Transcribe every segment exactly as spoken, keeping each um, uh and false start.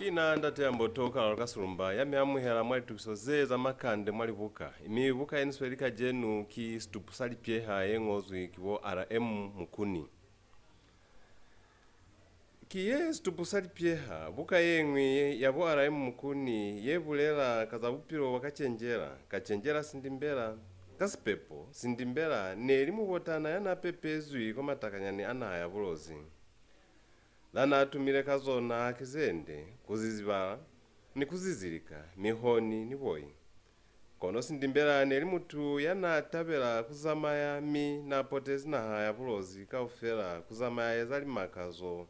Ki na Ndate ya Mboto Kalalo Kasulumba ya mi amuhela mwa litukiso ze za makande mwa libuka. Mi buka ye ni sweli kacenu ki Situpu sa Lipyeha ye ñozwi ki bo R M Mukuni. Ki ye Situpu sa Lipyeha, buka ye ñwi ya bo R M Mukuni ye bulela ka za bupilo bwa Kacenjela, Kacenjela Sindimbela. Ka sipepo, Sindimbela ne li mubotana ya n'a pepezwi kwa matakanyani a naha ya Bulozi. Za n'a tumile ka zona ki ze nde, ku zizibala, ni ku zizilika, mihoni, ni boi. Kono Sindimbela ne li mutu ya n'a tabela ku zamaya, mi n'a potezi naha ya Bulozi kaufela ku zamaya eza limakazo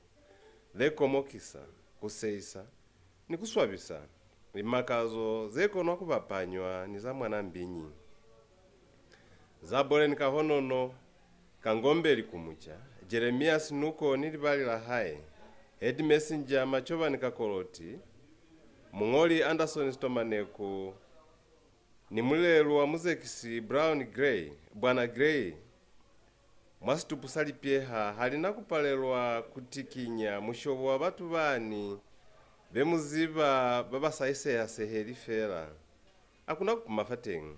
ze komokisa, ku sehisa, ni ku swabisa, limakazo ze konwa ku bapanywa ni za mwana mbinyi. Za Boleni Kahonono, Kangombe Likumuca, Jeremias Nuko ni libali la hae, Head Messenger Macobani Kakoloti, muñoli Anderson Sitomaneku, ni mulelu wa muzekisi Brown Gray, Bwana Gray, mwa Situpu sa Lipyeha ha li na ku palelwa ku tikinya mushobo wa batu bani be mu ziba ba ba sa iseha-seheli fela. Ha ku na ku puma fateñi.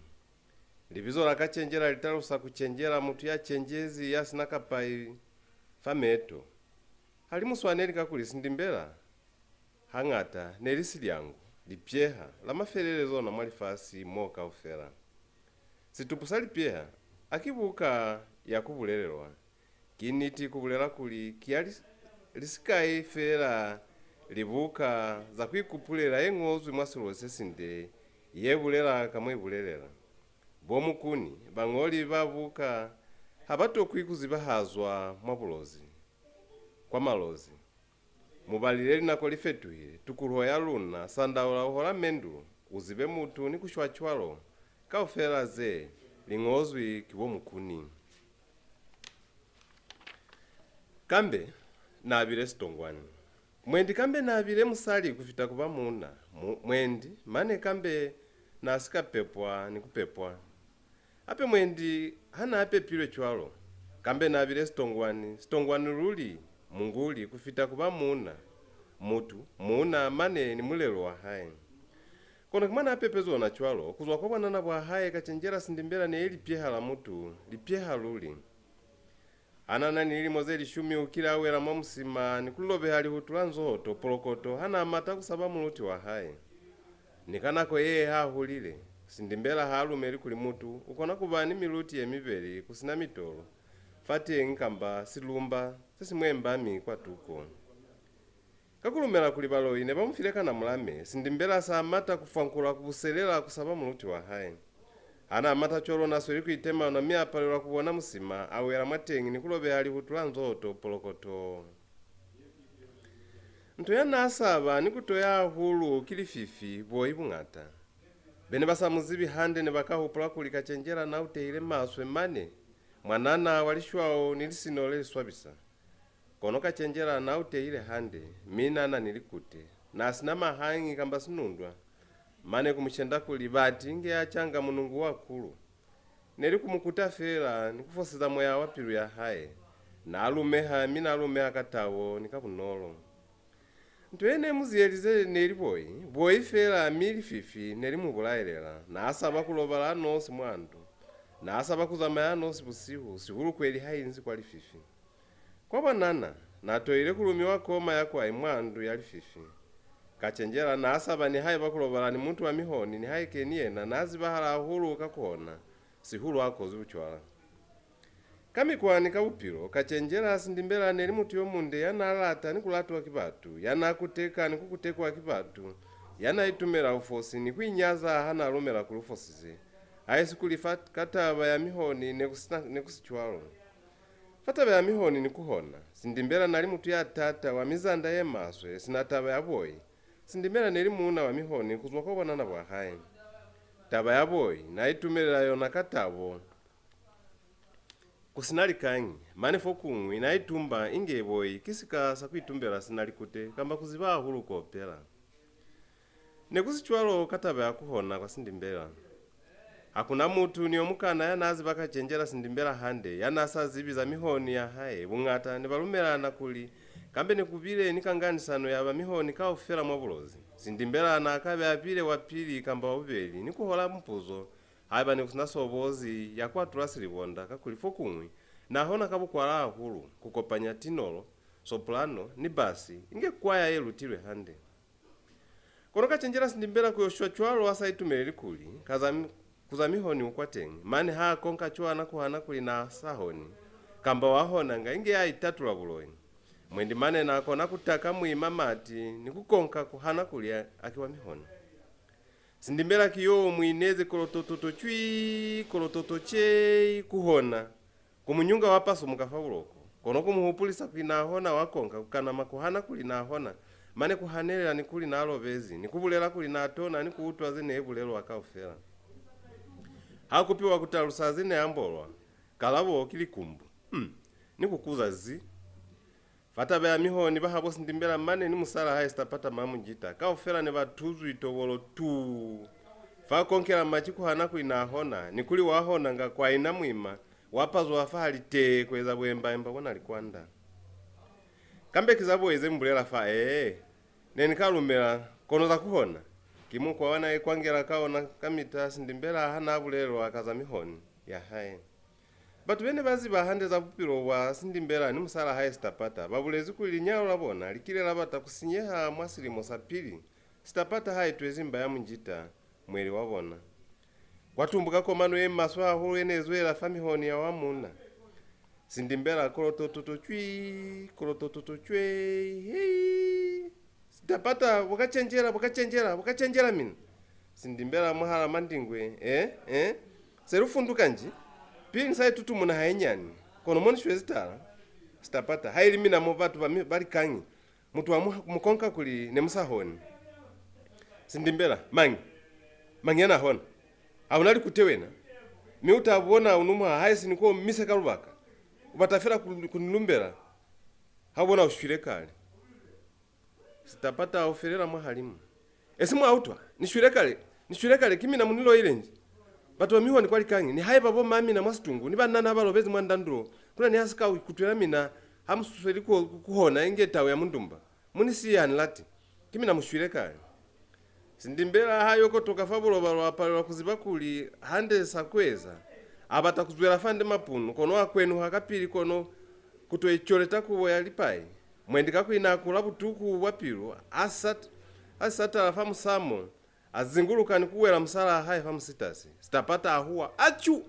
Libizo la Kacenjela li talusa ku cenjela, mutu ya cenjezi, ya si na kapai fa meto. Ha li mu swaneli, kakuli Sindimbela hañata ne li silyangu, lipyeha, la mafelelezo ona mwa lifasi mo kaufela. Situpu sa Lipyeha ha ki buka ya ku bulelelwa. Ki niti ku bulela kuli ki ya li, li sikai feela libuka za ku ikupulela ye ñozwi mwa Silozi se sinde ye bulela ka mo i bulelela. Bo Mukuni, bañoli ba buka, ha ba tokwi ku zibahazwa mwa Bulozi, kwa Malozi. Mu balile, linako li fetuhile, tukuluho ya luna, sandaula, u hola mendu, u zibe mutu ni ku shwa cwalo, kaufela ze, li ñozwi ki bo Mukuni. Kambe n'a bile sitongwani. Mwendi kambe n'a bile musali ku fita ku ba muuna. Mu-, mwendi, mane kambe n'a si ka pepwa ni ku pepwa. Hape mwendi ha n'a pepilwe cwalo, kambe n'a bile sitongwani, sitongwani luli, munguli, ku fita ku ba muuna, mutu, muuna mane ni mulelo wa hae. Kono ki mwa n'a pepezwi ona cwalo, ku zwa kwa bwanana bwa hae, Kacenjela Sindimbela ne li lipyeha la mutu, lipyeha luli. Ha n'a na ni lilimo ze lishumi, u kile a wela mwa musima ni ku lobeha lihutu la nzohoto polokoto ha n'a mata ku saba muluti wa hae. Ni ka nako ye ha hulile, Sindimbela ha lumeli kuli mutu u kona ku ba ni miluti ye mibeli ku si na mitolo fateñi kamba silumba se si mwembami kwatuko. Ka ku lumela kuli baloi ne ba mu file kana mulame, Sindimbela sa mata ku fwankula ku buselela ku saba muluti wa hae. Ha n'a mata cwalo, n'a sweli ku itema ona mi a palelwa ku bona musima, a wela mwateñi ni ku lobeha lihutu la nzohoto polokoto. Nto ya n'a saba ni ku toya hahulu ki lififi, boi buñata. Be ne ba sa mu zibi hande ne ba ka hupula kuli Kacenjela n'a utehile maswe mane, mwanana wa lishwao ni lisino le li swabisa. Kono Kacenjela n'a utehile hande, mi n'a na ni likute. N'a si na mahañi kamba sinundwa. Mane ku mu shenda kuli bati inge a canga munungu wa kulu. Ne li ku mu kuta feela ni ku foseza moya wa pilu ya hae. N'a lumeha, mi n'a lumeha ka tabo ni ka bunolo. Nto ye ne mu ziyelize ne li boi, boi feela, mi lififi ne li mu bulaelela. N'a saba ku lobala a nosi mwa ndu. N'a saba ku zamaya a nosi busihu, sihulu kweli ha inzi kwa lififi. Kwa bwanana, n'a toile ku lumiwa koma ya kwai mwa ndu ya lififi. Kacenjela n'a saba nihaiba ku lobala ni mutu wa mihoni, nihaike ni yena n'a zibahala hahulu ka ku hona, sihulu a kozwi bucwala. Ka mikwa ni ka bupilo, Kacenjela Sindimbela ne li mutu yo munde ya n'a lata ni ku latwa ki batu, ya n'a kuteka ni ku kutekwa ki batu, ya n'a itumela bufosi ni ku inyaza ha n'a lumela kuli u fosize, haisi kuli fa ka taba ya mihoni ne ku si na, ne ku si cwalo. Fa taba ya mihoni ni ku hona, Sindimbela n'a li mutu ya taata, wa mizanda ye maswe, sina taba ya boi. Sindimbela ne li muuna wa mihoni ku zwa kwa bwanana bwa hae. Taba ya boi n'a itumelela yona ka tabo, ku si na likañi, mane fokuñwi n'a itumba inge boi ki sika sa ku itumbela sina likute kamba ku ziba hahulu ku opela. Ne ku si cwalo ka taba ya ku hona kwa Sindimbela. Ha ku na mutu ni yo mukana ya n'a ziba Kacenjela Sindimbela hande, ya n'a sa zibi za mihoni ya hae. Buñata ne ba lumelana kuli, kambe ne ku bile ni kanganisano ya ba mihoni kaufela mwa Bulozi. Sindimbela n'a ka be a bile wa pili kamba wa bubeli ni ku hola mupuzo, haiba ne ku si na sobozi ya ku atula silibonda, kakuli fokuñwi n'a hona ka bukwala hahulu ku kopanya tinolo, soprano, ni basi, inge kwaya ye lutilwe hande. Kono Kacenjela Sindimbela ku yo shwa cwalo a sa itumeleli kuli, ka za, ku za mihoni u kwateñi, mane ha konka cwana ku hana kuli n'a sa honi, kamba wa honanga inge a itatula buloi. Mwendi mane n'a kona ku taka muima mati ni ku konka ku hana kuli a, a ki wa mihoni. Sindimbela ki yo mu inezi kolotototo cwii, kolototo cei, ku hona, ku mu nyunga wa pasumuka fa buloko, kono ku mu hupulisa kuli n'a hona wa konka ku kanama ku hana kuli n'a hona, mane ku hanelela ni kuli n'a lobezi, ni ku bulela kuli n'a tona ni ku utwa ze ne bulelwa kaufela. Ha kupiwa ku talusa ze ne ambolwa, kalabo ki likumbu, mm, ni ku kuza zi. Fa taba ya mihoni, ba habo Sindimbela mane ni musal'a hae Sitapata Mamujita, kaufela ne ba tuzwi tobolo tuu. Fa konkela maci ku hana kuli n'a hona, ni kuli wa honanga kwa ina muima, wa pazuha fahali tee ku eza buemba-emba bona likwanda. Kambe ki za boi ze mu bulela fa, ee, ne ni ka lumela, kono za ku hona, ki mukwa wa n'a ikwangela ka ona kamita Sindimbela ha n'a bulelwa ka za mihoni ya hae. Batu be ne ba ziba hande za bupilo bwa Sindimbela ni musal'a hae Sitapata ba bulezi kuli linyalo la bona li kile la bata ku sinyeha mwa silimo sa pili Sitapata ha itwezi mba ya Munjita, mweli wa bona. Kwa tumbuka komano ye maswe hahulu ye ne zwela fa mihoni ya wa muuna. Sindimbela kolotototo cwii, kolotototo cwii, hei! Sitapata, bu ka cenjela, bu ka cenjela, bu ka cenjela mina. Sindimbela mwahal'a mandingwe, eh, eh? Se lu funduka nji? Pili ni sa itutumuna hainyani, kono mo ni shwezi tala. Sitapata, haili mina mo batu ba mi, ba likañi, mutu wa mu, mu konka kuli ne mu sa honi. Sindimbela, mañi? Mañi ya n'a hona? Ha u na likute wena? Mi u ta bona u numwa haisi ni ko mise ka lubaka. U bata fela ku, ku ni lumbela. Ha u bona u shwile kale. Sitapata u felela mwahalimu. Esi mwa utwa? Ni shwile kale, ni shwile kale, ki mina mu ni loile nji? Batu ba mihoni kwa likañi, nihaiba bo ma mina mwa situngu, ni banana ba lobezi mwa ndandulo, kuna ni ha si ka ikutwela mina ha mu sweli ku, ku hona inge tau ya mundumba. Mu ni siye, ha ni lati. Ki mina mu shwile kale. Sindimbela ha yo kotoka fa bulobalo a palelwa ku ziba kuli hande sa ku eza. A bata ku zwela fande mapunu, kono a kwenuha kapili kono ku to icoleta kubo ya lipai. Mwendi ka ku inakula butuku bwa pilu, a sat-, a satala fa musamo, a zinguluka ni ku wela musalaa hae fa musitasi. Sitapata a huwa, "Achu!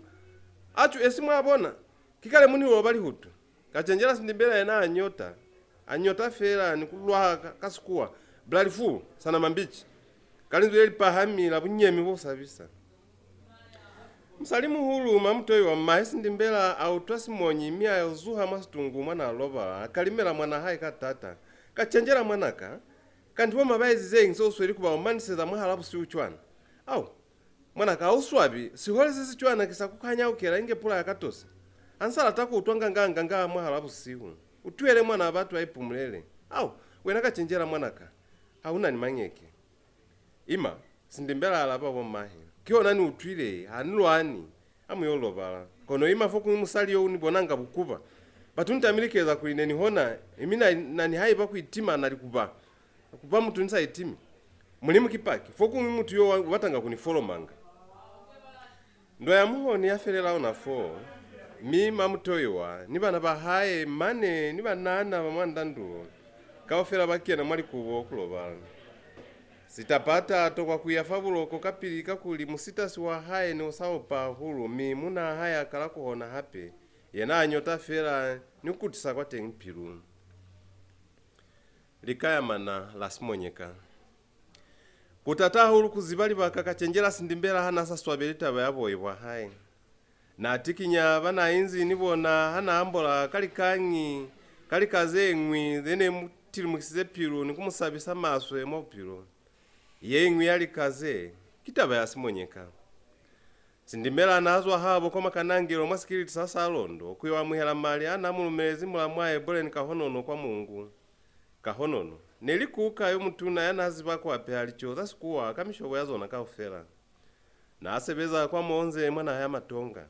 Achu, esi mwa bona? Ki kale mu ni loba lihutu." Kacenjela Sindimbela yena a nyota. A nyota feela ni ku lwaha ka, ka Sikuwa, "Bloody fool, son of a bitch," ka linzwi le li pahami la bunyemi bo sabisa. Musali-muhulu Mamutoiwa, mahe Sindimbela, a utwa simonyi mi a yo zuha mwa situngu mwa n'a lobala, a kalimela mwan'a hae ka taata, "Kacenjela mwanaka, kanti bo ma ba ezizeñi se u sweli ku ba omaniseza mwahal'a busihu cwana? Au, mwanaka, ha u swabi, sihole se si cwana ki sa ku kanyaukela inge pula ya katosi. Ha ni sa lata ku utwa nganga-nganga mwahal'a busihu. U tuhele mwan'a batu a ipumulele. Au, wena Kacenjela mwanaka, ha u na ni mañeke." "Ima," Sindimbela a alaba bo mahe. "Kihona ni utwile, ha ni lwani. Ha mu yo lobala. Kono ima fokuñwi musali yo u ni bonanga bukuba. Batu ni tamile ku eza kuli ne ni hona, imi na, na nihaiba ku itima na li ku ba, ku ba mutu ni sa itimi. Mulimu ki paki, fokuñwi mutu yo wa, u batanga ku ni folomanga." Ndwa ya muhoni ya felela ona foo, mi Mamutoiwa ni bana ba hae mane ni banana ba mwa ndandulo kaufela ba kena mwa likubo ku lobala. Sitapata a tokwa ku ya fa buloko kapili kakuli musitasi wa hae ne u sa opa hahulu, mi munaa hae a kala ku hona hape, yena a nyota feela ni ku kutisa kwateñi pilu. Likayamana la Simonyeka. Ku tata hahulu ku ziba libaka Kacenjela Sindimbela ha n'a sa swabeli taba ya boi bwa hae. N'a tikinya ba n'a inzi ni bona ha n'a ambola ka likañi, ka lika ze ñwi ze ne mu tilimukisize pilu ni ku mu sabisa maswe mwa bupilo. Ye ñwi ya lika ze, ki taba ya Simonyeka. Sindimbela n'a zwa habo kwa Makanangelo mwa sikiliti sa Salondo ku yo amuhela mali a n'a mu lumelezi mulamwae Boleni Kahonono kwa Mungu. Kahonono ne li kuka yo mutuna ya n'a ziba ku apeha lico za Sikuwa ka mishobo ya zona kaufela. Na sebeza kwa Monze mwa naha ya Matonga.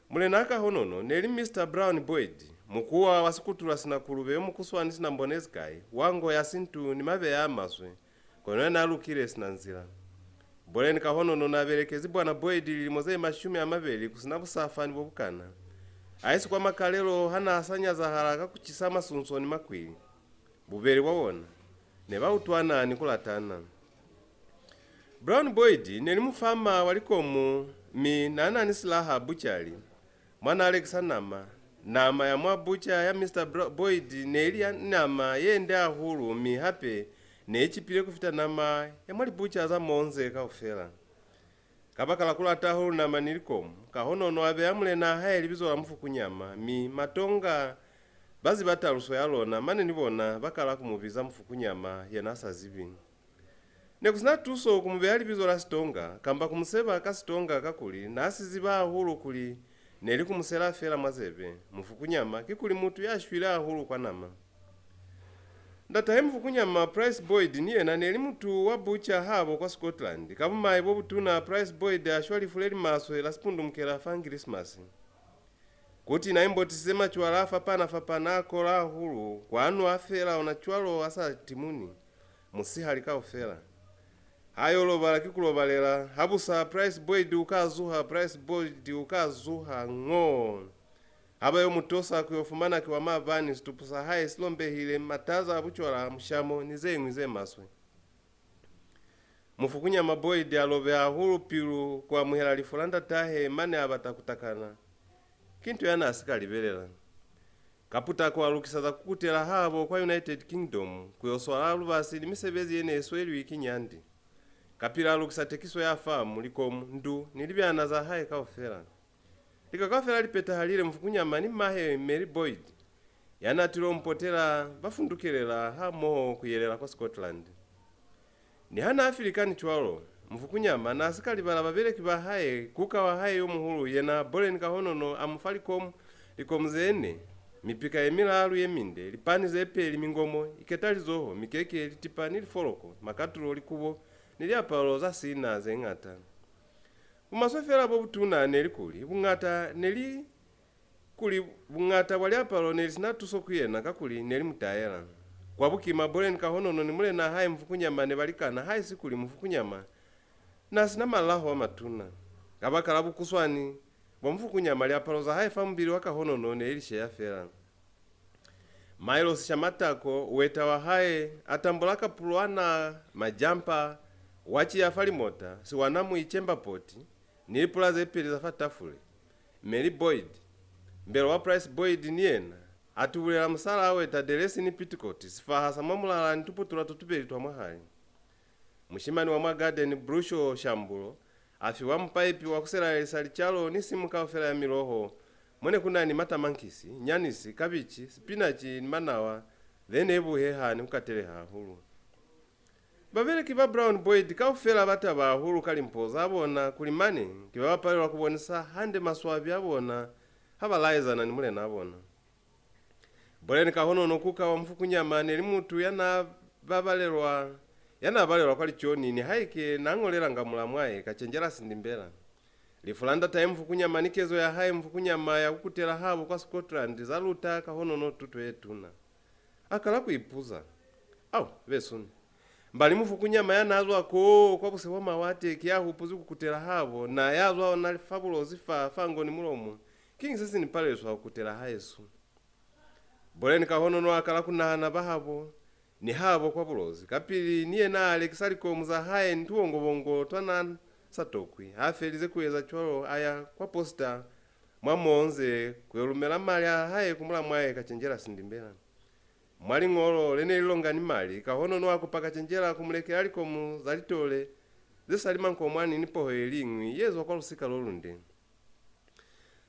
Mulena Kahonono ne li Mister Brown Boyd, mukuwa wa sikutula sina kulube yo mukuswani sina mbonezi kai, wa ngo ya sintu ni mabeya a maswe, kono ya na lukile sina nzila. Boleni Kahonono na belekezi Bwana Boyd lilimo ze mashumi a mabeli ku sina busafa ni bo bukana. A isi kwa makalelo ha na sa nyazahala ka ku cisa masunso ni makwili. Bubeli bwa bona ne ba utwana ni ku latana. Brown Boyd ne li mufama wa likomu, mi na na ni silaha bucali mwa na lekisa nama. Nama ya mwa buca ya Mister Bro-, Boyd ne li ya nama ye nde hahulu, mi hape ne i cipile ku fita nama ya mwa libuca za Monze kaufela. Kabakala ku lata hahulu nama ni likomu, Kahonono a beya mulenaa hae libizo la Mufukunyama, mi Matonga ba ziba taluso ya lona, mane ni bona ba kala ku mu biza Mufukunyama, yena a sa zibi. Ne ku si na tuso ku mu beya libizo la Sitonga, kamba ku mu seba ka Sitonga, kakuli na si ziba hahulu kuli ne li ku mu sela fela mwa zebe. Mufukunyama kikuli mutu ya shwile hahulu kwa nama. Ndatahe Mufukunyama, Price Boyd, ni yena ne li mutu wa buca habo kwa Scotland. Ka bumai bo butuna, Price Boyd a shwa lifu le li maswe la sipundumukela fa Ngilisimasi. Kuti na imbotisize macwala a fapana-fapana a kola hahulu, kwa nwa fela ona cwalo a sa timuni, musihali kaufela. Ha yo lobala ki ku lobalela, habusa Price Boyd u ka zuha, Price Boyd u ka zuha, ngoo! Ha ba yo mu tosa ku yo fumana ki wa maabani, situpu sa hae si lombehile, mataza a bucwala, mushamo, ni ze ñwi ze maswe. Mufukunyama Boyd a lobeha hahulu pilu ku amuhela lifu la ndatahe, mane a bata ku takana. Ki nto ya na si ka libelela. Ka putako a lukisa za ku kutela habo kwa United Kingdom, ku yo swala lubasi ni misebezi ye ne swelwi ki nyandi. Kapili a lukisa tekiso ya famu, likomu, ndu, ni libyana za hae kaufela. Lika kaufela li petahalile, Mufukunyama ni mahe Mary Boyd, ya na tilo mu potela, ba fundukelela hamoho ku yelela kwa Scotland. Niha na filikani cwalo, Mufukunyama na si ka libala babeleki ba hae, kuka wa hae yo muhulu, yena Boleni Kahonono, a mu fa likomu, likomu ze ne, mipika ye milalu ye minde, lipani ze peli, mingomo, iketalizoho, mikeke, litipa ni lifoloko, makatulo, likubo, ni liapalo za sina ze ñata. Bumaswe fela bo butuna ne li kuli buñata ne li, kuli buñata bwa liapalo ne li si na tuso ku yena, kakuli ne li mu taela. Kwa bukima, Boleni Kahonono ni mulenaa hae Mufukunyama ne ba likana, haisi kuli Mufukunyama na si na malaho a matuna. Kabakala bukuswani bwa Mufukunyama, liapalo za hae fa mubili wa Kahonono ne li lisheya fela. Mailosi Shamatako, weta wa hae, a tambula kapulwana, majampa, waci ya fa limota, siwana muicemba poti, ni lipula ze peli za fa tafule. Mary Boyd, mbelo wa Price Boyd, ni yena a tubulela musalaa weta delesi ni pitikoti, sifaha sa mwa mulala ni tuputula to tubeli twa mwahali. Mushimani wa mwa gadeni, Brusho Shambulo, a fiwa mupaipi wa ku selalelisa licalo ni simu kaufela ya miloho, mo ne ku na ni matamankisi, nyanisi, kabici, sipinaci ni manawa, ze ne buheha ni ku kateleha hahulu. Babeleki ba Brown Boyd kaufela ba taba hahulu ka limpo za bona, kuli mane ki ba ba palelwa ku bonisa hande maswabi a bona ha ba laezana ni mulenaa bona. Boleni Kahonono, kuka wa Mufukunyama, ne li mutu ya na babalelwa, ya na balelwa kwa liconi, nihaike na ñolelanga mulamwae Kacenjela Sindimbela. Lifu la ndatahe Mufukunyama ni kezo ya hae Mufukunyama ya ku kutela habo kwa Scotland za luta Kahonono tuto ye tuna. A kala ku ipuza, "Au, besuni, mbali Mufukunyama ya na zwa koo kwa buse bwa mawate ki ya hupuzi ku kutela habo, na ya zwa ona fa Bulozi fa, fa ngo ni mulomo. Kiñi se si ni palelwisa ku kutela haesu?" Boleni Kahonono a kala ku nahana bahabo ni habo kwa Bulozi. Kapili ni yena a lekisa likomu za hae ni tubongobongo twa na sa tokwi. Ha felize ku eza cwalo, a ya kwa posita mwa Monze ku yo lumela mali a hae ku mulamwae Kacenjela Sindimbela. Mwa liñolo le ne li longa ni mali, Kahonono a kupa Kacenjela ku mu lekela likomu za litole ze sa li mankomwani ni poho ye liñwi ye zwa kwa lusika lo lunde.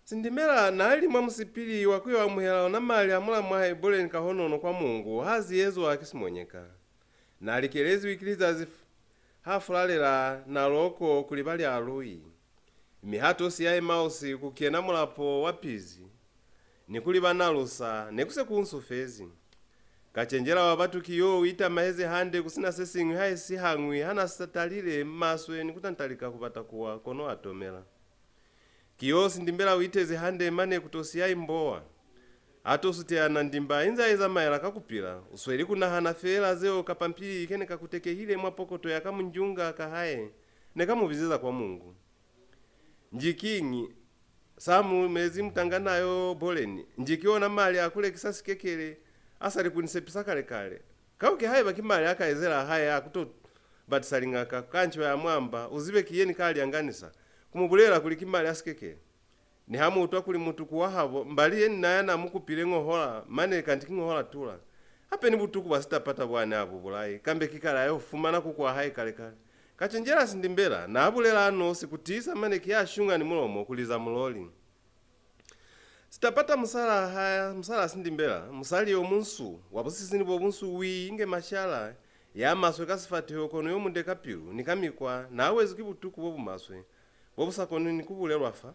Sindimela na li mwa musipili wa ku yo amuhela ona mali a mulamwahe Boleni Kahonono kwa Mungu ha ziyezwa ki simonyeka. Na likelezwi ki lizazi f-, ha fulalela na loko kuli ba li alui. Mi ha to siya Emausi ku kena mulapo wa pizi, ni kuli ba nalusa, ne ku se ku unsufezi. Kacenjela wa batu ki yo u itamahezi hande ku si na se siñwi haisi hañwi ha n'a sa talile maswe ni ku tantalika ku bata ku wa, kono a tomela. Ki yo Sindimbela u itezi hande mane ku to siya Imbowa. A to suteana ndimba inze a izamaela ka ku pila, u sweli ku nahana feela zeo ka pampili ke ne ka kutekehile mwa pokoto ya ka munjunga ka hae, ne ka mu bizeza kwa Mungu. Nji kiñi sa mu mezi mutangana yo Boleni? Nji ki ona mali a ku lekisa sikekele a sa li ku ni sepisa kale-kale? Kauki haiba ki mali a kaizela hae a ku to batisa liñaka ka nco ya mwamba, u zibe ki ye ni ka lyanganisa, ku mu bulela kuli ki mali a sikekele. Niha mu utwa kuli mutuku wa habo mbali ye ni na ya n'a mu kupile ñohola, mane kanti ki ñohola tula. Hape ni butuku bwa Sitapata bwa ne a bu bulai, kambe ki kale a yo fumana kuku wa hae kale-kale. Kacenjela Sindimbela n'a bulela a nosi ku tiisa mane ki ya shunga ni mulomo ku liza muloli. Sitapata musal'a hae, musal'a Sindimbela, musali yo munsu, wa busisini bo bunsu wii inge mashala, ya maswe ka sifateho kono yo munde ka pilu ni ka mikwa, n'a wezwi ki butuku bo bu maswe, bo bu sa koni ni ku bulelwa fa.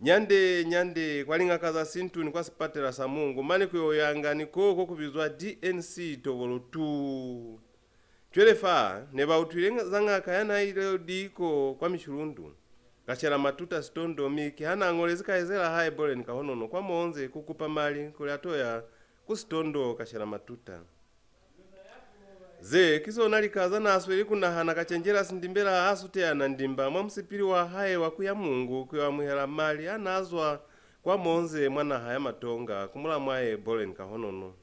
Nyande, nyande, kwa liñaka za sintu ni kwa sipatela sa Mungu, mane ku yo yanga ni koo ko ku bizwa D N C tobolo tuu. Cwale fa, ne ba utwile za ñaka ya n'a ile liko kwa Mishulundu, Kashela Matuta Sitondo, mi ki ha n'a ñolezi kaizela hae Boleni Kahonono kwa Monze ku kupa mali kuli a to ya ku Sitondo Kashela Matuta. Ze ki zona lika za n'a sweli ku nahana Kacenjela Sindimbela ha suteana ndimba mwa musipili wa hae wa ku ya Mungu ku yo amuhela mali a n'a zwa kwa Monze mwa naha ya Matonga ku mulamwae Boleni Kahonono.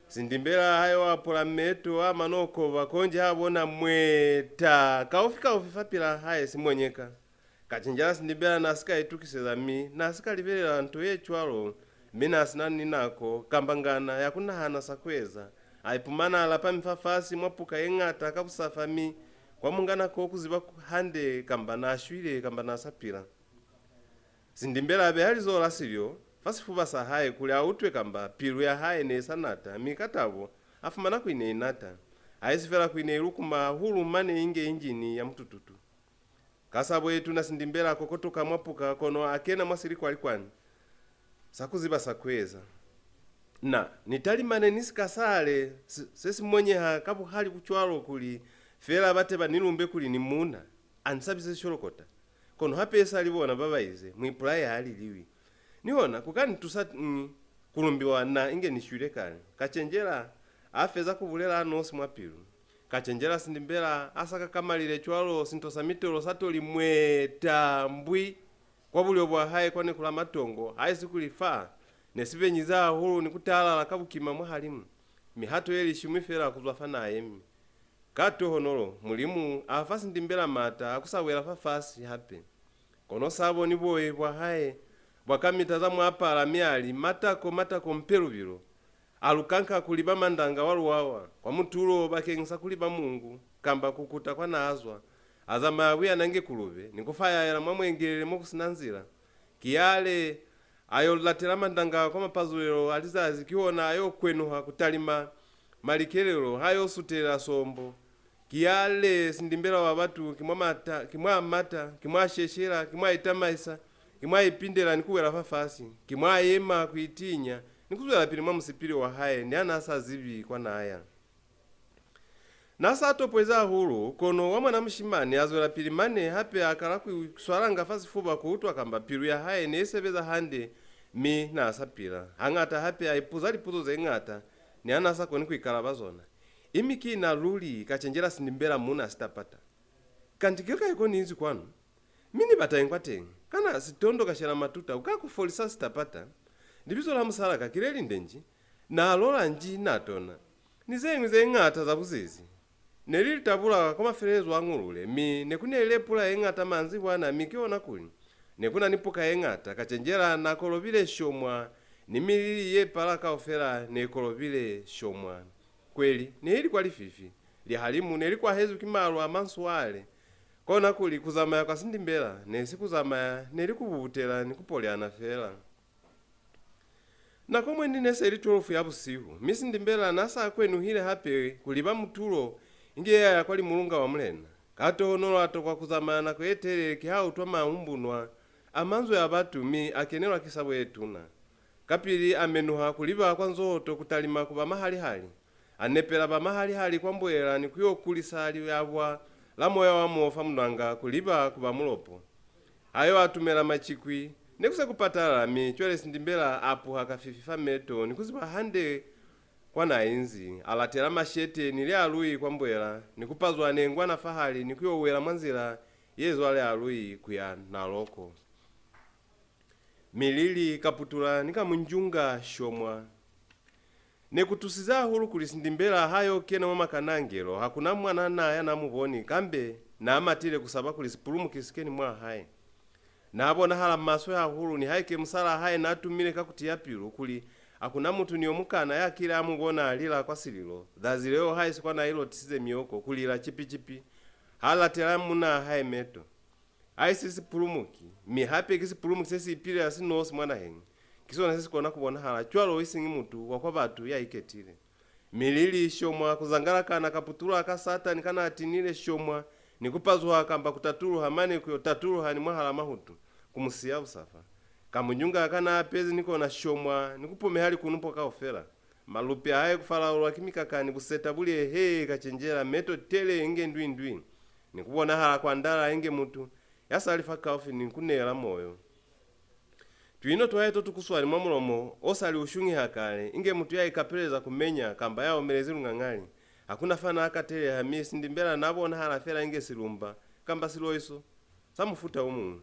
Sindimbela ha yo apula meto a mano koba konji ha bona mweta kaufi-kaufi fapil'a hae si monyeka. Kacenjela Sindimbela n'a si ka itukiseza mi n'a si ka libelela nto ye cwalo, mi n'a si na ni nako kamba ngana ya ku nahana sa ku eza. A ipumana a lapami fafasi mwa puka ye ñata ka busafa mi kwa mu nga nako ku ziba ku-, hande kamba n'a shwile kamba n'a sa pila. Sindimbela a beha lizoho la silyo fa sifuba sa hae kuli a utwe kamba pilu ya hae ne i sa nata, mi ka tabo a fumana kuli ne i nata, haisi fela kuli ne i lukuma hahulu mane inge injini ya mutututu. Ka sabo ye tuna Sindimbela a kokotoka mwa puka kono a kena mwa silikwalikwani sa ku ziba sa ku eza. Na, ni talimane ni sika sale se, se si monyeha ka buhali bucwalo kuli fela ba te ba ni lumbe kuli ni muuna, a ni sabise sisholokota. Kono hape isali bona ba ba ize, Muipulai ha liliwi. Ni hona, ku ka ni tusa ñi ku lumbiwa na inge ni shwile kale? Kacenjela a feza ku bulela a nosi mwa pilu. Kacenjela Sindimbela a sa kakamalile cwalo, sinto sa mitolo sa to li mweta mbwi kwa bulyo bwa hae kwa neku la matongo, haisi kuli fa ne si benyize hahulu ni ku talala ka bukima mwahalimu, mihato ye lishumi fela ku zwa fa n'a yemi. Ka tohonolo, Mulimu a fa Sindimbela maata a ku sa wela fafasi hape. Kono sabo ni boi bwa hae bwa kamita za mu apala, mi a li, "Matako, matako, mpe lubilo." A lukanka ku liba mandanga wa Luwawa kwa mutulo bakeñisa ku liba Mungu, kamba ku kuta kwa n'a zwa. A zamaya ku ya nange kulube ni ku fayaela mwa mwengelele mo ku si na nzila. Kiyale a yo latela mandanga kwa mapazulelo a lizazi, kihona a yo kwenuha ku talima malikelelo ha yo sutelela sombo. Kiyale Sindimbela wa batu ki mwa mata, ki mwa mata, ki mwa sheshela, ki mwa itamaisa, ki mwa ipindela ni ku wela fafasi, ki mwa yema ku itinya ni ku zwelapili mwa musipili wa hae ni ha n'a sa zibi kwa n'a ya. N'a sa topwezi hahulu, kono wa mwana mushimani a zwelapili mane hape a kala ku swalanga fa sifuba ku utwa kamba pilu ya hae ne i sebeza hande mi n'a sa pila. Hañata hape a ipuza lipuzo ze ñata ni ha n'a sa koni ku ikalaba zona. Imi ki na luli, Kacenjela Sindimbela muuna Sitapata. Kanti ki kai ko ni inzi kwanu? Mi ni batañi kwateñi? Kana Sitondo Kashela Matuta u ka ku folisa Sitapata? Libizo la musalaa ka ki le linde nji? Na lola nji na tona? Ni ze ñwi ze ñata za buzizi. Ne li litabula kwa mafelelezo a Ñulule, mi ne ku nelile pula ye ñata manzibwana, mi ki ona kuli ne ku na ni puka ye ñata. Kacenjela na kolobile shomwa, ni milili ye pala kaufela ne i kolobile shomwa. Kweli ne i li kwa lififi. Lihalimu ne li kwahezwi ki malu a mansu ale. Kona kuli ku zamaya kwa Sindimbela ne si ku zamaya, ne li ku bubutela ni ku polyana fela. Nako mwendi ne se li twelve ya busihu, mi Sindimbela na sa kwenuhile hape ku liba mutulo inge ya ya kwa Limulunga wa Mulena. Ka tohonolo a tokwa ku zamaya nako ye telele kiha utwa mahumbunwa a manzwi a batu, mi a kenelwa ki sabo ye tuna. Kapili a menuha ku liba kwa nzohoto ku talima ku ba mahalihali. A nepela ba mahalihali kwa mboela ni ku yo kulisa liabwa la moya wa mo fa munanga ku liba ku ba mulopo. A yo atumela macikwi, ne ku se ku patalala, mi cwale Sindimbela a puha kafifi fa meto ni ku ziba hande kwa n'a inzi. A latela mashete ni Lialui kwa mboela, ni ku pazwa nengwana fahali ni ku yo wela mwa nzila ye zwa Lialui ku ya Naloko. Milili, Kaputula ni Kamunjunga, Shomwa. Ne ku tusize hahulu kuli Sindimbela ha yo kena mwa makanangelo, ha ku na mwanana ya n'a mu boni, kambe n'a matile ku saba kuli sipulumuki si keni mwa hae. N'a bonahala maswe hahulu, nihaike musalaa hae n'a tumile ka ku tiya pilu kuli ha ku na mutu ni yo mukana ya kile a mu bona a lila kwa sililo. Zazi leo haisi kwa n'a ilotisize mioko, ku lila cipi-cipi, ha latela munaa hae meto. Haisi sipulumuki, mi hape ki sipulumuki se si ipilela si nosi mwa naheñi. Ki sona se si kona ku bonahala cwalo, isiñi mutu wa kwa batu ya iketile. Milili, Shomwa, ku zangalakana, Kaputula ka Satani ka n'a tinile, Shomwa, ni ku pazuha kamba ku tatuluha, mane ku yo tatuluha ni mwahal'a mahutu, ku mu siya busafa. Kamunjunga ka n'a apezi ni kona, Shomwa, ni ku pumeha likunupo kaufela. Malupi a hae ku falaulwa ki mikakani, buseta bu li ehe, ka cenjela, meto tele inge ndwindwi, ni ku bonahala kwa ndala inge mutu ya sa li fakaufi ni ku nela moyo. Tuino twa hae to tukuswani mwa mulomo o sa li u shungiha kale, inge mutu ya ikapeleza ku menya kamba ya omelezi lung'ang'ali. Ha ku na fa n'a kateleha, mi Sindimbela n'a bonahala fela inge silumba kamba siloiso sa mufuta o muñwi.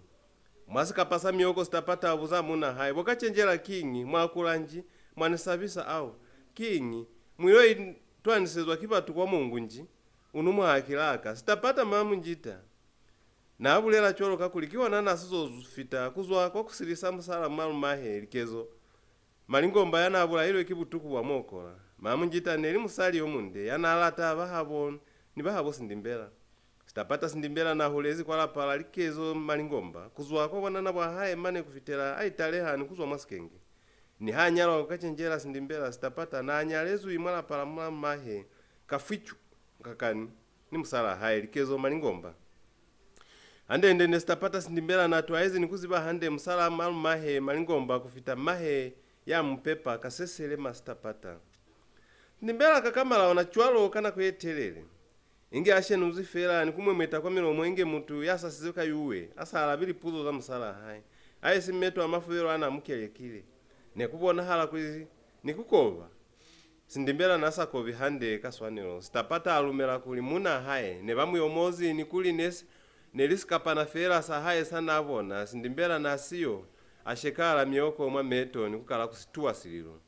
Mwa sikapa sa mioko, Sitapata a buza munaa hae, "Bo Kacenjela, kiñi? Mwa kula nji? Mwa ni sabisa, au! Kiñi? Mu yo itwanisezwa ki batu kwa Mongu nji? Unu mwa hakilaka." Sitapata, Mamunjita n'a bulela cwalo kakuli kihona n'a si zo fita ku zwa kwa ku silisa musal'a malumahe Likezo. Malingomba ya n'a bulailwe ki butuku bwa mokola. Mamunjita ne li musali yo munde ya n'a lata bahabo ni bahabo Sindimbela. Sitapata Sindimbela n'a hulezi kwa lapa la Likezo Malingomba ku zwa kwa bwanana bwa hae mane ku fitela a italeha ni ku zwa mwa sikenge. Niha nyalwa ku Kacenjela Sindimbela, Sitapata n'a nyalezwi mwa lapa la malumahe Kafwicu Nkakani ni musalaa hae Likezo Malingomba. Hande-nde ne Sitapata Sindimbela n'a twaezi ni ku ziba hande musalaa malumahe Malingomba ku fita mahe ya mu pepa Kasesele Masitapata. Sindimbela a kakamala ona cwalo ka nako ye telele, inge a shenuzwi fela ni ku mwemweta kwa milomo inge mutu ya sasizwe kayuwe, a sa alabi lipuzo za musalaa hae, haisi meto a mafubelu a n'a mu kelekile. Ne ku bonahala kuli ni ku koba Sindimbela n'a sa kobi hande ka swanelo. Sitapata a lumela kuli munaa hae ne ba mu yomozi ni kuli ne s-, ne li sikapana feela sa hae sa n'a bona. Sindimbela n'a siyo, a shekala mioko mwa meto ni ku kala ku situwa sililo.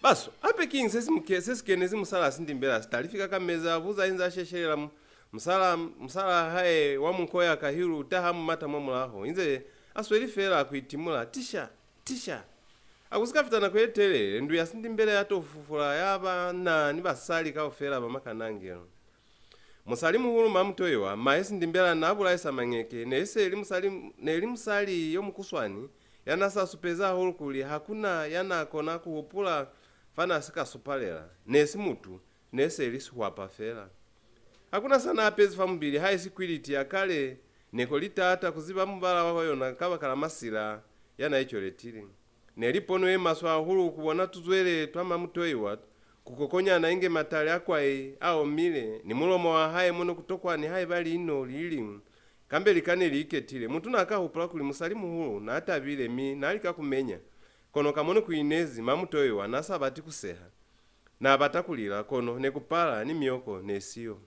Baso, hape kiñi se si mu ke-, se si kenezi musalaa Sindimbela? Sitalifi Kakamezi a buza inze a sheshelela mu-, musala, musalaa hae wa munkoya Kahilu u taha a mu mata mwa mulaho, inze a sweli feela ku itimula. Tisha! Tisha! Ha ku si ka fita nako ye telele, ndu ya Sindimbela ya to fufula ya ba na ni basali kaufela ba makanangelo. Musali-muhulu Mamutoiwa, mahe Sindimbela n'a bulaisa mañeke, ne se li musali, ne li musali yo mukuswani, ya n'a sa supezi hahulu kuli ha ku na ya n'a kona ku hupula fa n'a si ka supalela. Ne si mutu, ne se li sihwapa fela. Ha ku na sa n'a apezi fa mubili, haisi kwiliti ya kale, ne ko li taata ku ziba mubala wa yona kabakala masila ya n'a icoletile. Ne li pono ye maswe hahulu ku bona tuzwele twa Mamutoiwa, ku kokonyana inge matali a kwai a omile, ni mulomo wa hae mo ne ku tokwa nihaiba lino li liñwi, kambe lika ne li iketile. Mutu n'a ka hupula kuli musali-muhulu n'a tabile, mi n'a lika ku menya. Kono ka mo ne ku inezi, Mamutoiwa n'a sa bati ku seha. N'a bata ku lila, kono ne ku pala, ni mioko ne siyo.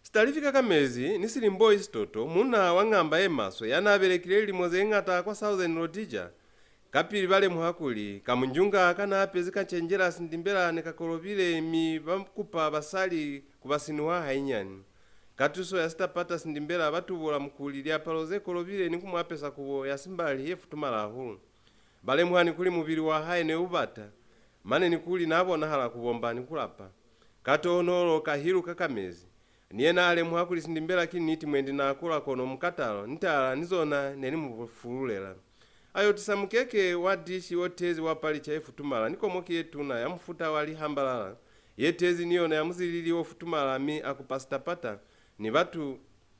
Sitalifi Kakamezi ni Silimboi Sitoto, munna wa ngamba ye maswe ya n'a belekile lilimo ze ñata kwa Southern Rhodesia, kapili ba lemuha kuli Kamunjunga ka n'a apezi Kacenjela Sindimbela ne ka kolobile, mi ba kupa basali ku ba sinuha hainyani. Ka tuso ya Sitapata Sindimbela ba tubula mukuli liapalo ze kolobile ni ku mu apesa kubo ya simbali ye futumala hahulu. Ba lemuha ni kuli mubili wa hae ne u bata, mane ni kuli n'a bonahala ku bomba ni ku lapa. Ka tohonolo, Kahilu Kakamezi, ni yena a lemuha kuli Sindimbela ki niti mwendi n'a kula, kono mukatalo ni tala ni zona ne li mu fululela. A yo tisa mukeke wa dishi o tezi wa palica ye futumala ni komoki ye tuna ya mufuta wa lihambalala ye tezi ni yona ya muzilili o futumala, mi a kupa Sitapata ni batu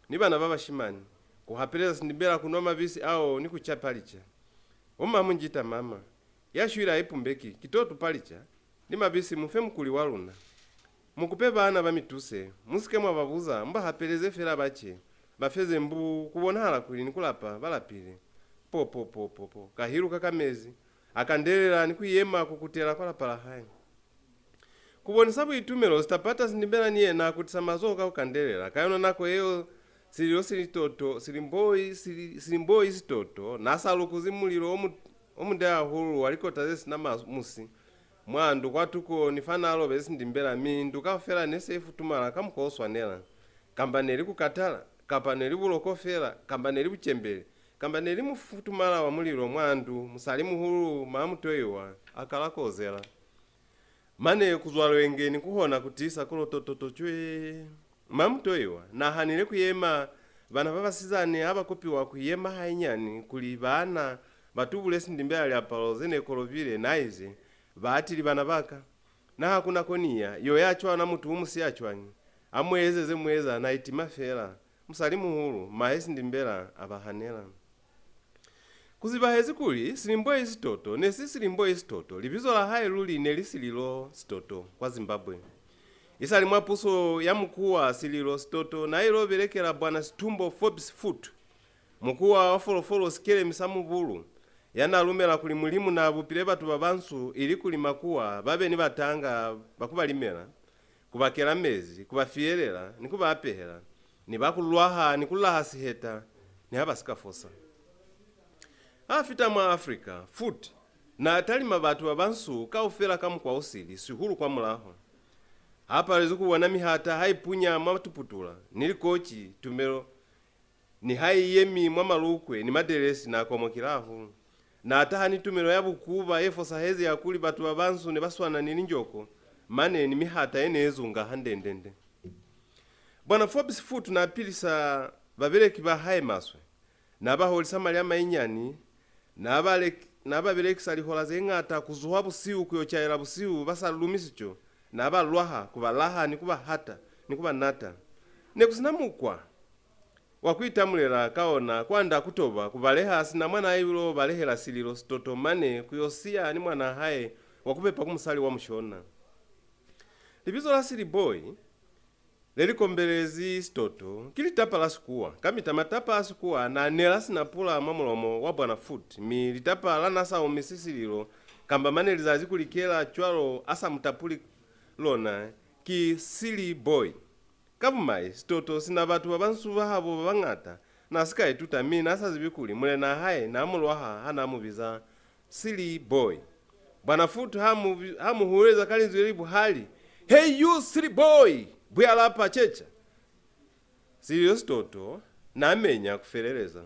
ni bana ba bashimani ku hapeleza Sindimbela ku nwa mabisi ao ni ku ca palica. Bo ma mu njita mama. Ya shwile ha i pumbeki, ki to tu palica, ni mabisi mu fe mukuli wa luna. Mu kupe baana ba mi tuse, mu si ke mwa ba buza, mu ba hapeleze fela ba ce, ba feze mbu, ku bonahala kuli ni ku lapa ba lapile. Po, po, po, po, po, Kahilu ka ka mezi, a kandelela ni ku yema ku kutela kwa lapa la hae. Ku bonisa buitumelo, Sitapata Sindimbela ni yena a kutisa mazoho ka ku kandelela. Ka yona nako yeo, Sililo Silitoto, Silimboi, Sili-, Silimboi Sitoto, n'a sa lukuzi mulilo o mu-, o munde hahulu wa likota ze si na ma-, musi. Mwa ndu kwatuko ni fa n'a lobezi Sindimbela, mi ndu kaufela ne se i futumala ka mukwa o swanela. Kamba ne li ku katala, kapa ne li buloko fela, kamba ne li bucembele, kamba ne li mufutumala wa mulilo mwa ndu, musali-muhulu Ma Mutoiwa a kala ku ozela. Mane ku zwa lwenge ni ku hona ku tiisa kulotototo cwee. Ma Mutoiwa n'a hanile ku yema, bana ba basizani ha ba kupiwa ku yema hainyani kuli baana ba tubule Sindimbela liapalo ze ne kolobile, n'a ize, "Batili bana ba ka. Na ha ku na ko ni ya, yo ya cwana mutu u mu siya cwañi? A mu eze ze mu eza, na itima fela." Musali-muhulu, mahe Sindimbela, a ba hanela. Ku zibahezi kuli Silimboi Sitoto ne si Silimboi Sitoto, libizo la hae luli ne li Sililo Sitoto kwa Zimbabwe. Isali mwa puso ya mukuwa, Sililo Sitoto n'a ilo belekela Bwana Situmbo Forbes Foot, mukuwa wa folofolo sikelemi sa mubulu, ya n'a lumela kuli Mulimu n'a bupile batu ba bansu ilikuli makuwa ba be ni batanga ba ku ba limela, ku ba kela mezi, ku ba fiyelela, ni ku ba apehela, ni ba ku lwaha ni ku laha siheta, ni ha ba si ka fosa. Ha fita mwa Africa, Foot n'a talima batu ba bansu kaufela ka mukwa o sili, sihulu kwa mulaho. Ha palezwi ku bona mihata ha i punya mwa tuputula, ni likoci, tumelo, ni ha i yemi mwa malukwe ni madelesi, n'a komokile hahulu. N'a taha ni tumelo ya bukuba ye fosahezi ya kuli batu ba bansu ne ba swana ni linjoko, mane ni mihata ye ne i zunga hande-nde-nde. Bwana Forbes Foot n'a pilisa babeleki ba hae maswe. N'a ba holisa mali a mainyani, n'a ba lek-, n'a ba belekisa lihola ze ñata ku zuha busihu ku yo caela busihu ba sa lumi sico, n'a ba lwaha, ku ba laha ni ku ba hata, ni ku ba nata. Ne ku si na mukwa wa ku itamulela ka ona kwand'a ku toba ku baleha sina mwa n'a ilo balehela Sililo Sitoto mane ku yo siya ni mwan'a hae wa ku pepa ku musali wa mushona. Libizo la Silly Boy le li kombelezi Sitoto ki litapa la Sikuwa. Kamita matapa a Sikuwa n'a nela sina pula mwa mulomo wa Bwana Foot, mi litapa la n'a sa omisi Sililo kamba mane lizazi ku likela cwalo a sa mu tapuli lona ki Silly Boy. Ka bumai, Sitoto sina batu ba bansu ba habo ba bañata, n'a si ka ituta, mi n'a sa zibi kuli mulen'a hae n'a mu lwaha ha n'a mu biza Silly Boy. Bwana Foot ha mu, ha mu huweleza ka linzwi le li buhali, "Hey you, silly boy! Buya lapa, ceca!" Sililo Sitoto n'a menya ku feleleza.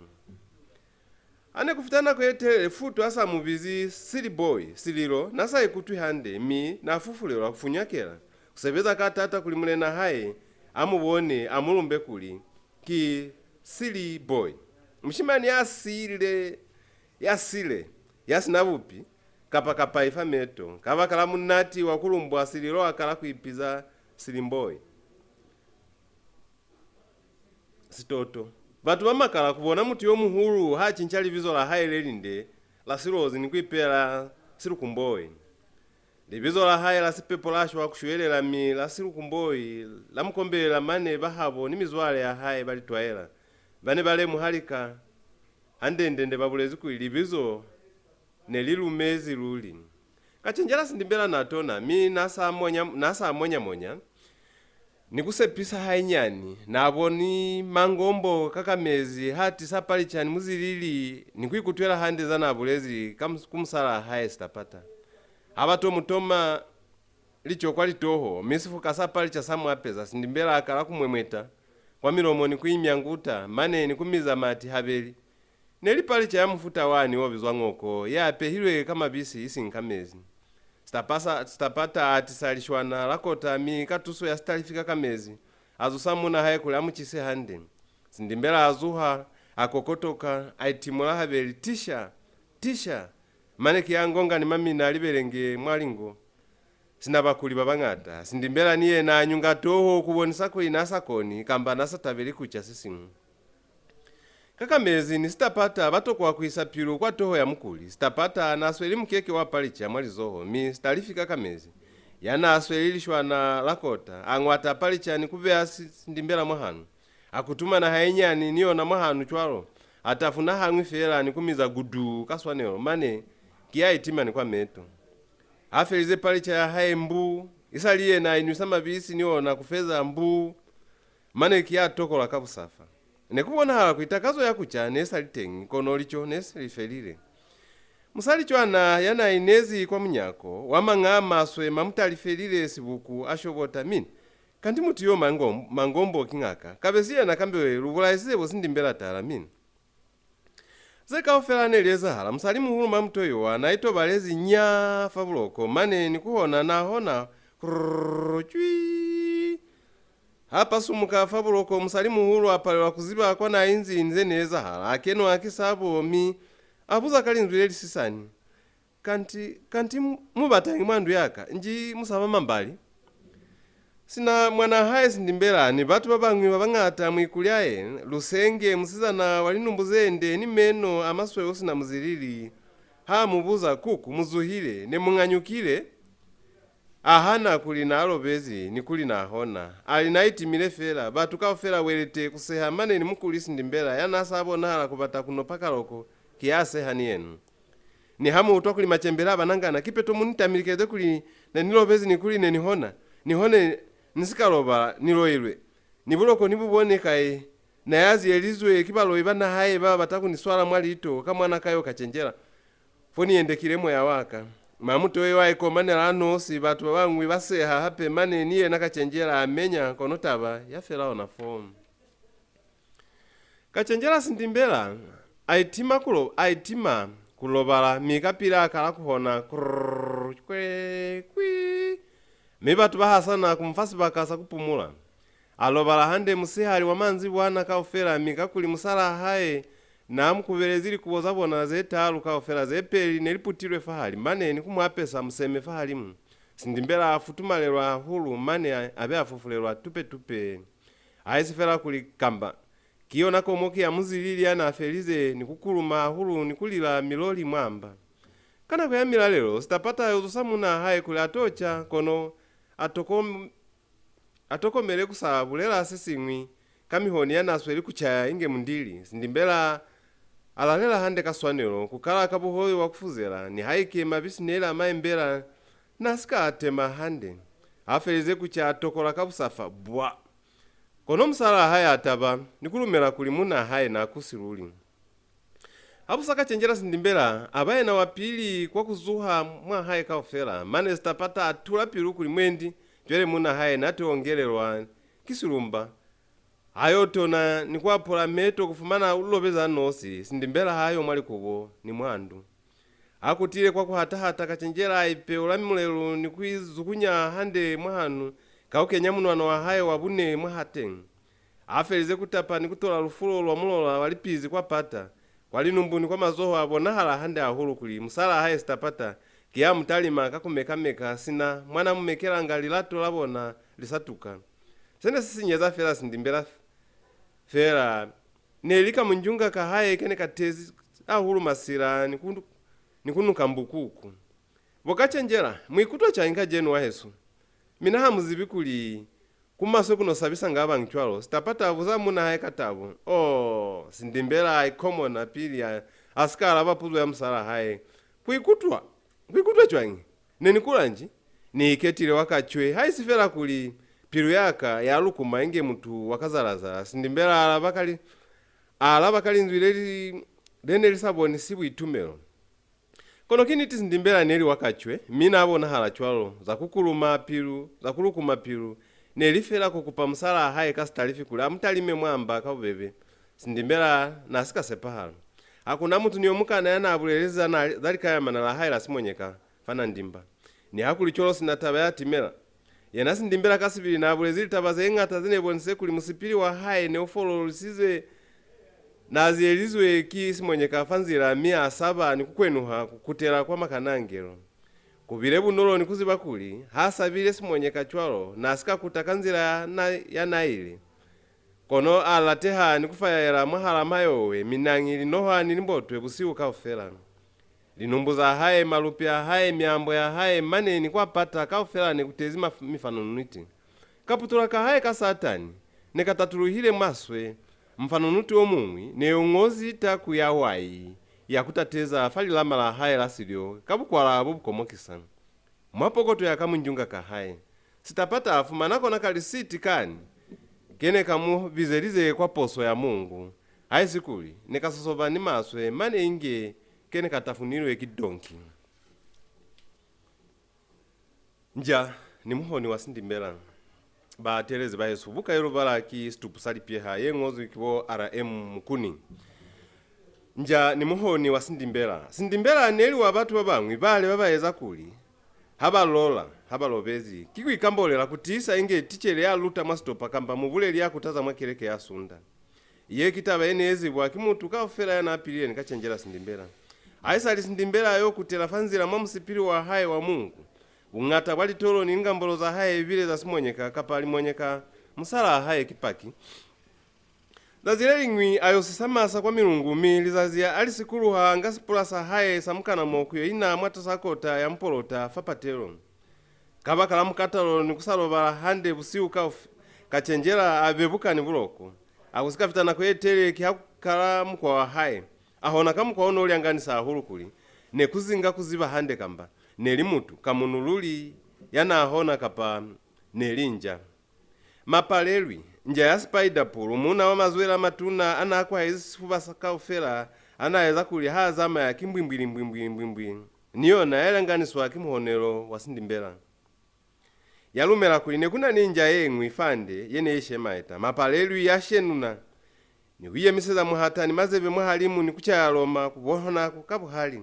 Ha ne ku fita nako ye telele, Foot a sa mu bizi Silly Boy, Sililo n'a sa ikutwi hande, mi n'a fufulelwa ku funyakela ku sebeza ka taata kuli mulen'a hae a mu bone, a mu lumbe kuli ki Silly Boy. Mushimani ya sile, ya sile, ya si na bupi, kapa kapai fa meto. Kabakala munati wa ku lumbwa, Sililo a kala ku ipiza Silly Boy. Sitoto. Batu ba makala ku bona mutu yo muhulu ha cinca libizo la hae le linde la Silozi ni ku ipeela Silukumboi. Libizo la hae la sipepo la shwa ku shwelela, mi la Silukumboi la mu kombelela, mane ba habo ni mizwale ya hae ba li twaela. Ba ne ba lemuha lika hande-nde-nde ba bulezi kuli libizo ne li lumezi luli. Kacenjela Sindimbela n'a tona, mi n'a sa monya, n'a sa monya-monya ni ku sepisa hainyani. N'a boni mangombo ka ka mezi ha tisa palica ni muzilili ni ku ikutwela hande za n'a bulezi ka mus-, ku musal'a hae Sitapata. Ha ba to mu toma lico kwa litoho, mi sifuka sa palica sa mu apeza, Sindimbela a kala ku mwemweta kwa milomo ni ku imyanguta, mane ni ku miza mati habeli. Ne li palica ya mufuta wani o bizwa ngoko, ye apehilwe ka mabisi, isiñi ka mezi. Sitapasa-, Sitapata a tisa lishwana la kota, mi ka tuso ya sitalifi ka ka mezi, a zusa muuna hae kuli a mu cise hande. Sindimbela a zuha, a kokotoka, a itimula habeli, "Tisha! Tisha!" Mane ki a ngonga ni mamina a libelenge mwa lingo. Sina bakuli ba bañata, Sindimbela ni yena a nyunga toho ku bonisa kuli n'a sa koni kamba n'a sa tabeli ku ca se siñwi. Kakamezi ni Sitapata ba tokwa ku isa pilu kwa toho ya mukuli. Sitapata n'a sweli mukeke wa palica mwa lizoho, mi Sitalifi Kakamezi, ya n'a sweli lishwana la kota, a ñwata palica ni ku beya si-, Sindimbela mwahanu. A kutumana hainyani ni yona mwahanu cwalo, a tafuna hañwi feela ni ku miza guduu ka swanelo, mane ki ya itima ni kwa meto. Ha felize palica ya hae mbuu, isali yena a inwisa mabisi ni ona ku feza mbuu, mane ki ya tokola ka busafa. Ne ku bonahala kuli takazo ya ku ca ne sa li teñi, kono lico ne se li felile. Musali cwana ya n'a inezi kwa munyako, wa mañaa maswe ma mu talifelile sibuku, a shobota, mi kanti mutu yo mango-, mangombo ki ñaka, kabe si yena kambe lu bulaisize bo Sindimbela tala, mi Ze kaufela ne li ezahala, musali-muhulu Mamutoiwa n'a itobalezi nya fa buloko, mane ni ku hona n'a hona, krrrr, cwii. Ha pasumuka fa buloko, musali-muhulu a palelwa ku ziba kwa n'a inzi ni ze ne ezahala. A kenwa ki sabo, mi a buza ka linzwi le lisisani, "Kanti, kanti mu, mu batañi mwa ndu ya ka, nji mu saba mambali?" Sina mwanaa hae Sindimbela ni batu ba bañwi ba bañata mwa ikulyae, Lusenge, musizana wa linumbu ze nde ni meno a masweu sina muzilili, ha mu buza, "Kuku, mu zuhile, ne mu ñañukile?" A hana kuli n'a lobezi ni kuli n'a hona. A li n'a itimile fela, batu kaufela welete ku seha mane ni mukuli Sindimbela ya n'a sa bonahala ku bata ku nopa kaloko, ki ya seha ni yena. Niha mu utwa kuli macembele a banangana, kipeto mu ni tamilikeze kuli ne ni lobezi ni kuli ne ni hona, ni hone ni si ka lobala, ni loilwe. Ni buloko ni bu bone kai, na ya ziyelizwe ki baloi ba naha ye ba bata ku ni swala mwa liito ka mwana ka yo Kacenjela. Fo ni yendekile moya wa ka. Mamutoiwa a ikomanela a nosi, batu ba bañwi ba seha hape, mane ni yena Kacenjela a menya, kono taba ya fela ona foo. Kacenjela Sindimbela a itima ku lo-, a itima ku lobala, mi kapili a kala ku hona, krrrr, kwe, kwi. Mi batu ba hasana ku mu fa sibaka sa ku pumula. A lobala hande musihali wa manzibwana kaufela, mi kakuli musalaa hae n'a mu kubelezi likubo za bona ze taalu kaufela, ze peli ne li putilwe fahali, mane ni ku mu apesa museme fahalimu. Sindimbela a futumalelwa hahulu, mane a, a be a fufulelwa tupe-tupe. Haisi fela kuli kamba ki yona komoki ya muzilili ya n'a felize ni ku kuluma hahulu ni ku lila miloli mwa mba. Ka nako ya milalelo, Sitapata a yo zusa muunaa hae kuli a to ca, kono a tokom-, a tokomele ku sa bulela se siñwi ka mihoni ya n'a sweli ku caya inge mundili. Sindimbela a lalela hande ka swanelo, ku kala ka buhobe bwa ku fuzela, nihaike mabisi ne li a maembela, n'a si ka a tema hande. Ha felize ku ca, a tokola ka busafa, bwa! Kono musalaa hae a taba ni ku lumela kuli muunaa hae n'a kusi luli. Ha bu sa Kacenjela Sindimbela a ba yena wa pili kwa ku zuha mwa hae kaufela, mane Sitapata a tula pilu kuli mwendi cwale muunaa hae n'a to ongelelwa ki silumba. Ha yo tona ni ku apula meto ku fumana u lobezi a nosi, Sindimbela ha yo mwa likubo ni mwa ndu. Ha kutile kwa ku hata-hata, Kacenjela a ipeula mulelu ni ku izukunya hande mwahanu ka ku kenya munwana wa hae wa bune mwahateñi. Ha felize ku tapa ni ku tola lufulo lwa mulola wa lipizi kwa pata, kwa linumbu ni kwa mazoho, a bonahala hande hahulu kuli musalaa hae Sitapata ki ya mu talima ka ku meka-meka sina mwa n'a mu mekelanga lilato la bona li sa tuka. Se ne si sinyeza fela Sindimbela f-, fela ne li kamunjunga ka hae ke ne ka tezi hahulu masila ni ku, ni ku nuka mbukuku. Bo Kacenjela, mu ikutwa cwañi kacenu wahesu? Mina ha mu zibi kuli ku maswe ku no sabisanga ba bañwi cwalo? Sitapata a buza muunaa hae ka tabo. Oh, Sindimbela a ikomona pili a, a si ka alaba puzo ya musalaa hae. Ku ikutwa? Ku ikutwa cwañi? Ne ni kula nji? Ni iketile wa kacwe, haisi fela kuli pilu ya ka ya lukuma inge mutu wa kazala-zala, Sindimbela a alaba ka li-, a alaba ka linzwi le li, le ne li sa bonisi buitumelo. Kono ki niti Sindimbela ne li wa kacwe, mi n'a bonahala cwalo, za ku kuluma pilu, za ku lukuma pilu, ne li fela ku kupa musalaa hae ka Sitalifi kuli a mu talime mwa mba ka bubebe. Sindimbela n'a si ka sepahala. Ha ku na mutu ni yo mukana ya n'a bulelezi za na, za likayamana la hae la Simonyeka fa Nandimba. Nihakulicwalo sina taba ya timela. Yena Sindimbela ka sibili n'a bulezi litaba ze ñata ze ne bonisize kuli musipili wa hae ne u fololisize, n'a ziyelizwe ki Simonyeka fa nzila mi a saba ni ku kwenuha ku kutela kwa Makanangelo. Ku bile bunolo ni ku ziba kuli, ha sabile Simonyeka cwalo, n'a si ka kuta ka nzila ya na, ya n'a ile. Kono a lateha ni ku fayaela mwahal'a mayowe, minañi, linohwa ni limbotwe busihu kaufela. Linumbu za hae, malupi a hae, miambo ya hae, mane ni kwa pata kaufela ne ku tezi maf-, mifanonwiti. Kaputula ka hae ka Satani ne ka tatuluhile maswe. Mufanonuti o muñwi ne u ñozi taku ya wai ya ku tateza fa lilama la hae la silyo ka bukwala bo bu komokisa. Mwa pokoto ya ka munjunga ka hae, Sitapata a fumana kona ka lisiti kani ke ne ka mu bizelize kwa poso ya Mungu, haisi kuli ne ka sosoba ni maswe mane inge ke ne ka tafunilwe ki donki. Nja ni muhoni wa Sindimbela. Bateelezi bahesu, buka ye lu bala ki Situpu sa Lipyeha ye ñozwi ki bo R M Mukuni. Nja ni muhoni wa Sindimbela. Sindimbela ne li wa batu ba bañwi bale ba ba eza kuli ha ba lola, ha ba lobezi, ki ku ikambolela ku tiisa inge ticele ya luta mwa sitopa kamba mubuleli ya kutaza mwa keleke ya Sunda. Ye ki taba ye ne zibwa ki mutu kaufela ya n'a pilile ni Kacenjela Sindimbela. Haisali Sindimbela a yo kutela fa nzila mwa musipili wa hae wa Mungu, buñata bwa litolo ni lingambolo za hae bile za simonyeka kapa limonyeka. Musalaa hae ki paki. Zazi le liñwi a yo sisa masa kwa milungu, mi lizazi a li sikuluha a nga sipula sa hae sa mukanamo ku yo ina mwatas'a kota ya mupolota fa patelo. Kabakala mukatalo ni ku sa lobala hande busihu kaufi, Kacenjela a bebuka ni buloko. A ku si ka fita nako ye telele ki ha ku kala mukwa wa hae. A hona ka mukwa o no lyanganisa hahulu kuli ne ku zinga ku ziba hande kamba ne li mutu ka munu luli ya n'a hona kapa ne li nja. Mapalelwi, nja ya Spider Pulu, muuna wa mazwele a matuna a n'a kwahezi sifuba sa kaufela, a n'a eza kuli ha zamaya ki mbwimbwili mbwimbwili mbwimbwili, ni yona ya lyanganiswa ki muhonelo wa Sindimbela. Ya lumela kuli ne ku na ni nja ye ñwi fande ye ne i shemaeta. Mapalelwi ya shenuna ni ku yemiseza muhata ni mazebe mwahalimu ni ku caya loma ku bona ku ka buhali.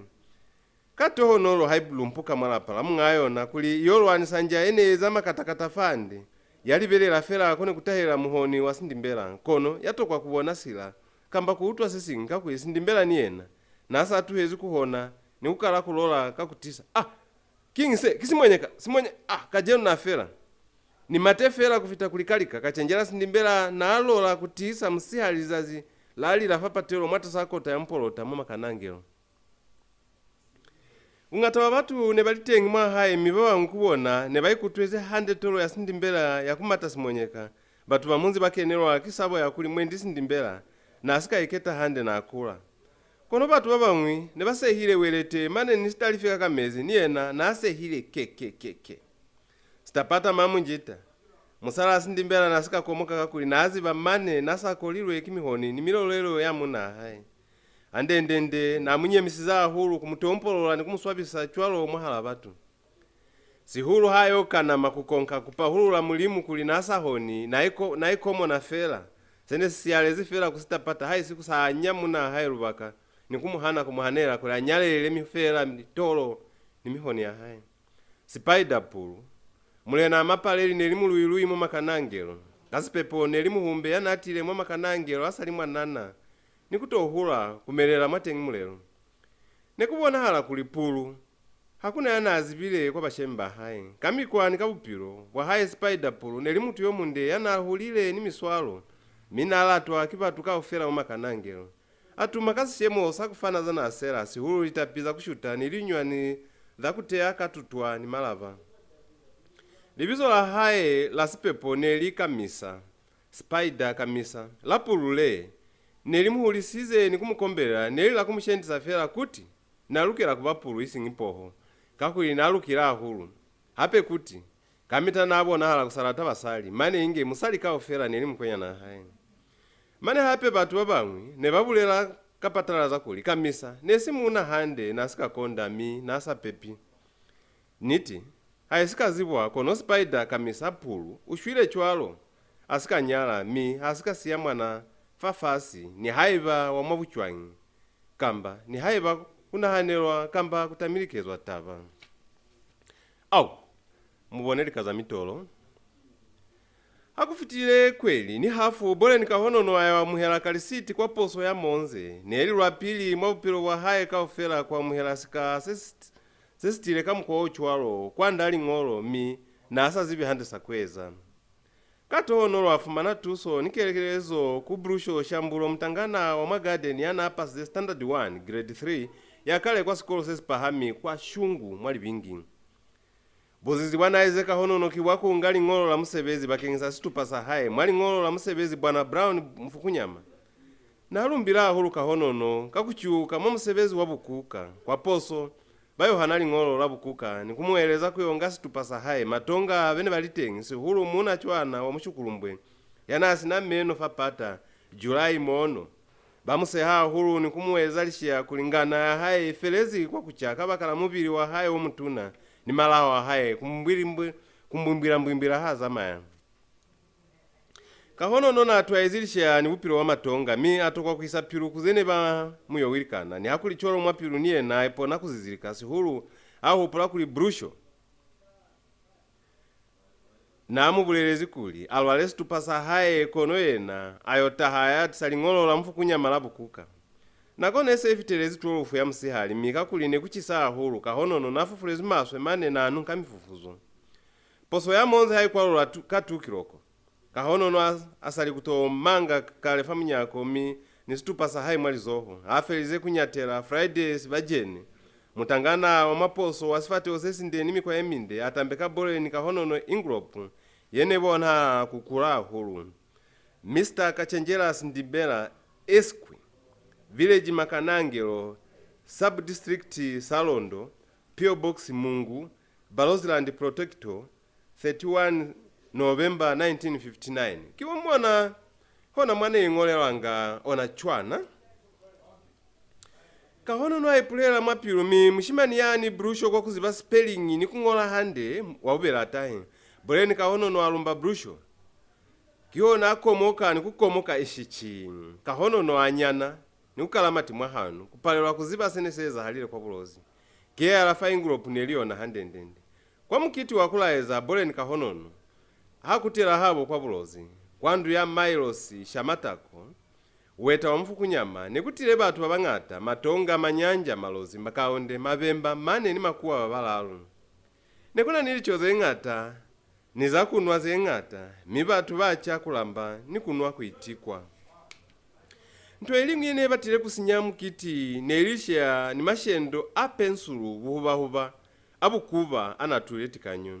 Ka tohonolo ha i lumpuka mwa lapa la muñaa yona kuli i yo lwanisa nja ye ne i eza makatakata fande, ya libelela fela ko ne ku tahela muhoni wa Sindimbela, kono ya tokwa ku bona sila kamba ku utwa se siñwi, kakuli Sindimbela ni yena n'a sa tuhezi ku hona ni ku kala ku lola ka ku tisa. Ah! Kiñi se? Ki simonyeka! Simonye-, ah, kacenu na fela! Ni mate fela ku fita ku lika-lika. Kacenjela Sindimbela n'a lola ku tisa musihali lizazi la lila fa patelo mwatas'a kota ya mupolota mwa makanangelo. Buñata bwa batu ne ba li teñi mwa hae, mi ba bañwi ku bona ne ba ikutwezi hande tolo ya Sindimbela ya ku mata simonyeka. Batu ba munzi ba kenelwa ki sabo ya kuli mwendi Sindimbela n'a si ka iketa hande n'a kula. Kono batu ba bañwi ne ba sehile welete, mane ni sitalifi ka ka mezi, ni yena n'a sehile ke, ke, ke, ke. Sitapata Mamunjita, musal'a Sindimbela, n'a si ka komoka, kakuli n'a ziba mane n'a sa kolilwe ki mihoni ni milolelo ya munaa hae. Hande-nde-nde, n'a mu nyemisize hahulu ku mu tompolola ni ku mu swabisa cwalo mwahal'a batu. Sihulu ha yo kanama ku konka ku pahulula Mulimu kuli n'a sa honi, n'a iko-, n'a ikomona fela. Se ne si siyalezi fela ku Sitapata haisi ku sa anya munaa hae lubaka ni ku mu hana ku mu hanela kuli a nyalelele mi-, fela mitolo ni mihoni ya hae. Spider Pulu, Mulena Mapaleli, ne li muluilui mwa makanangelo. Ka sipepo ne li muhumbe ya n'a tile mwa makanangelo a sa li mwanana ni ku to hula ku melela mwateñi mulelu. Ne ku bonahala kuli Pulu ha ku na ya n'a zibile kwa bashemi ba hae. Ka mikwa ni ka bupilo bwa hae, Spider Pulu ne li mutu yo munde ya n'a hulile ni miswalo, mi n'a latwa ki batu kaufela mwa makanangelo. A tuma ka sishemo sa ku fana za n'a sela, sihulu litapi za ku shuta ni linyunywani za ku teya ka tutwa ni malaba. Libizo la hae la sipepo ne li Kamisa, Spider Kamisa. La Pulu le ne li mu hulisize ni ku mu kombelela ne li la ku mu shendisa fela, kuti n'a lukela ku ba Pulu isiñi poho, kakuli n'a lukile hahulu. Hape kuti, kamita n'a bonahala ku sa lata basali, mane inge musali kaufela ne li mukwenyanaa hae. Mane hape batu ba bañwi ne ba bulela ka patalaza kuli Kamisa ne si muuna hande, n'a si ka konda, mi n'a sa pepi. Niti ha i si ka zibwa, kono Spider Kamisa Pulu u shwile cwalo, a si ka nyala, mi ha si ka siya mwana fafasi, nihaiba wa mwa bucwañi, kamba nihaiba ku nahanelwa kamba ku tamilikezwa taba. Au! Mu bone lika za mitolo. Ha ku fitile kweli ni hafu, Boleni Kahonono a yo amuhela Kalisiti kwa poso ya Monze. Ne li lwa pili mwa bupilo bwa hae kaufela ku amuhela sika se si, se si tile ka mukwa o cwalo, kwand'a liñolo, mi n'a sa zibi hande sa ku eza. Ka tohonolo a fumana tuso ni kelekelezo ku Brusho Shambulo, mutangana wa mwa gadeni ya n'a pasize Standard one, Grade three, ya kale kwa sikolo se si pahami kwa Shungu mwa Libingi. Buzizi bwa n'a ize Kahonono ki bwa ku nga liñolo la musebezi bakeñisa situpa sa hae. Mwa liñolo la musebezi, Bwana Brown Mufukunyama n'a lumbile hahulu Kahonono ka ku cuka mwa musebezi wa bukuka. Kwa poso, ba yo hana liñolo la bukuka ni ku mu eleza ku yo nga situpa sa hae. Matonga be ne ba li teñi, sihulu muuna cwana wa Mushukulumbwe ya n'a si na meno fa pata, July Moono, ba mu seha hahulu ni ku mu eza lisheya kuli ngana ya hae i felezi kwa ku ca kabakala mubili wa hae o mutuna ni malaho a hae ku mbwilimbwi-, ku mbwimbwila-mbwimbwila ha zamaya. Kahonono n'a twaezi lisheya ni bupilo bwa Matonga, mi a tokwa ku isa pilu ku ze ne ba mu yo wilikana. Nihakulicwalo, mwa pilu ni yena a ipona ku zizilika, sihulu ha hupula kuli Brusho n'a mu bulelezi kuli a lwale situpa sa hae, kono yena a yo taha a ya tisa liñolo la Mufukunyama la bukuka. Nako ne se i fitelezi twelve ya musihali, mi kakuli ne ku cisa hahulu, Kahonono n'a fufulezwi maswe mane n'a nunka mifufuzo. Poso ya monzi ha i kwalula tu-, ka two kiloko, Kahonono a, a sa li ku to manga kale fa munyako, mi ni situpa sa hae mwa lizoho. Ha felize ku nyatela Friday Sibajene, mutangana wa mwa poso wa sifateho se sinde ni mikwa ye minde, a tambeka Boleni Kahonono ingulopu ye ne bonahala ku kula hahulu. Mister Kachenjelas Ndibela, Esq., Village Makanangelo, Sub-District Salondo, P O Box Mungu, Barotseland Protector, thirty-one November nineteen fifty-nine. Ki wa mona hona mwa ne i ñolelwanga ona cwana. Kahonono a ipulela mwa pilu, mi mushimani yani Brusho kwa ku ziba spelling ni ku ñola hande, wa bubela a tahe. Boleni Kahonono a lumba Brusho. Kihona a komoka ni ku komoka ishici. Kahonono a nyana ni ku kala mati mwahanu, ku palelwa ku ziba se ne si ezahalile kwa Bulozi. Ki ye a lafa ingulopu ne li yona hande-ndende. Kwa mukiti wa ku laeza, Boleni Kahonono ha kutela habo kwa Bulozi, kwa ndu ya Mailosi Shamatako, weta wa Mufukunyama, ne ku tile batu ba bañata, Matonga, Manyanja, Malozi, Makaonde, Mabemba, mane ni Makuwa ba balalu. Ne ku na ni lico ze ñata, ni za ku nwa ze ñata, mi batu ba ca ku lamba ni ku nwa ku itikwa. Nto i liñwi ye ne batile ku sinya mukiti ne li lisheya ni mashendo a pensulu, buhuba-huba, a bukuba a n'a tulile tikanyo.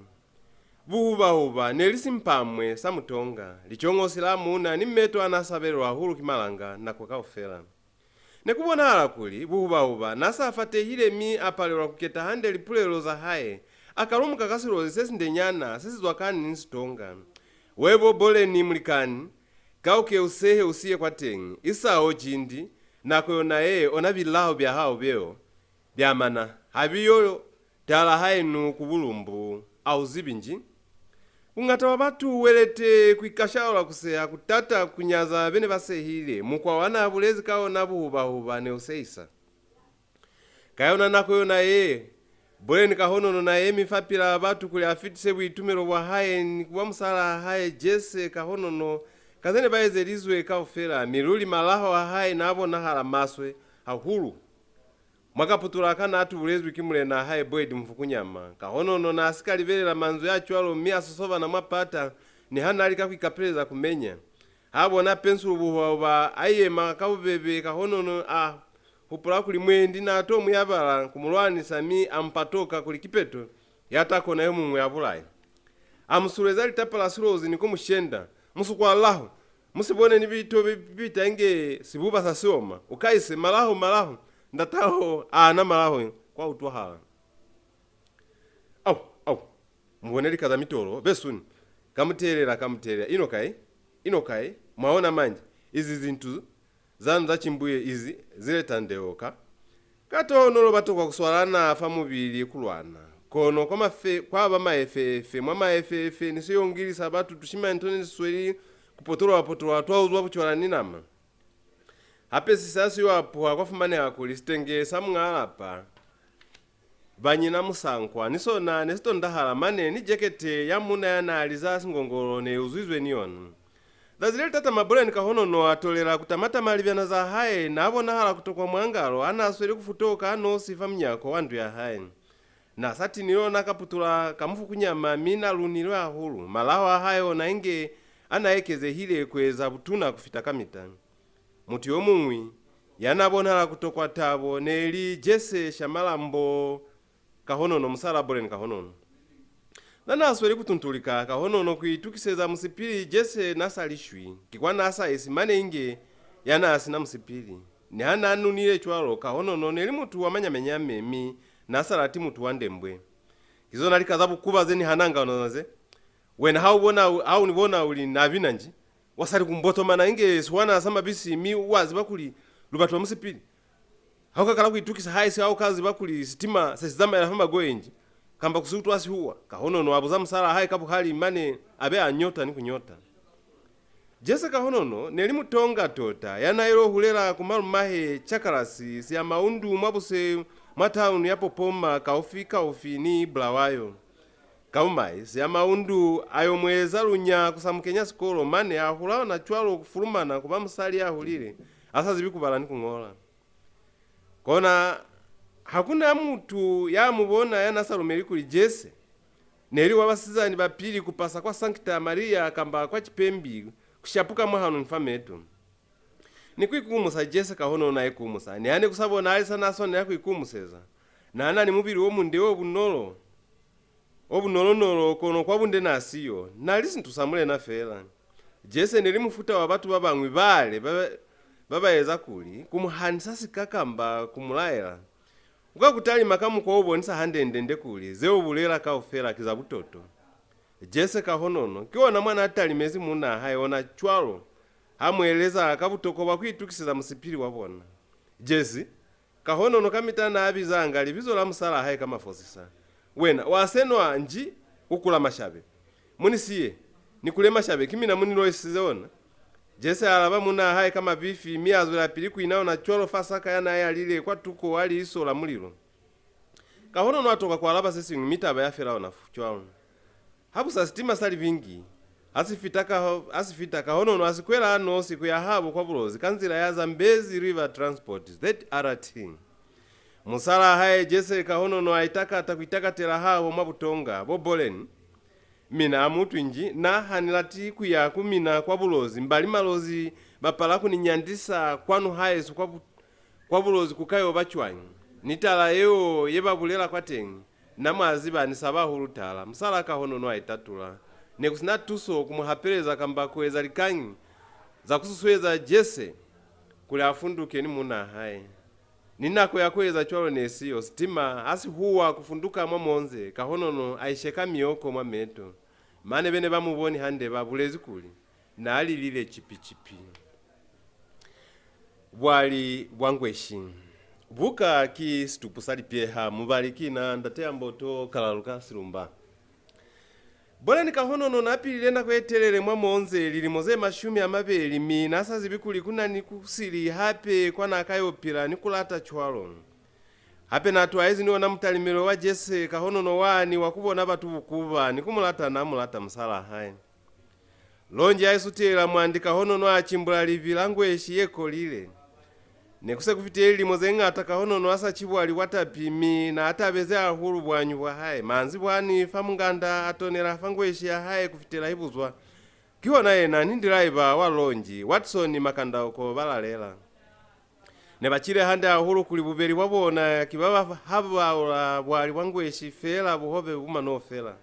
Buhuba-huba ne li simpamwe sa Mutonga, licoñosi la muuna ni meto a n'a sabelelwa hahulu ki malanga nako kaufela. Ne ku bonahala kuli buhuba-huba n'a sa fatehile, mi a palelwa ku keta hande lipulelo za hae. A kalumuka ka Silozi se sindenyana se si zwakani ni Sitonga. Webo Boleni mulikani, ka u ke u sehe u siye kwateñi, isaho cindi, nako yona ye, ona bilaho bya hao beo, bya mana, ha bi yo tala haenu ku bulumbu, a u zibi nji? Buñata bwa batu welete ku ikashaula ku seha ku tata ku nyaza be ne ba sehile, mukwa wa n'a bulezi ka ona buhuba-huba ne u sehisa. Ka yona nako yona ye, Boleni Kahonono n'a yemi fapilaa batu kuli a fitise buitumelo bwa hae ni ku bwa musalaa hae Jese Kahonono ka ze ne ba ezelizwe kaufela, mi luli malaho a hae n'a bonahala maswe hahulu. Mwa kaputula ka n'a tubulezwi ki mulenaa hae Boyd Mufukunyama, Kahonono n'a si ka libelela manzwi a cwalo mi a sosobana mwa pata niha n'a lika ku ikapeleza ku menya. Ha bona pensulu buhuba-huba a yema ka bubebe, Kahonono a hupula kuli mwendi n'a to mu yabala ku mu lwanisa mi a mu patoka kuli kipeto ya ta kona yo muñwi a bulaye. A mu suleza litapa la Silozi ni ku mu shenda. Musukwa laho, mu si bone ni bito bi bita inge sibuba sa sioma. U kaise, malaho, malaho. Ndataho a na malaho kwa utwahala. Au, au. Mu bone lika za mitolo, besuni. Ka mu teelela, ka mu teelela. Ino kai? Ino kai? Mwa ona manje? Izi zintu zanu za cimbuye izi zi leta ndeo ka. Ka tohonolo ba tokwa ku swalana fa mubili ku lwana. Kono kwa mafe, kwa ba maefeefe, mwa maefeefe ni siyongili sa batu tushimani to ne si sweli ku potoloha-potoloha twa uzwa bucwala ni nama. Hape sisa si yo apuha kwa fumaneha kuli sitenge sa muñ'a lapa Banyina Musankwa ni sona ne si tondahala mane ni jekete ya muuna ya n'a liza singongolo ne i uzwizwe ni yona. Zazi le li tatama Boleni Kahonono a tolela ku tama-tama libyana za hae, n'a bonahala ku tokwa mwangalo ha n'a sweli ku futoka a nosi fa munyako wa ndu ya hae. N'a sa tini lona kaputula ka Mufukunyama mi n'a lunilwe hahulu, malaho a hae ona inge a n'a ekezehile ku eza butuna ku fita kamita. Mutu yo muñwi ya n'a bonahala ku tokwa tabo ne li Jese Shamalambo Kahonono, musal'a Boleni Kahonono. Na n'a sweli ku tuntulika Kahonono ku itukiseza musipili, Jese n'a sa li shwi, ki kwa n'a sa esi mane inge ya n'a si na musipili. Niha n'a nunile cwalo, Kahonono ne li mutu wa manyamenyame, mi n'a sa lati mutu wa ndembwe. Ki zona lika za bukuba ze ni hananga zona ze. Wena ha u bona, ha u ni bona u li na bina nji? Wa sa li ku mbotomana inge siwana sa mabisi, mi wa ziba kuli lu batu ba musipili. Ha u ka kala ku itukisa, haisi ha u ka ziba kuli sitima se si zamaela fa magoye nji, kamba ku si utwa sihuwa? Kahonono a buza musal'a hae ka buhali, mane a be a nyota ni ku nyota. Jese Kahonono ne li Mutonga tota, ya n'a ilo hulela ku malumahe Chakalasi, Siamaundu mwa buse mwa taunu ya Popoma, kaufi-kaufi ni Bulawayo. Ka bumai, Siamaundu a yo mu eza lunya ku sa mu kenya sikolo, mane a hula ona cwalo ku fulumana ku ba musali ya hulile, a sa zibi ku bala ni ku ñola. Kona, ha ku na mutu ya mu bona ya n'a sa lumeli kuli Jese ne li wa basizani ba pili ku pasa kwa Sancta Maria kamba kwa Cipembi ku shapuka mwahanoni fa meto. Ni ku ikumusa Jese Kahonono n'a ikumusa. Niha ne ku sa bonahali sa n'a swanela ku ikumuseza. N'a na ni mubili o munde o bunolo, o bunolo-nolo, kono kwa bunde n'a siyo. N'a li sintu sa mulena fela. Jese ne li mufuta wa batu ba bañwi bale ba, ba ba eza kuli ku mu hanisa sika kamba ku mu laela. U ka ku talima ka mukwa o bonisa hande-ndende kuli ze u bulela kaufela ki za butoto. Jese Kahonono ki ona mwa n'a talimezi munn'a hae ona cwalo, ha mu eleza ka butokwa bwa ku itukiseza musipili wa bona. Jese Kahonono kamita n'a bizanga libizo la musal'a hae ka mafosisa. Wena, wa senwa nji? U kula mashabe. Mu ni siye, ni kule mashabe, ki mina mu ni loisize ona. Jese a alaba munn'a hae ka mabifi, mi a zwelapili ku ina ona cwalo fa saka ya n'a yalile kwa tuko a liiso la mulilo. Kahonono a tokwa ku alaba se siñwi, mi taba ya fela ona fu-, cwalo. Habusa sitima sa Libingi ha si fita ka, ha si fita, Kahonono a si kwela a nosi ku ya habo kwa Bulozi ka nzila ya Zambezi River Transport, Z R T. Musal'a hae Jese Kahonono a itakata ku itakatela habo mwa Butonga, bo Boleni. Mina ha mu utwi nji? Na ha ni lati ku ya ku mina kwa Bulozi, mbali Malozi ba pala ku ni nyandisa kwanu haesu kwa bu-, kwa Bulozi ku ka yo ba cwañi? Ni tala yeo ye ba bulela kwateñi, na mwa ziba ni saba hahulu tala. Musal'a Kahonono a itatula. Ne ku si na tuso ku mu hapeleza kamba ku eza likañi za ku susueza Jese kuli a funduke ni munn'a hae. Ni nako ya ku eza cwalo ne siyo. Sitima ha si huwa ku funduka mwa Monze, Kahonono a isheka mioko mwa meto. Mane be ne ba mu boni hande ba bulezi kuli, na lilile cipi-cipi. Bwali bwa Ngweshi. Buka ki Situpu sa Lipyeha, mubali ki na, Ndate ya Mboto, Kalaluka Silumba. Boleni Kahonono na pilile nako ye telele mwa Monze, lilimo ze mashumi a mabeli, mi na sa zibi kuli ku na ni ku sili hape kwa na ka yo pila ni ku lata cwalo. Hape na twaezi ni ona mutalimelo wa Jese Kahonono wani wa ku bona batu bukuba ni ku mu lata na mu lata musalaa hae. Lonji ha i sutela, Mwandi Kahonono a cimbula libi la Ngweshi ye kolile. Ne ku se ku fitile lilimo ze ñata Kahonono a sa cibwali bwa tapi, mi na tabezi hahulu buanyu bwa hae. Manzibwani fa munganda a tonela fa Ngweshi ya hae ku fitela i buzwa. Kihona yena ni ndilaiba wa lonji, Watson Makandauko, ba lalela. Ne ba cile hande hahulu kuli bubeli bwa bona ki ba ba habaula bwali bwa Ngweshi feela buhobe bu manoo fela.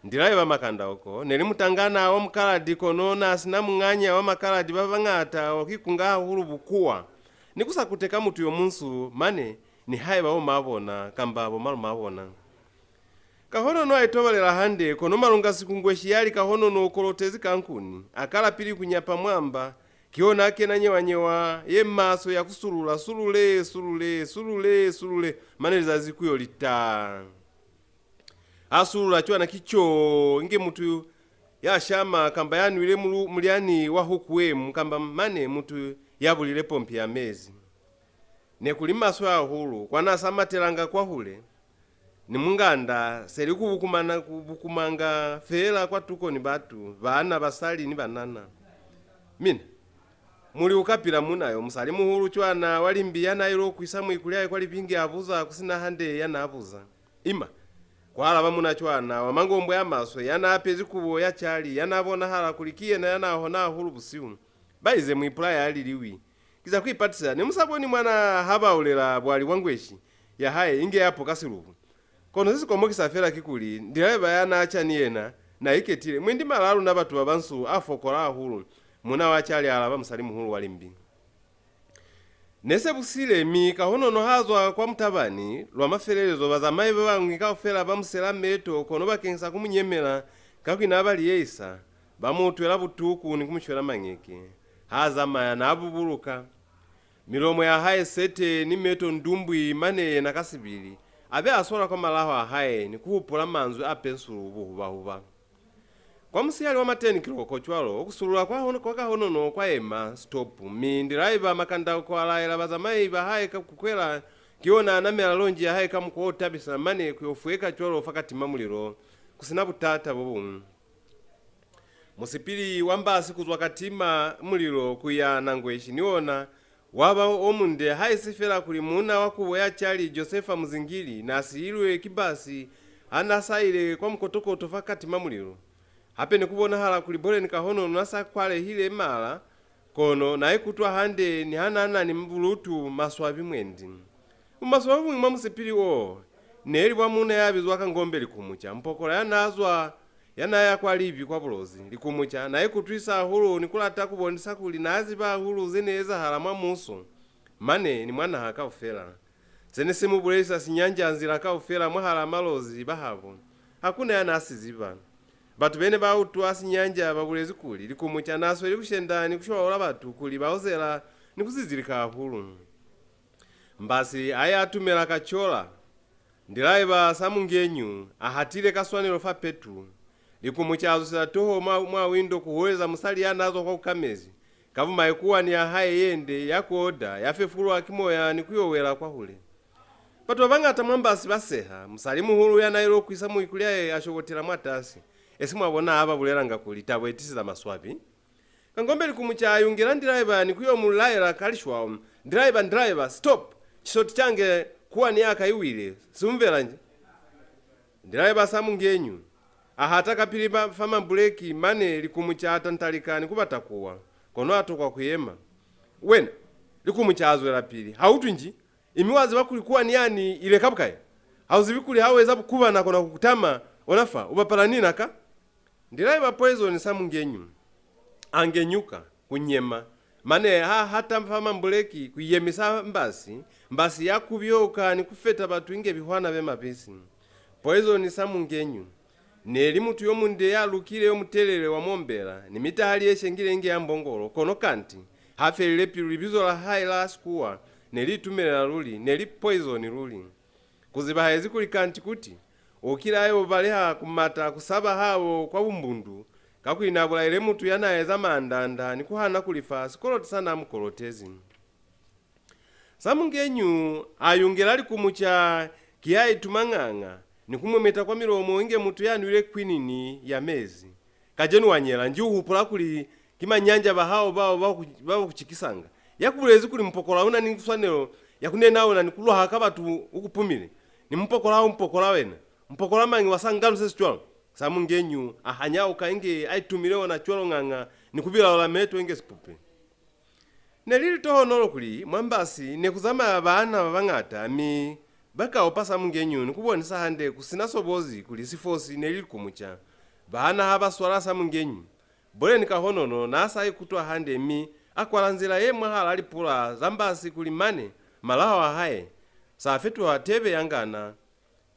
Ndilaiba Makandauko ne li mutangana wa mukaladi, kono na si na muñanya wa makaladi ba bañata wa ku ikunga hahulu bukuwa ni ku sa kuteka mutu yo munsu, mane nihaiba bo maa bona kamba bo malumaa bona. Kahonono a itobalela hande, kono malungasiku Ngweshi ya li Kahonono u kolotezi kankuni, a kala pili ku nyapa mwa mba, kihona a kena nyewa-nyewa ye maswe ya ku sulula, sulule, sulule, sulule, sulule, mane lizazi ku yo lita. A sulula cwana ki coo, inge mutu ya shama kamba ya nwile mulu-, mulyani wa hookworm kamba mane mutu ya bulile pompi ya mezi. Ne ku li maswe hahulu, kwa na sa matelanga kwahule ni munganda, se li ku bukumana, ku bukumanga feela kwatuko ni batu, baana, basali ni banana. Mina, mu li u ka pila muuna yo, musali-muhulu cwana wa limbi ya na ilo kwisa muikulu ya hae kwa Libingi a buza, ku si na hande ya na buza. Ima, Kwa alaba muuna cwana wa mangombwe a maswe ya n'a apezi kubo ya cali, ya n'a bonahala kuli ki yena ya n'a hona hahulu busihu. Ba ize, "Muipulai a liliwi. Ki za ku ipatisa, ne mu sa boni mwana ha baulela bwali bwa ngweshi ya hae inge ya poka silubu?" Kono se si komokisa fela kikuli, ndilaiba ya n'a ca ni yena, n'a iketile, mwendi mala a luna batu ba bansu a fokola hahulu, muuna wa cali a alaba musali-muhulu wa limbi. Ne se bu sile, mi Kahonono ha zwa kwa mutabani, lwa mafelelezo bazamai ba bañwi kaufela ba mu sela meto, kono bakeñisa ku mu nyemela, kakuli n'a ba liyeisa, ba mu utwela butuku ni ku mu shwela mañeke. Ha zamaya, n'a bubuluka. Milomo ya hae sete ni meto ndumbwi, mane yena ka sibili, a be a swala kwa malaho a hae ni ku hupula manzwi a pensulu buhuba-huba. Kwa musihali wa ma ten kiloko cwalo, ku sulula kwa, hon-, kwa Kahonono kwa yema, stop, mi ndilaiba Makandauko a laela bazamai ba hae ka ku kwela, ki yona a namela lonji ya hae ka mukwa o tabisa mane ku yo fweka cwalo fa Katima Mulilo, ku si na butata bo buñwi. Musipili wa mbasi ku zwa Katima Mulilo ku ya Nangweshi ni ona wa ba o munde, haisi fela kuli muuna wa kubo ya cali Josefa Muzingili n'a siilwe ki basi ha n'a sa ile kwa mukotokoto fa Katima Mulilo. Hape ne ku bonahala kuli Boleni Kahonono n'a sa kwalehile mala, kono n'a ikutwa hande niha n'a na ni bulutu maswabi mwendi. Bumaswe bo buñwi mwa musipili wo ne li bwa muuna ya bizwa Kangombe Likumuca, mupokola ya n'a zwa, ya n'a ya kwa libi kwa Bulozi. Likumuca n'a ikutwisa hahulu ni ku lata ku bonisa kuli n'a ziba hahulu ze ne ezahala mwa muuso, mane ni mwa naha kaufela. Se ne si mu bulelisa Sinyanja nzila kaufela mwahal'a Malozi ba habo, ha ku na ya n'a si ziba. Batu be ne ba utwa Sinyanja ba bulezi kuli Likumuca n'a sweli ku shenda ni ku shwaula batu kuli ba ozela ni ku zizilika hahulu. Mbasi a ya tumela Kacola. Ndilaiba Samungenyu a hatile ka swanelo fa petulu. Likumuca a zusela toho mwa, mwa windo ku huweleza musali ya n'a zwa kwa ku ka mezi. Ka bumai kuwani ya hae ye nde ya koda ya fefulwa ki moya ni ku yo wela kwahule. Batu ba bañata mwa mbasi ba seha. Musali-muhulu ya n'a ilo kwisa muikulyae a shokotela mwatasi. Esi mwa bona ha ba bulelanga kuli tabo i tiseza maswabi. Kangombe Likumuca a yungela ndilaiba ni ku yo mu laela ka lishwao, "Ndilaiba, ndilaiba, stop! Cishoti cange kuwani ya ka i wile, si umvela nji?" Ndilaiba Samungenyu a hata kapili ba, fa mabuleki, mane Likumuca a tantalika ni ku bata kuwa, kono a tokwa ku yema. "Wena," Likumuca a zwelapili, "ha u utwi nji? Imi wa ziba kuli kuwani yani i leka bukai? Ha u zibi kuli ha u eza bukuba na kona ku ku tama ona fa, u bapala ni na ka?" Ndilaiba Poison Samungenyu a ngenyuka, ku nyema, mane ha hata fa mambuleki ku yemisa mbasi, mbasi ya kubyoka ni ku feta batu inge bihwana be mabisi. Poison Samungenyu ne li mutu yo munde ya lukile, yo mutelele, wa mombela, ni mitahali ye shengile inge ya mbongolo, kono kanti ha felile pilu, libizo la hae la Sikuwa ne li itumelela luli, ne li Poison luli. Ku zibahezi kuli kanti kuti u kile a yo baleha ku mata ku saba habo kwa bumbundu, kakuli n'a bulaile mutu ya n'a eza maanda-anda ni ku hana ku lifa sikoloti sa n'a mu kolotezi. Samungenyu a yungela Likumuca ki ya ituma ñaña ni ku mwemeta kwa milomo inge mutu ya nwile kwinini ya mezi. Kacenu wa nyela, nji u hupula kuli ki Manyanja ba hao bao ba ku, ba ba ku cikisanga? Ya ku bulezi kuli mupokola u na ni swanelo ya ku nena wena ni ku lwaha ka batu u ku pumile? Ni mupokola hao mupokola wena. Mupokola mañi wa sangano se si cwalo? Samungenyu a hanyauka inge a itumile ona cwalo ñaña ni ku bilaula meto inge sipupe. Ne li litohonolo kuli mwa mbasi ne ku zamaya baana ba bañata, mi ba ka opa Samungenyu ni ku bonisa hande ku si na sobozi kuli sifosi ne li Likumuca. Baana ha ba swala Samungenyu, Boleni Kahonono n'a sa ikutwa hande, mi a kwala nzila ye mwahal'a lipula za mbasi kuli mane malaho a hae s'a fetuha tebe ya ngana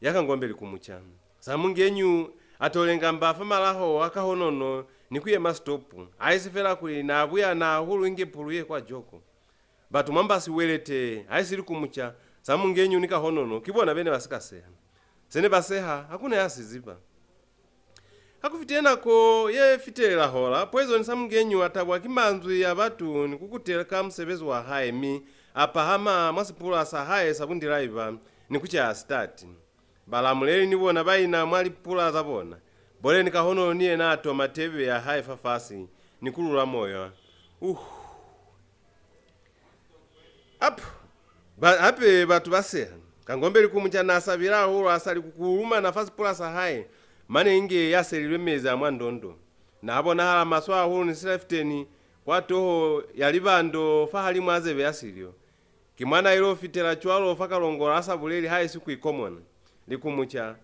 ya Kangombe Likumuca. Samungenyu a to lenga mba fa malaho a Kahonono ni ku yema sitopu, haisi fela kuli n'a buyana hahulu inge pulu ye kwa joko. Batu mwa mbasi welete, haisi Likumuca, Samungenyu ni Kahonono, ki bona be ne ba si ka seha. Se ne ba seha, ha ku na ya si ziba. Ha ku fitile nako ye fitelela hola, Poison Samungenyu a tabwa ki manzwi a batu ni ku kutela ka musebezi wa hae, mi a pahama mwa sipula sa hae sa bundilaiba ni ku caya sitati. Balamuleli ni bona ba ina mwa lipula za bona. Boleni Kahonono ni yena a toma tebe ya hae fafasi ni ku lula moya. Uh. Apu! Ba, hape batu ba seha. Kangombe Likumuca n'a sabile hahulu, a sa li ku kulumana fa sipula sa hae, mane inge ya selilwe mezi a mwa ndondo. N'a bonahala maswe hahulu ni silafiteni kwa toho ya libando fahalimu a zebe ya silyo. Ki mwa n'a il'o fitela cwalo fa kalongola a sa buleli haisi ku ikomona. Likumuca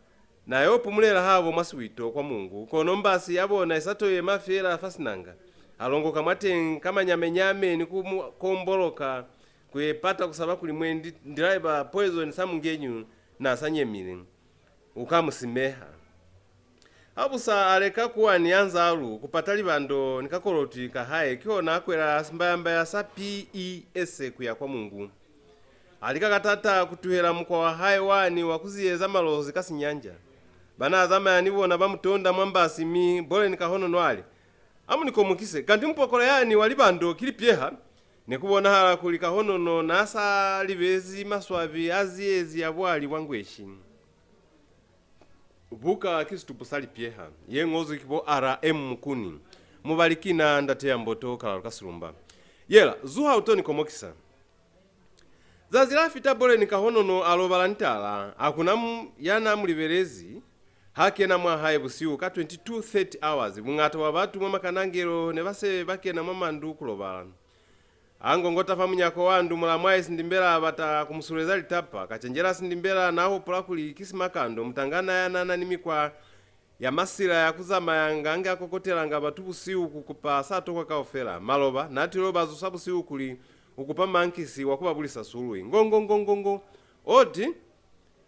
n'a yo pumulela habo mwa siwito kwa Mungu, kono mbasi ya bona i sa to yema fela fa sinanga. A longoka mwateñi ka manyame-nyame ni ku mu komboloka, ku ipata ku saba kuli mwendi ndilaiba poison sa mungenyu n'a sa nyemile, u ka mu simeha. Habusa a leka kuwani ya nzalu ku pata libando ni kakolotwi ka hae, kihona a kwela simbayambaya sa P E S ku ya kwa Mungu. A lika ka taata ku tuhela mukwa wa hae wani wa ku ziyeza Malozi ka Sinyanja. Ba n'a zamaya ni bona ba mu tonda mwa mbasi, mi Boleni Kahonono a li, "A mu ni komokise, kanti mupokola yani wa libando ki lipyeha?" Ne ku bonahala kuli Kahonono n'a sa libezi maswabi a ziyezi ya buhali bwa ngweshi. Buka ki Situpu sa Lipyeha, ye ñozwi ki bo R M Mukuni. Mubali ki na, Ndate ya Mboto, Kalalo ka Silumba. Yela, zuha u to ni komokisa. Zazi la fita Boleni Kahonono a lobala ni tala, ha ku na mu-, ya n'a mu libelezi. Ha kena mwa hae busihu ka twenty-two thirty hours, buñata bwa batu mwa makanangelo ne ba se ba kena mwa mandu ku lobala. A ngongota fa munyako wa ndu, mulamwae Sindimbela a bata ku mu suleza litapa. Kacenjela Sindimbela n'a hupula kuli ki Simakando, mutangana ya n'a na ni mikwa ya masila ya ku zamaya nga nge a kokotelanga batu busihu ku kupa sa tokwa kaufela. Maloba, n'a til'o ba zusa busihu kuli u kupa mankisi wa ku ba bulisa sulwi. Ngo, ngo, ngo, ngo, ngo. Oti,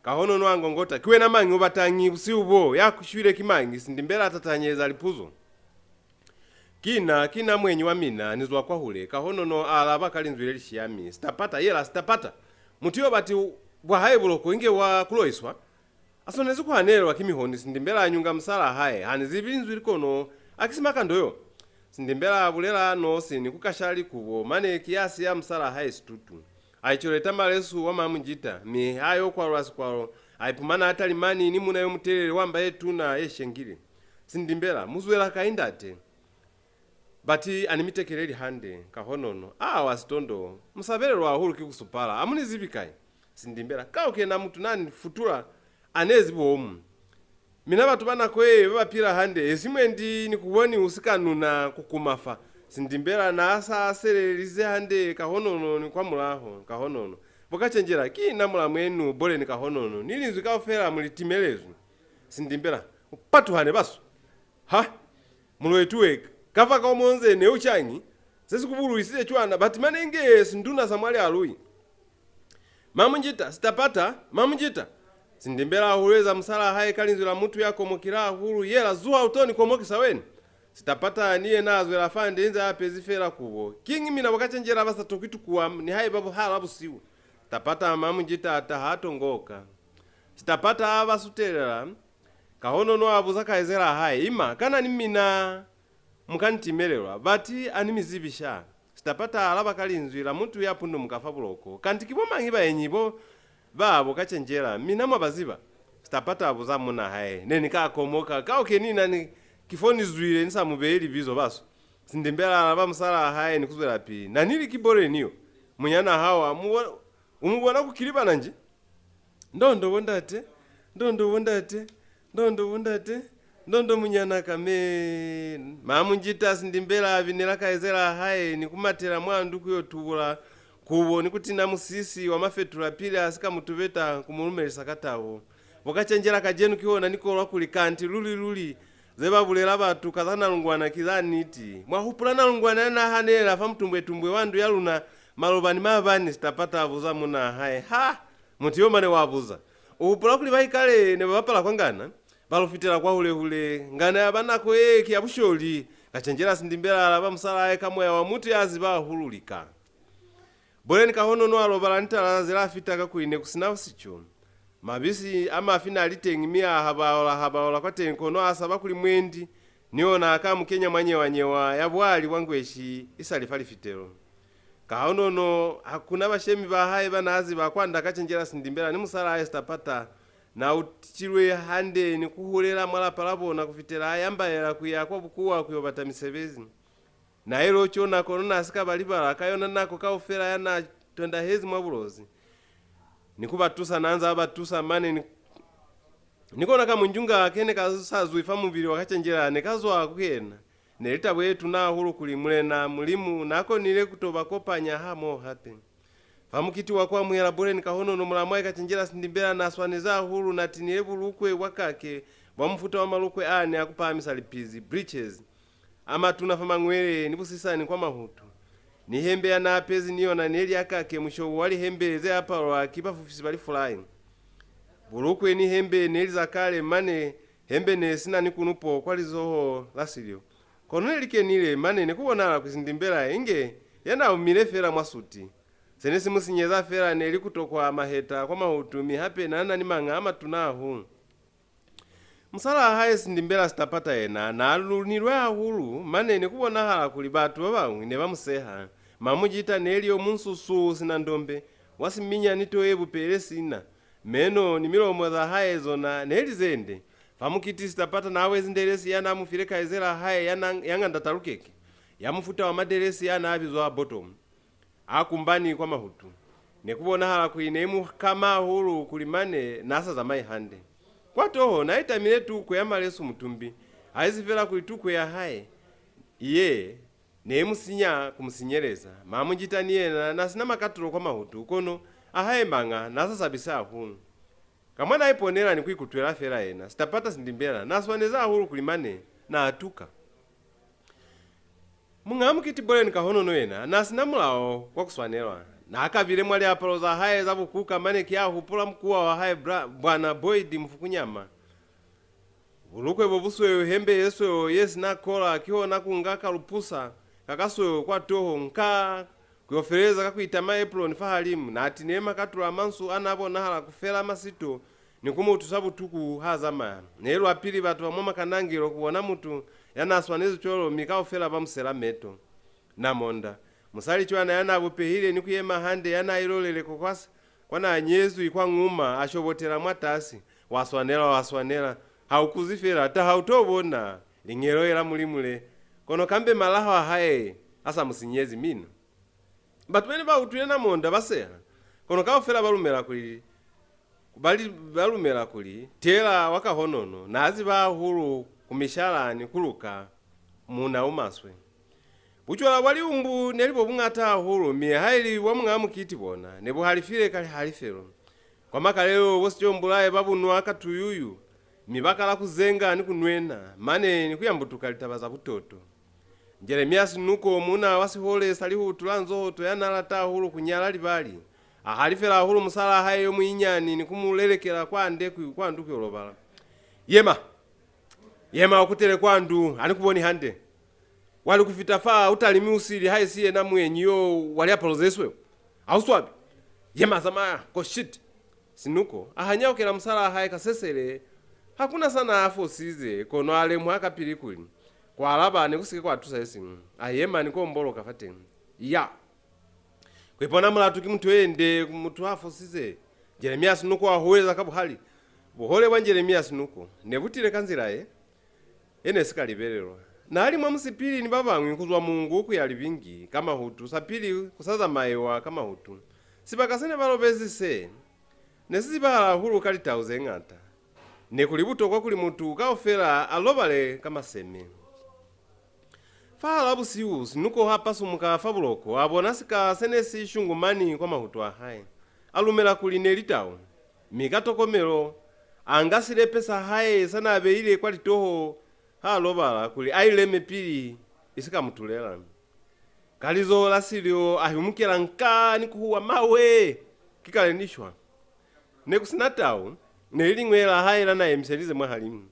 Kahonono a ngongota, "Ki wena mañi, u batañi busihu bo? Ya ku shwile ki mañi?" Sindimbela a tatanyeza lipuzo. "Ki na, ki na muenyi wa mina, ni zwa kwahule," Kahonono a alaba ka linzwi le li shiyami. "Sitapata, yela, Sitapata! Mutu yo bati bwa hae buloko inge wa ku loiswa. A swanezi ku hanelelwa ki mihoni," Sindimbela a nyunga musalaa hae. "Ha ni zibi linzwi li kono, a ki Simakando yo?" Sindimbela a bulela a nosi ni ku kasha likubo, mane ki ya siya musalaa hae situtu. A icoleta malesu wa Mamunjita, mi ha yo kwalula sikwalo, a ipumana a talimani ni muuna yo mutelele wa mba ye tuna ye shengile. "Sindimbela, mu zwela kai ndate?" "Bati a ni mi tekeleli hande, Kahonono." "Awa, Sitondo, mu sabelelwa hahulu ki ku supala. A mu ni zibi kai?" Sindimbela, "Kao kena mutu na ni futula, a nezi bomu. Mina batu ba nako ye ba ba pila hande, esi mwendi ni ku boni u si ka nuna ku kuma fa." Sindimbela na sa selelize hande Kahonono ni kwa mulaho. Kahonono, "Bo Kacenjela, ki na mulamwenu, Boleni Kahonono, ni linzwi kaufela mu li timelezwi." Sindimbela, "Mu patuhane baso. Ha, mulwetu we, kafa ka omonze ne u cañi? Se si ku bulwisize cwana, bati mane inge sinduna sa mwa Lialui." "Mamunjita, Sitapata, Mamunjita!" Sindimbela a hulweza musalaa hae ka linzwi la mutu ya komokile hahulu, "Yela, zuha u to ni komokisa wena." Sitapata ni yena a zwela fande inze a apezi fela kubo. "Kiñi mina bo Kacenjela ba sa tokwi tukuwa nihaiba buhala busihu?" Sitapata Mamunjita a taha a tongoka. Sitapata a ba sutelela. Kahonono a buza kaizelaa hae, "Ima, kana ni mina mu ka ni timelelwa? Bati a ni mi zibi sha." Sitapata a alaba ka linzwi la mutu ya pundumuka fa buloko. "Kanti ki bo mañi baenyi bo ba bo Kacenjela, mina mwa ba ziba?" Sitapata a buza munna hae. "Ne ni ka komoka, kao ke ni na ni, ki fo ni zwile ni sa mu beyi libizo baso." Sindimbela a alaba musalaa hae ni ku zwelapili. "Na ni li ki Boleni yo, munyanaa hao, a mu bo-, u mu bona ku kilibana nji?" "Ndondo bo ndate, ndondo bo ndate, ndondo bo ndate, ndondo munyanaa ka, man." Mamunjita Sindimbela a binela kaizelaa hae ni ku matela mwa ndu ku yo tubula kubo ni ku tina musisi wa mafetula pili a si ka mu tubeta ku mu lumelisa ka tabo. "Bo Kacenjela, kacenu kihona ni kolwa kuli kanti luli-luli ze ba bulela batu ka za Nalungwana ki za niti. Mwa hupula Nalungwana ya n'a hanelela fa mutumbwe-tumbwe wa ndu ya luna maloba ni maabani?" Sitapata a buza munna hae. "Ha! Mutu yo mane wa buza. U hupula kuli ba ikale ne ba bapala kwa ngana? Ba lu fitela kwahule-hule. Ngana ya ba nako ye ki ya busholi." Kacenjela Sindimbela a alaba musalaa hae ka moya wa mutu ya ziba hahulu lika. Boleni Kahonono a lobala ni tala zazi la fita kakuli ne ku si na sico. Mabisi a mafi n'a li teñi mi a habaola-habaola kwateñi, kono a saba kuli mwendi ni ona a ka mu kenya mwa nyewa-nyewa ya bwali bwa ngweshi i sa li fa lifitelo. Kahonono ha ku na bashemi ba hae ba n'a ziba kwand'a Kacenjela Sindimbela ni musalaa hae Sitapata. N'a utilwe hande ni ku hulela mwa lapa la bona ku fitela a yambaela ku ya kwa bukuwa ku yo bata misebezi. N'a il'o cona kono n'a si ka ba libala ka yona nako kaufela ya n'a tondahezi mwa Bulozi. ni ku ba tusa, na nza a ba tusa, mane ni, ni kona kamunjunga ke ne ka sa zwi fa mubili wa Kacenjela ne ka zwa ku yena. Ne li tabo ye tuna hahulu kuli Mulena Mulimu na konile ku to ba kopanya hamoho hape. Fa mukiti wa ku amuhela Boleni Kahonono, mulamwae Kacenjela Sindimbela na swanezi hahulu, na tinile bulukwe bwa kake bwa mufuta wa malukwe ane a ku pahamisa lipizi, breeches, a matuna fa mañwele ni busisani kwa mahutu. Ni hembe ya na apezi ni yona ne li ya kake, mushobo wa lihembe ze apalwa ki bafufisi ba lifulai. Bulukwe ni hembe ne li za kale, mane hembe ne si na ni kunupo kwa lizoho la silyo. Kono ne li kenile, mane ne ku bonahala kuli Sindimbela inge ya na umile fela mwa suti. Se ne si mu sinyeza fela ne li ku tokwa maheta kwa mahutu, mi hape na na ni maña a matuna hahulu. Musalaa hae Sindimbela Sitapata yena na lunilwe hahulu, mane ne ku bonahala kuli batu ba bañwi ne ba mu seha. Mamujita ne li yo munsu suu sina ndombe, wa siminya ni toho ye bupele sina. Meno ni milomo za hae zona ne li ze nde. Fa mukiti Sitapata na wezi ndelesi ya na mu file kaizelaa hae ya na, ya nganda talukeke, ya mufuta wa madelesi a na bizwa bottom. A kumbani kwa mahutu. Ne ku bonahala kuli ne mu kama hahulu kuli mane na sa zamai hande. Kwa toho na itamile tukwe ya malesu mutumbi, haisi fela kuli tukwe ya hae ye ne mu sinya ku mu sinyeleza. Mamujita ni yena na si na makatulo kwa mahutu, kono a hae maña na sa sabisi hahulu. Ka mwa na iponela ni ku ikutwela fela yena, Sitapata Sindimbela na swanezi hahulu kuli mane na tuka. Muñ'a mukiti Boleni Kahonono yena na si na mulao wa ku swanelwa. Na kabile mwa liapalo za hae za bukuka, mane ki a hupula mukuwa wa hae bra, Bwana Boyd Mufukunyama. Bulukwe bo busweu, hembe ye sweu ye si na kola, kihona ku nga kalupusa ka kasweu kwa toho, nka ku yo feleleza ka ku itama apron fahalimu. Na tinile makatulo a mansu a na bonahala ku fela masito ni ku mu utwisa butuku ha zamaya. Ne lwa pili batu ba mwa makanangelo ku bona mutu ya na swanezi cwalo, mi kaufela ba mu sela meto. Namonda, musali cwana ya na bupehile ni ku yema hande, ya na ilo leleko kwa, kwa na nyezwi kwa nguma, a shobotela mwatasi, "Wa swanela, wa swanela. Ha u kuzi fela, taha u to bona liñelo ye la Mulimu le." Kono kambe malaho a hae a sa mu sinyezi mina. Batu bene ba utwile Namonda ba seha, kono kaufela ba lumela kuli, ba li, ba lumela kuli Tela wa Kahonono na ziba hahulu ku mishala ni ku luka muuna u maswe. Bucwala bwa liumbu ne li bo buñata hahulu, mi haili bwa muñ'a mukiti bona ne bu halifile ka lihalifelo. Kwa makalelo, bo sicombulae ba bu nwa ka tuyuyu, mi ba kala ku zenga ni ku nwena, mane ni ku yambutuka litaba za butoto. Jeremias Nuko, muuna wa sihole sa lihutu la Nzohoto ya na lata hahulu ku nyala libali, a halifela hahulu musalaa hae yo muinyani ni ku mu lelekela kwande ku, kwa ndu ku yo lobala. "Yema! Yema, u kutele kwa ndu, ha ni ku boni hande. Wa li ku fita fa, u talimi u sili haisi yena muenyi yo wa liapalo ze sweu. Ha u swabi. Yema, zamaya, go shit!" Sinuko a hanyaukela musalaa hae ka sesele. Ha ku na sa na a fosize, kono a lemuha kapili kuli ku alaba ne ku si ke kwa tusa se siñwi. A yema ni ku omboloka fateñi. Ya! Ku ipona mulatu ki mutu ye nde, mutu ha fosize. Jeremias Nuko a huweleza ka buhali. Buhole bwa Jeremias Nuko ne bu tile ka nzila ye ye ne si ka libelelwa. Na li mwa musipili ni ba bañwi ku zwa Mongu ku ya Libingi ka mahutu, sapili ku sa zamaiwa ka mahutu. Sibaka se ne ba lobezi se, ne si zibahala hahulu ka litau ze ñata. Ne ku li butokwa kuli mutu kaufela a lobale ka maseme. Fahal'a busihu, Sinuko ha pasumuka fa buloko, a bona sika se ne si shungumani kwa mahutu a hae. A lumela kuli ne li tau. Mi ka tokomelo, a nga silepe sa hae sa n'a beile kwa litoho ha lobala kuli a i leme pili i si ka mu tulela. Ka lizoho la silyo a humukela nka ni ku huwa, "Mawe! Ki kale ni shwa." Ne ku si na tau, ne li liñwe la hae la n'a yemiselize mwahalimu.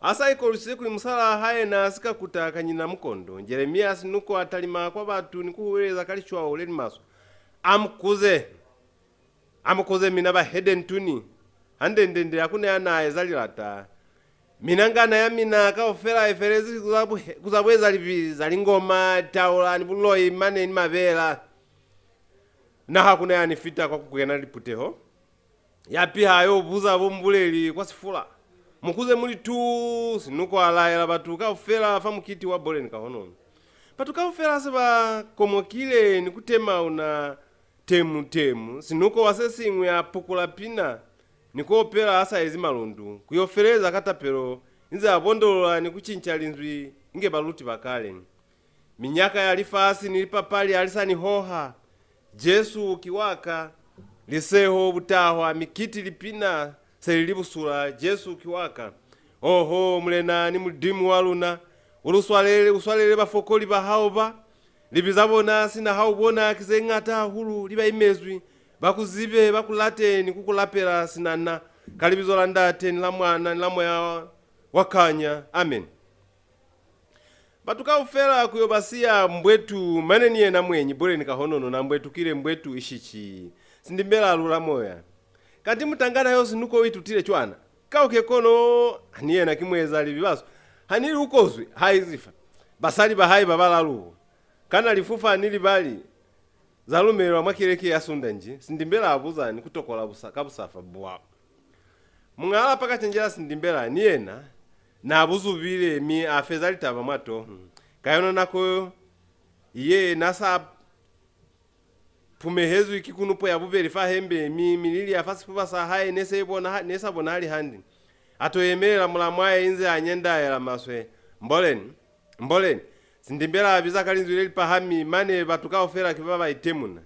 A sa ikolwisize kuli musalaa hae n'a si ka kuta kanyina mukondo, Jeremias Nuko a talima kwa batu ni ku huweleza ka lishwau le li maswe, "A mu kuze! A mu kuze mina ba hede ntuni! Hande-nde-nde ha ku na ya n'a eza lilata. Mina ngana ya mina kaufela i felezi ku za buhe-, ku za bueza libi za lingoma, taula ni buloi mane ni mabela. Na ha ku na ya ni fita kwa ku kena liputeho. Ya piha a yo buza bo mubuleli kwa sifula. Mu kuze mu li tuu!" Sinuko a laela batu kaufela fa mukiti wa Boleni Kahonono. Batu kaufela se ba komokile ni ku temauna temu, temu, Sinuko wa se siñwi a pukula pina ni ku opela a sa ezi malundu, ku yo feleza ka tapelo, inze a bondolola ni ku cinca linzwi inge baluti ba kale. Minyaka ya lifasi ni lipapali ha li sa ni hoha. Jesu ki wa ka. Liseho, butahwa, mikiti, lipina, se li li busula, Jesu ki wa ka. Oho, Mulena ni Mulimu wa luna, u lu swalele, u swalele bafokoli ba hao ba. Libi za bona, sina ha u bona, ki ze ñata hahulu, li ba imezwi, ba ku zibe, ba ku late, ni ku ku lapela sina na, ka libizo la Ndate, ni la Mwana, ni la Moya wa kanya. Amen. Batu kaufela ku yo ba siya Mbwetu, mane ni yena muenyi Boleni Kahonono na mbwetukile Mbwetu ishici. Sindimbela a lula moya. Kanti mutangana yo Sinuko u itutile cwana? Kauke kono, ni yena ki mueza libi baso. Ha ni li u kozwi, ha izifa. Basali ba hae ba balalu. Kana lifufa ni libali za lumelwa mwa keleke ya Sunda nji? Sindimbela a buza ni ku tokola busa, ka busafa bwa. Muñ'a lapa Kacenjela Sindimbela ni yena n'a buzubile mi a feza litaba mwa toho. Ka yona nako ye n'a sa pumehezwi ki kunupo ya bubeli fa hembe, mi milili ya fa sifuba sa hae ne se bona, ne sa bonahali hande. A to yemelela mulamwae inze a nyendaela maswe. Mboleni, mboleni. Sindimbela a biza ka linzwi le li pahami, mane batu kaufela ki ba ba itemuna.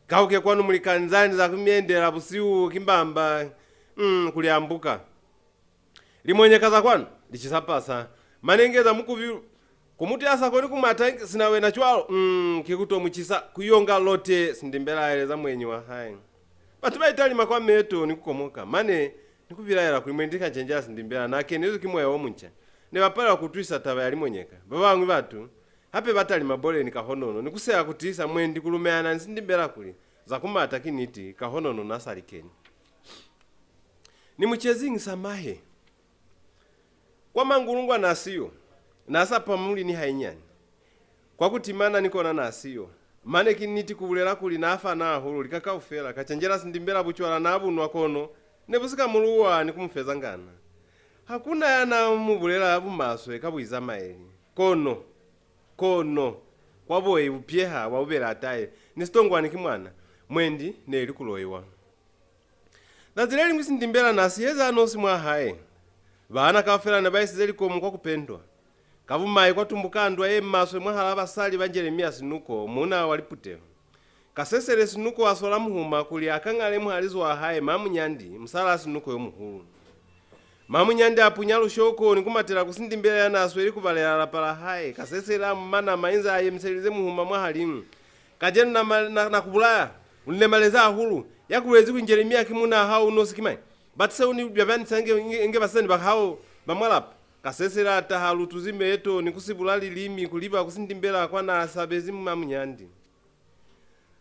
Kauke kwanu mulikanzani za ku mi endela busihu ki mbamba, mm, ku li ambuka. Limonyeka za kwanu li cisa pasa. Mane inge za mukubi ku mutu ya sa koni ku mata sina wena cwalo, mm, ki ku to mu cisa, ku yonga lote, Sindimbela a eleza muenyi wa hae. Batu ba italima kwa meto ni ku komoka, mane ni ku bilaela kuli mwendi Kacenjela Sindimbela n'a kenezwi ki moya o munca. Ne ba palelwa ku utwisisa taba ya limonyeka. Ba bañwi batu hape ba talima Boleni Kahonono ni ku seha ku tiisa mwendi ku lumelana ni Sindimbela kuli za ku mata ki niti, Kahonono n'a sa li keni. Ni mu ceziñi sa mahe? Kwa mangulungwa n'a siyo, n'a sa pamuli ni hainyani. Kwa ku timana ni kona n'a siyo. Mane ki niti ku bulela kuli n'a fana hahulu lika kaufela, Kacenjela Sindimbela bucwala n'a bu nwa kono ne bu si ka mu luwa ni ku mu feza ngana. Ha ku na ya n'a mu bulela bumaswe ka buizamaeli. Kono, kono, kwa boi bupyeha bwa bubeli a taile, ni sitongwani ki mwana, mwendi ne li ku loiwa. Zazi le liñwi Sindimbela n'a siyezi a nosi mwa hae. Baana kaufela ne ba isize likomu kwa ku pendwa. Ka bumai kwa tumbuka ndwa ye maswe mwahal'a basali ba Jeremia Sinuko, muuna wa liputeho. Kasesele Sinuko a sola muhuma kuli a kangale muhalizo wa hae Mamunyandi, musal'a Sinuko yo muhulu. Mamunyandi a punya lushoko ni ku matela ku Sindimbela ya n'a sweli ku balela lapa la hae. Kasesele a mu manama inze a yemiselize muhuma mwahalimu. Kacenu na, ma- na, na ku bulaya, u ni lemalezi hahulu. Ya ku bulezi kuli Jeremia ki muunaa hao u nosi ki mañi? Batu se u ni byabanisa inge, inge, inge basizani ba hao ba mwa lapa. Kasesele a taha a lutuzi meto ni ku sibula lilimi ku liba ku Sindimbela kwa n'a sabezi Mamunyandi.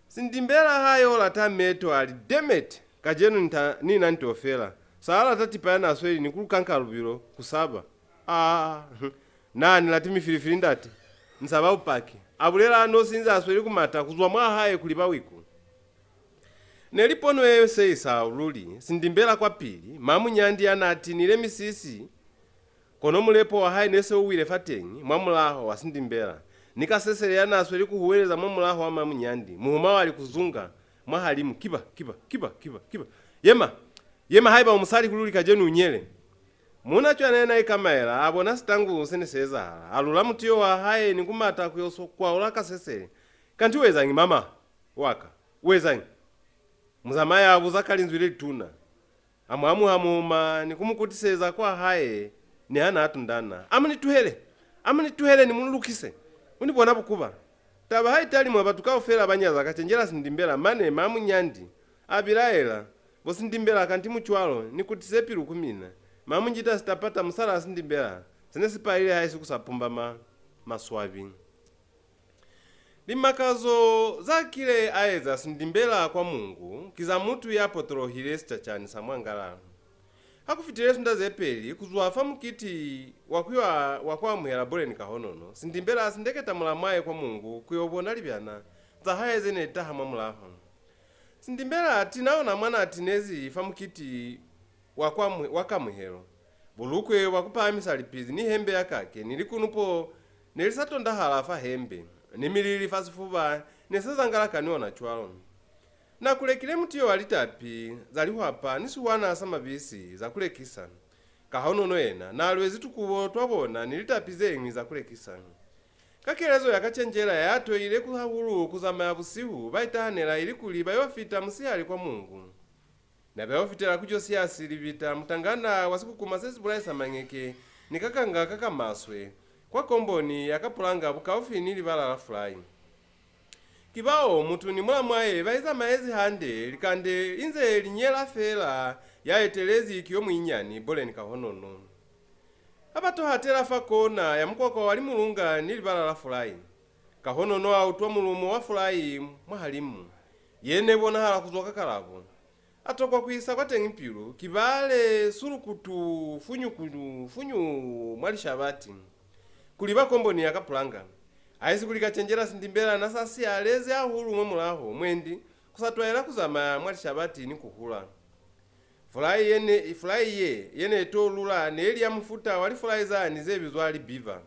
Sindimbela ha yo lata meto a li, "Damn it! Kacenu nta, ni na nto fela. Sa lata tipa ya n'a sweli ni ku lukanka lubilo, ku saba. Ah, na ni lati mifilifili ndate. Ni saba bupaki." A bulela a nosi inze a sweli ku mata ku zwa mwa hae ku liba wiku. Ne li pono ye seisa luli, Sindimbela kwapili, Mamunyandi ya n'a tinile misisi, kono mulepo wa hae ne se u wile fateñi, mwa mulaho wa Sindimbela. Ni Kasesele ya n'a sweli ku huweleza mwa mulaho wa Mamunyandi, muhuma wa li ku zunga mwahalimu, "Kiba, kiba, kiba, kiba, kiba. Yema! Yema haiba u musali kuli luli kacenu u nyele." Muuna cwana ya n'a ikamaela, a bona sitangu se ne si ezahala. A lula mutiyo wa hae ni ku mata ku yo so- kwaula Kasesele. "Kanti u ezañi, mama wa ka? U ezañi?" Muzamai a buza ka linzwi le lituna. A mu amuha muhuma ni ku mu kutiseza kwa hae niha n'a tundana. "A mu ni tuhele! A mu ni tuhele ni mu lukise! U ni bona bukuba!" Taba ha i talimwa, batu kaufela ba nyaza Kacenjela Sindimbela, mane Mamunyandi a bilaela, "Bo Sindimbela, kanti mu cwalo, ni kutise pilu ku mina." Mamunjita Sitapata, musal'a Sindimbela, se ne si palile haisi ku sa pumbama maswabi. Limakazo za kile a eza Sindimbela kwa Mungu ki za mutu ya potolohile sicacani sa mwangalalo. Ha ku fitile sunda ze peli ku zwa fa mukiti wa ku, wa ku amuhela Boleni Kahonono, Sindimbela a sindeketa mulamwae kwa Mungu ku yo bona libyana za hae ze ne taha mwa mulaho. Sindimbela a tina ona mwa n'a tinezi fa mukiti wa, kwa, wa kamuhelo. Bulukwe bwa ku pahamisa lipizi ni hembe ya kake ni likunupo ne li sa tondahala fa hembe, ni milili fa sifuba ne se zangalaka ni ona cwalo. Na ku lekile mutiyo wa litapi za lihwapa ni sihwana sa mabisi za ku lekisa. Kahonono yena na lwezi tukubo twa bona ni litapi ze ñwi za ku lekisa. Ka kelezo ya Kacenjela ya toile ku hahulu ku zamaya busihu, ba itahanela ilikuli ba yo fita musihali kwa Mungu. Na ba yo fitela ku Josiasi Libita, mutangana wa sikukuma se si bulaisa mañeke ni kakanga ka ka maswe, kwa komboni ya Kapulanga bukaufi ni libala la Fulai. Ki bao mutu ni mulamwae ba izamaezi hande, likande inze li nyela fela, ya etelezi ki yo muinyani, Boleni Kahonono. Ha ba to hatela fa kona ya mukwakwa wa Limulunga ni libala la Fulai, Kahonono a utwa mulumo wa Fulai mwahalimu, ye ne bonahala ku zwa ka Kalabo. A tokwa ku isa kwateñi pilu, ki bale sulukutu funyukutu funyu mwa lishabati, ku liba komboni ya Kapulanga. Haisi kuli Kacenjela Sindimbela na sa siyalezi hahulu mwa mulaho, mwendi ku sa twaela ku zamaya mwa lishabati ni ku hula. Fulai ye ne, fulai ye, ye ne to lula ne li ya mufuta wa lifulai zani ze bizwa libiva.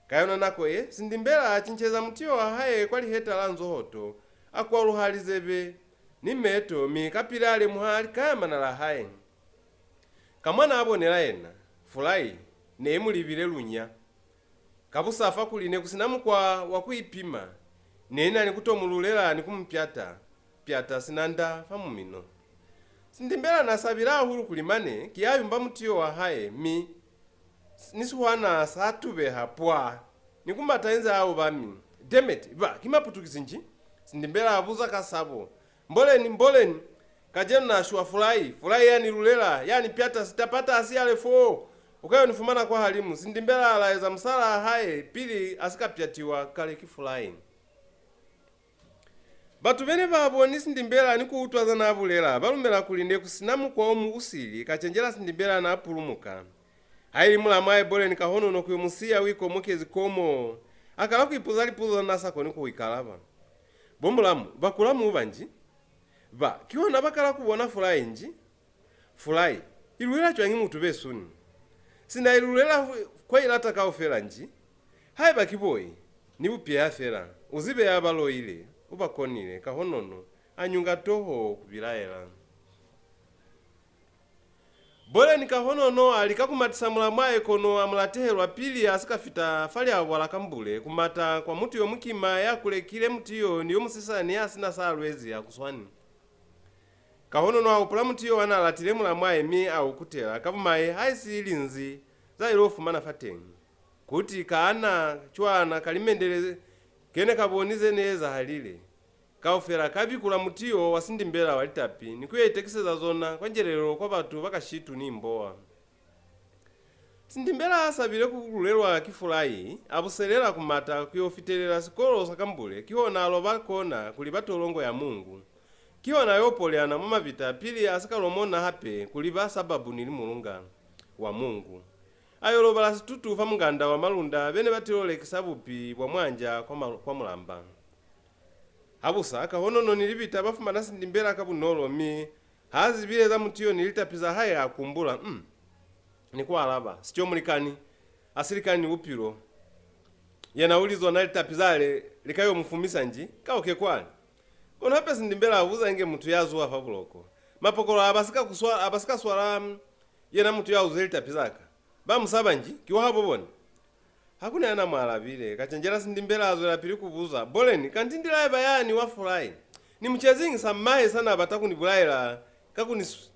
Ka yona nako ye, Sindimbela a cinceza mutiyo wa hae kwa liheta la nzohoto, a kwaluha lizebe ni meto, mi kapili a lemuha likayamana la hae. Ka mwa na bonela yena, fulai ne i mu libile lunya. Ka busafa kuli ne ku si na mukwa wa ku ipima, ne i na ni ku to mu lulela ni ku mu pyata, pyata sina nda fa mumino. Sindimbela na sabile hahulu kuli mane ki ya yumba mutiyo wa hae, mi ni sihwana sa tubeha pwa ni ku mata inze a obami. Damn it, ba ki Maputukisi nji? Sindimbela a buza ka sabo. Mboleni, mboleni! Kacenu na shwa fulai, fulai ya ni lulela, ya ni pyata sitapata a siyale foo. U ka yo ni fumana kwahalimu, Sindimbela a laeza musalaa hae pili a si ka pyatiwa kale ki fulai. Batu be ne ba boni Sindimbela ni ku utwa za n'a bulela ba lumela kuli ne ku si na mukwa o mu usili Kacenjela Sindimbela n'a pulumuka. Haili mulamwae Boleni Kahonono ku yo mu siya u ikomokezi komo, a kala ku ipuza lipuzo za n'a sa koni ku ikalaba. Bo mulamu ba kula mu ba nji? Ba, kihona ba kala ku bona fulai nji? Fulai i lulela cwañi mutu besuni? Sina i lulela kwa i lata kaufela nji? Haiba ki boi, ni bupiya fela, u zibe ya ba loile, u ba konile, Kahonono a nyunga toho ku bilaela. Boleni Kahonono a lika ku matisa mulamwae kono a mu latehelwa pili a si ka fita fa liabwa la Kambule ku mata kwa mutu yo mukima ya kulekile mutiyo ni yo musisani ya si na sa lwezi ha ku swani. Kahonono a hupula mutiyo wa n'a latile mulamwae mi a u kutela ka bumai haisi linzi za ilo fumana fateñi. Kuti ka ana cwana ka limendele ke ne ka boni ze ne ezahalile. Kaufela ka bikula mutiyo wa Sindimbela wa litapi ni ku yo itekiseza zona kwa njelelelo kwa batu ba Kashitu ni Mbowa. Sindimbela ha sabile ku lulelwa ki fulai, a buselela ku mata ku yo fitelela sikolo sa Kambule, kihona a loba kona ku liba tolongo ya Mungu. Kihona a yo poleana mwa mabita pili a si ka lomona hape ku liba sababu ni Limulunga wa Mungu. A yo lobala situtu fa munganda wa Malunda be ne ba tilo lekisa bupi bwa mwanja kwa, ma, kwa Mulamba. Habusa, Kahonono ni Libita ba fumana Sindimbela ka bunolo, mi ha zibile za mutiyo ni litapi za hae a kumbula, mm, ni ku alaba, Sico mulikani, a si likani ni bupilo. Yena u li zona litapi zale li ka yo mu fumisa nji? Ka oke kwani. Kono hape Sindimbela a buza inge mutu ya zuha fa buloko. Mapokolo a ba si ka ku swa-, a ba si ka swala, mm, yena mutu ya uze litapi za ka. Ba mu saba nji? Ki wa habo bona? Ha ku na ya n'a mu alabile. Kacenjela Sindimbela a zwelapili ku buza, Boleni, kanti ndilaiba yani wa fulai? Ni mu ceziñi sa mahe sa n'a bata ku ni bulaela ka ku ni s-,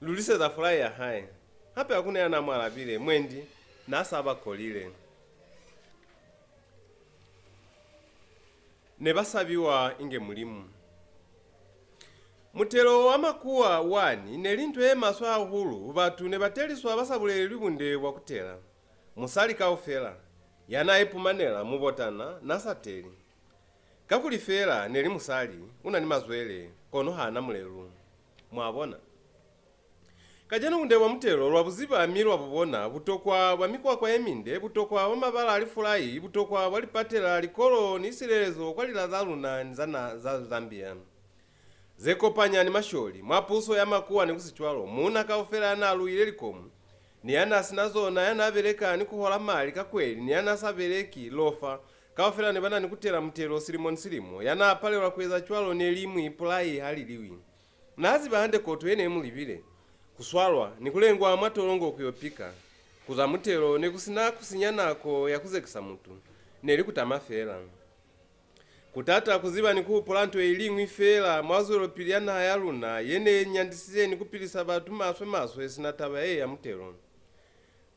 luliseza fulai ya hae? Hape ha ku na ya n'a mu alabile, mwendi n'a sa ba kolile. Ne ba sabiwa inge Mulimu. Mutelo wa makuwa wani ne li nto ye maswe hahulu, batu ne ba teliswa ba sa bulelelwi bunde bwa ku tela. Musali kaufela ya n'a ipumanela mubotana n'a sa teli. Kakuli feela ne li musali, u na ni mazwele, kono ha na mulelu. Mwa bona? Kacenu bunde bwa mutelo lwa bu ziba mi lwa bu bona, butokwa bwa mikwakwa ye minde, butokwa bwa mabala a lifulai, butokwa bwa lipatela, likolo, ni silelezo kwa lila za luna ni za na, za Zambia. Ze kopanya ni masholi, mwa puso ya makuwa ni ku si cwalo, muuna kaufela ya n'a luile likomu, ni ya n'a si na zona, ya n'a beleka ni ku hola mali ka kweli, ni ya n'a sa beleki, lofa, Kaufela ne ba na ni ku tela mutelo silimo ni silimo. Ya n'a palelwa ku eza cwalo ne li muipulai ha liliwi. N'a ziba hande koto ye ne mu libile, ku swalwa, ni ku lengwa mwa tolongo ku yo pika. Ku za mutelo ne ku si na ku sinya nako ya ku zekisa mutu, ne li ku tama feela. Ku tata ku ziba ni ku hupula nto i liñwi feela mwa zwelopili ya naha ya luna ye ne nyandisize ni ku pilisa batu maswe-maswe sina taba ye ya mutelo.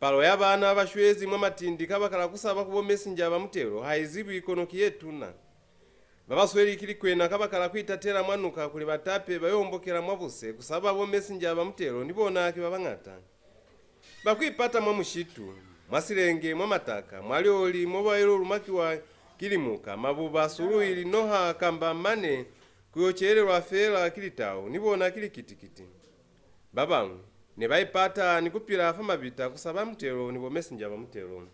Palo ya baana ba shwezi mwa matindi kabakala ku saba ku bo mesinja ba mutelo ha i zibwi, kono ki ye tuna. Ba ba sweli ki likwena kabakala ku itatela mwa nuka kuli ba tape ba yo ombokela mwa buse ku saba bo mesinja ba mutelo ni bona ki ba bañata. Ba ku ipata mwa mushitu, mwa silenge, mwa mataka, mwa lioli mo ba ilo lumakiwa ki limuka, mabuba, sului, linoha, kamba mane ku yo ceelelwa feela ki litau, ni bona ki likitikiti. Ba bañwi ne ba ipata ni ku pila fa mabita ku saba mutelo ni bo mesinja ba mutelo.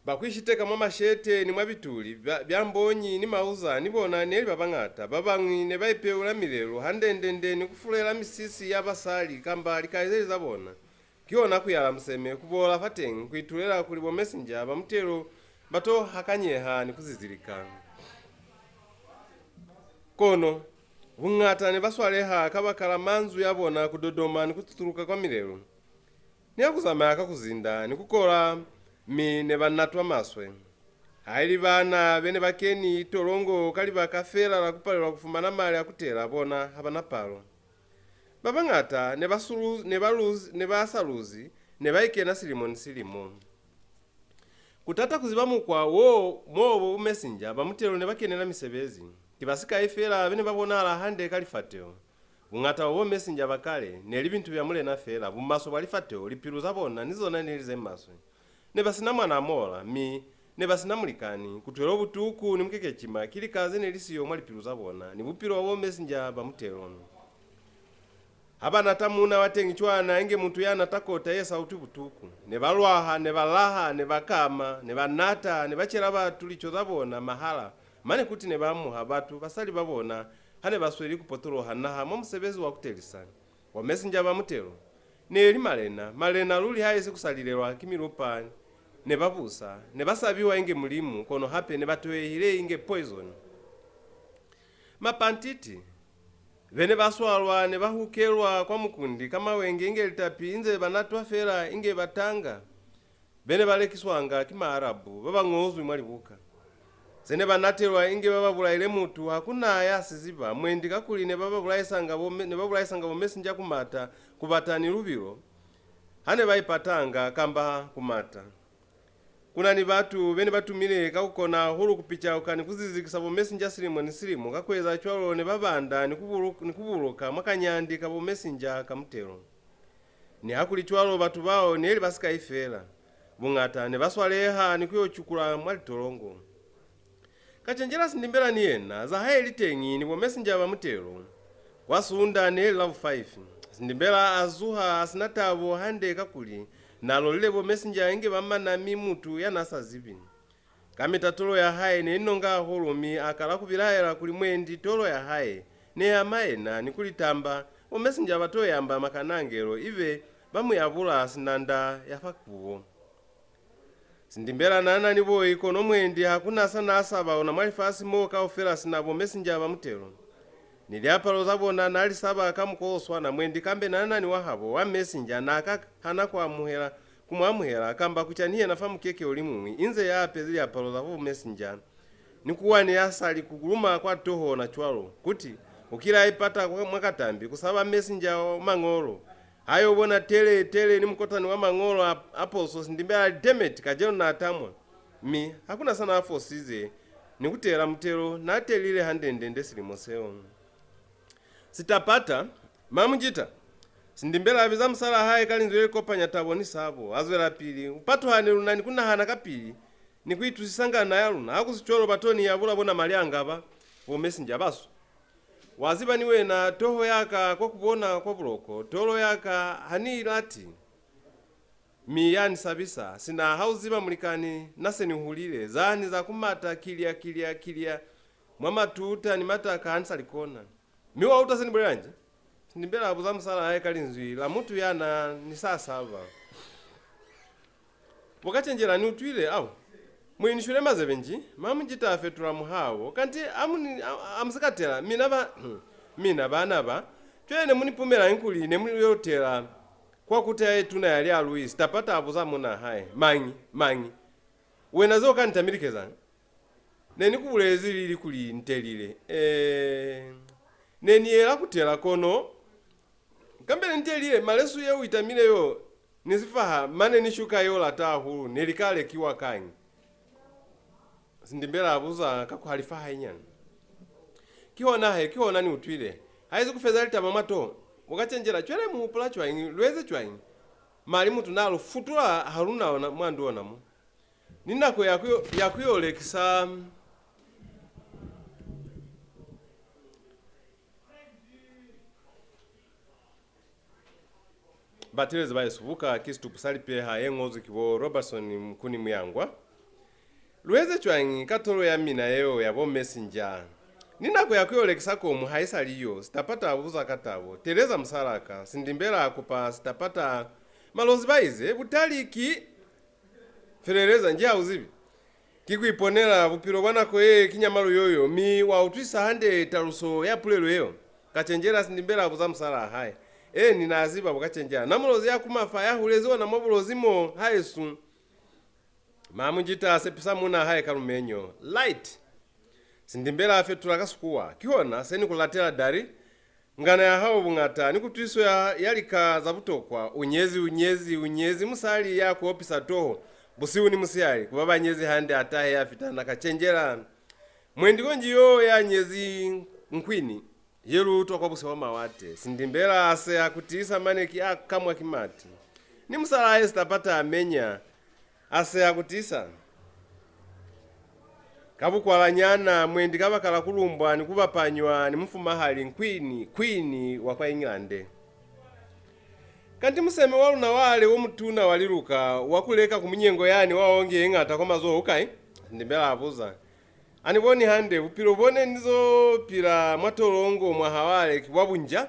Ba ku ishiteka mwa mashete ni mwa bituli bya, bya mbonyi ni mauza ni bona ne li ba bañata. Ba bañwi ne ba ipeula milelu hande-nde-nde ni ku fulela misisi ya basali kamba likaizeli za bona. Ki ona ku yala museme, ku bola fateñi, ku itulela kuli bo mesinja ba mutelo ba to hakanyeha ni ku zizilika. Kono, buñata ne ba swaleha kabakala manzwi a bona ku dodoma ni ku tutuluka kwa milelu. Ni ha ku zamaya ka ku zinda ni ku kola, mi ne ba natwa maswe. Haili baana be ne ba keni tolongo ka libaka feela la ku palelwa ku fumana mali a ku tela, bona ha ba na palo. Ba bañata ne ba sulu, ne ba luzi, ne ba sa luzi, ne ba ikena silimo ni silimo. Ku tata ku ziba mukwa wo mo bo mesinja ba mutelo ne ba kenela misebezi. Ki ba sikai feela be ne ba bonahala hande ka lifateho. Buñata bwa bo mesinja ba kale ne li bintu bya mulena feela, bumaswe bwa lifateho, lipilu za bona ni zona ne li ze maswe. Ne ba si na mwana a mola, mi ne ba si na mulikani. Kutwelo butuku ni mukekecima ki lika ze ne li siyo mwa lipilu za bona, ni bupilo bwa bo mesinja ba mutelo. Ha ba nata muuna wa teñi cwana inge mutu ya nata kota ye sa utwi butuku. Ne ba lwaha, ne ba laha, ne ba kama, ne ba nata, ne ba cela batu lico za bona mahala, mane kuti ne ba amuha batu basali ba bona ha ne ba sweli ku potoloha naha mwa musebezi wa ku telisa. Bo mesinja ba mutelo ne li malena, malena luli haisi ku sa lilelwa ki milupa. Ne ba busa, ne ba sabiwa inge Mulimu, kono hape ne ba toyehile inge poison. Mapantiti be ne ba swalwa ne ba hukelwa kwa mukundi ka mawenge inge litapi inze ba natwa feela inge batanga. Be ne ba lekiswanga ki Maarabu ba ba ñozwi mwa libuka. Ze ne ba natelwa inge ba ba bulaile mutu ha ku na ya si ziba, mwendi kakuli ne ba ba bulaisanga bo, ne ba bulaisanga bo mesinja ku mata, ku bata ni lubilo ha ne ba ipatanga kamba ku mata. Ku na ni batu be ne ba tumile ka ku kona hahulu ku picauka ni ku zizikisa bo mesinja silimo ni silimo. Ka ku eza cwalo, ne ba banda ni ku bulu-, ni ku buluka mwa kanyandi ka bo mesinja ka mutelo. Nihakulicwalo, batu bao ne li ba sikai feela. Buñata ne ba swaleha ni ku yo cukula mwa litolongo. Kacenjela Sindimbela ni yena, za hae li teñi ni bo mesinja ba mutelo. Kwa Sunda ne li Labufaifi. Sindimbela a zuha a si na tabo hande kakuli n'a lolile bo mesinja inge ba mana mi mutu ya n'a sa zibi. Kamita tolo ya hae ne i nonga hahulu, mi a kala ku bilaela kuli mwendi tolo ya hae ne i ama yena ni kuli tamba bo mesinja ba to yamba makanangelo ibe ba mu yabula sina nda ya fa kubo. Sindimbela n'a na ni boi, kono mwendi ha ku na sa n'a saba ona mwa lifasi mo kaufela sina bo mesinja ba mutelo. Ni liapalo za bona n'a li saba ka mukwa o swana, mwendi kambe n'a na ni wahabo wa mesinja n'a ka hana ku amuhela, ku mu amuhela, kamba ku ca ni yena fa mukeke o li muñwi, inze ya apezi liapalo za bo mesinja, ni kuwani ya sa li ku luma kwa toho ona cwalo, kuti, u kile a ipata kwa, mwa katambi, ku saba mesinja wa mañolo. Ha yo bona tele, tele ni mukotani wa mañolo a, a poso, Sindimbela a li, "Damn it, kacenu n'a tamwa." Mi ha ku na sa n'a fosize, ni ku tela mutelo n'a telile hande-nde-nde silimo seo. Sitapata, Mamujita. Sindimbela a biza musalaa hae ka linzwi le li kopanya tabo ni sabo. A zwelapili, "U patuhane luna ni ku nahana kapili, ni ku itusisa ngana ya luna. Ha ku si cwalo, ba to ni yabula bona mali a ngaba, bo mesinja baso. Wa ziba ni wena, toho ya ka kwa ku bona kwa buloko, tolo ya ka ha ni i lati. Mi ya ni sabisa, sina ha u ziba mulikani, na se ni hulile, zani za ku mata kilya, kilya, kilya, mwa matuta ni mataka ha ni sa li kona. Mi wa utwa se ni bulela nji?" Sindimbela a buza musalaa hae ka linzwi la mutu ya na ni sa saba. "Bo Kacenjela, ni utwile, au?" Mu inishule mazebe nji? Mamu Jita a fetula muhabo. Kanti a mu ni, a, a mu si ka tela, mina ba, mina bana ba. Cwale ne mu ni pumela eng kuli ne mu yo tela kwa kuta ye tuna ya Lialui? Sitapata a buza munna hae. Mañi? Mañi? Wena ze u ka ni tamilikezang? Ne ni ku bulezi lili kuli ni telile? Ee, ne ni yela ku tela, kono kambe ne ni telile. Malesu ye u itamile yo ni sifaha mane ni shuka ye u lata hahulu ne li ka lekiwa kañi? Sindimbela a buza ka ku halifa hainyani. Kihona he, kihona ni utwile. Haize ku feza litaba mwa toho, mu ka cenjela. Cwale mu hupula cwañi? Lu eze cwañi? Mali mutu na lu futula, ha lu na ona mwa ndu ona mo. Ni nako ya ku yo, ya ku yo lekisa. Bateelezi ba hesu, buka ki Situpu sa Lipeha ye ñozwi ki bo Robertson Mukuni Muyangwa. Lu eze cwañi ka tolo ya mina yeo ya bo messenger? Ni nako ya ku yo lekisa komu ha i sa li yo, Sitapata a buza ka tabo. Teleza musalaa ka, Sindimbela a kupa Sitapata. Malozi ba ize, butali ki Feleleza, nji ha u zibi? Ki ku iponela bupilo bwa nako ye ki nyamalu yoyo, mi wa utwisa hande taluso ya pulelo yeo? Kacenjela Sindimbela a buza musalaa hae. Eeni, na ziba bo Kacenjela. Na Mulozi ya kuma fa, ya hulezi ona mwa Bulozi mo, haesu. Mamu Jita a sepisa munna hae ka lumenyo. Light! Sindimbela a fetula ka Sikuwa. Kihona se ni ku latela, Dari. Ngana ya hao buñata ni kutwiso ya, ya lika za butokwa. U nyezi, u nyezi, u nyezi musali ya ku opisa toho busihu ni musihali. Ku ba ba nyezi hande a tahe ya fitana, Kacenjela. Mwendi konji yo ya nyezi nkwini ye lu utwa kwa buse bwa mawate. Sindimbela a seha ku tiisa mane ki a kamwa ki mati. Ni musalaa hae Sitapata a menya. A seha ku tiisa. Ka bukwalanyana, mwendi kabakala ku lumbwa ni ku bapanywa ni mufumahali, Nkwini, Kwini wa kwa England. Kanti museme wa luna wale wo mutuna wa liluka wa ku leka ku munyengo yani wa onge ye ñata kwa mazoho u kai? Sindimbela a buza. A ni boni hande, bupilo bo ne ni zo pila mwa tolongo mwaha wale ki bwa bunja.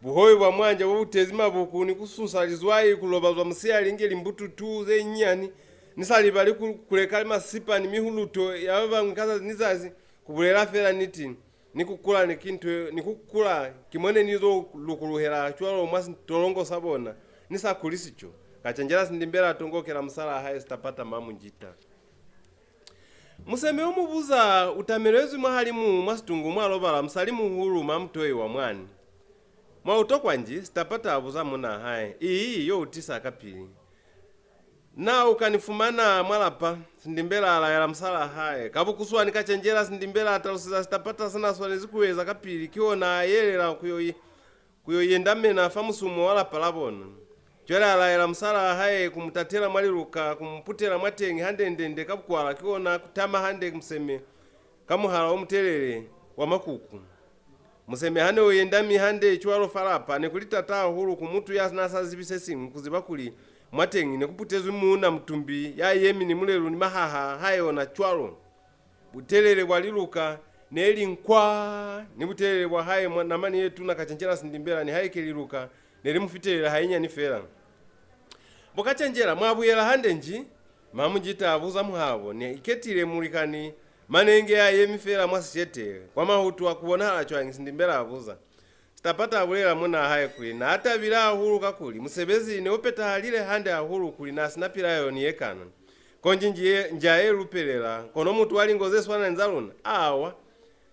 Buhobe bwa mwanja bo bu tezi mabuku ni ku susa lizwai ku lobazwa musihali inge limbututu ze nyinyani. Ni sa libali ku, ku leka masipa ni mihuluto ya ba bañwi ka zazi ni zazi, ku bulela fela niti, ni ku kula ni ki nto, ni ku kula ki mo ne ni zo lukuluhela cwalo mwa sitolongo sa bona, ni sa kuli sico. Kacenjela Sindimbela a tongokela musalaa hae Sitapata Mamu Jita. Museme u mu buza, u tamelezwi mwahalimu mwa situngu mwa lobala musali muhulu Mamutoi wa mwani. Mwa u tokwa nji? Sitapata a buza munna hae. Ii, yo u tisa kapili. Na u ka ni fumana mwa lapa? Sindimbela a laela musalaa hae. Ka bukuswani Kacenjela Sindimbela a taluseza Sitapata se na swanezi ku eza kapili, kihona a yelela ku yo i, ku yo yendamena fa musumo wa lapa la bona. Cwale a laela musalaa hae ku mu tatela mwa liluka, ku mu putela mwateñi hande-nde-nde ka bukwala, kihona ku tama hande museme ka muhala o mutelele wa makuku. Museme ha ne u yendami hande cwalo fa lapa, ne ku li taata hahulu ku mutu ya n'a sa zibi se siñwi ku ziba kuli mwateñi ne ku putezwi muuna mutumbi ya yemi ni mulelu ni mahaha a hae ona cwalo. Butelele bwa liluka ne li nkwa, ni butelele bwa hae mwa namani ye tuna Kacenjela Sindimbela, nihaike liluka ne li mu fitelela hainyani fela. Bo Kacenjela, mwa buyela hande nji? Mamu Jita a buza muhabo. Ni iketile mulikani, mane inge ya yemi fela mwa sishete. Kwa mahutu a ku bonahala cwañi? Sindimbela a buza. Sitapata a bulela munna hae kuli n'a tabile hahulu kakuli musebezi ne u petahalile hande hahulu, kuli n'a si na pilaelo ni ye kana. Konji nji ye, nja ye lupelela, kono mutu wa lingo ze swana ni za luna? Awa.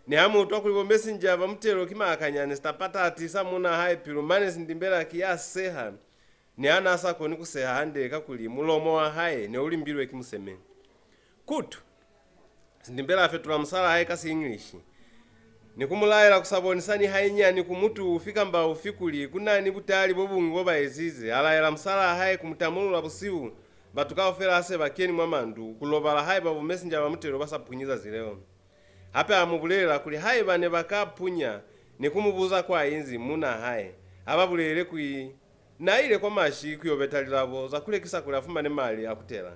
Niha mu utwa kuli bo messenger ba mutelo ki maakanyani, Sitapata a tiisa munna hae pilu, mane Sindimbela ki ya seha. Niha n'a sa koni ku seha hande kakuli mulomo wa hae ne u limbilwe ki museme. Kutu! Sindimbela a fetula musalaa hae ka si-English ni ku mu laela ku sa bonisa ni hainyani ku mutu ufi kamba ufi kuli ku na ni butali bo buñwi bo ba ezize. A laela musalaa hae ku mu tamulula busihu, batu kaufela ha se ba keni mwa mandu, ku lobala haiba bo messenger ba mutelo ba sa punyi zazi leo. Hape a mu bulelela kuli haiba ne ba ka punya ni ku mu buza kwa inzi munna hae, a ba bulelele kuli n'a ile kwa mashi ku yo beta lilabo za ku lekisa kuli a fumane mali a ku tela.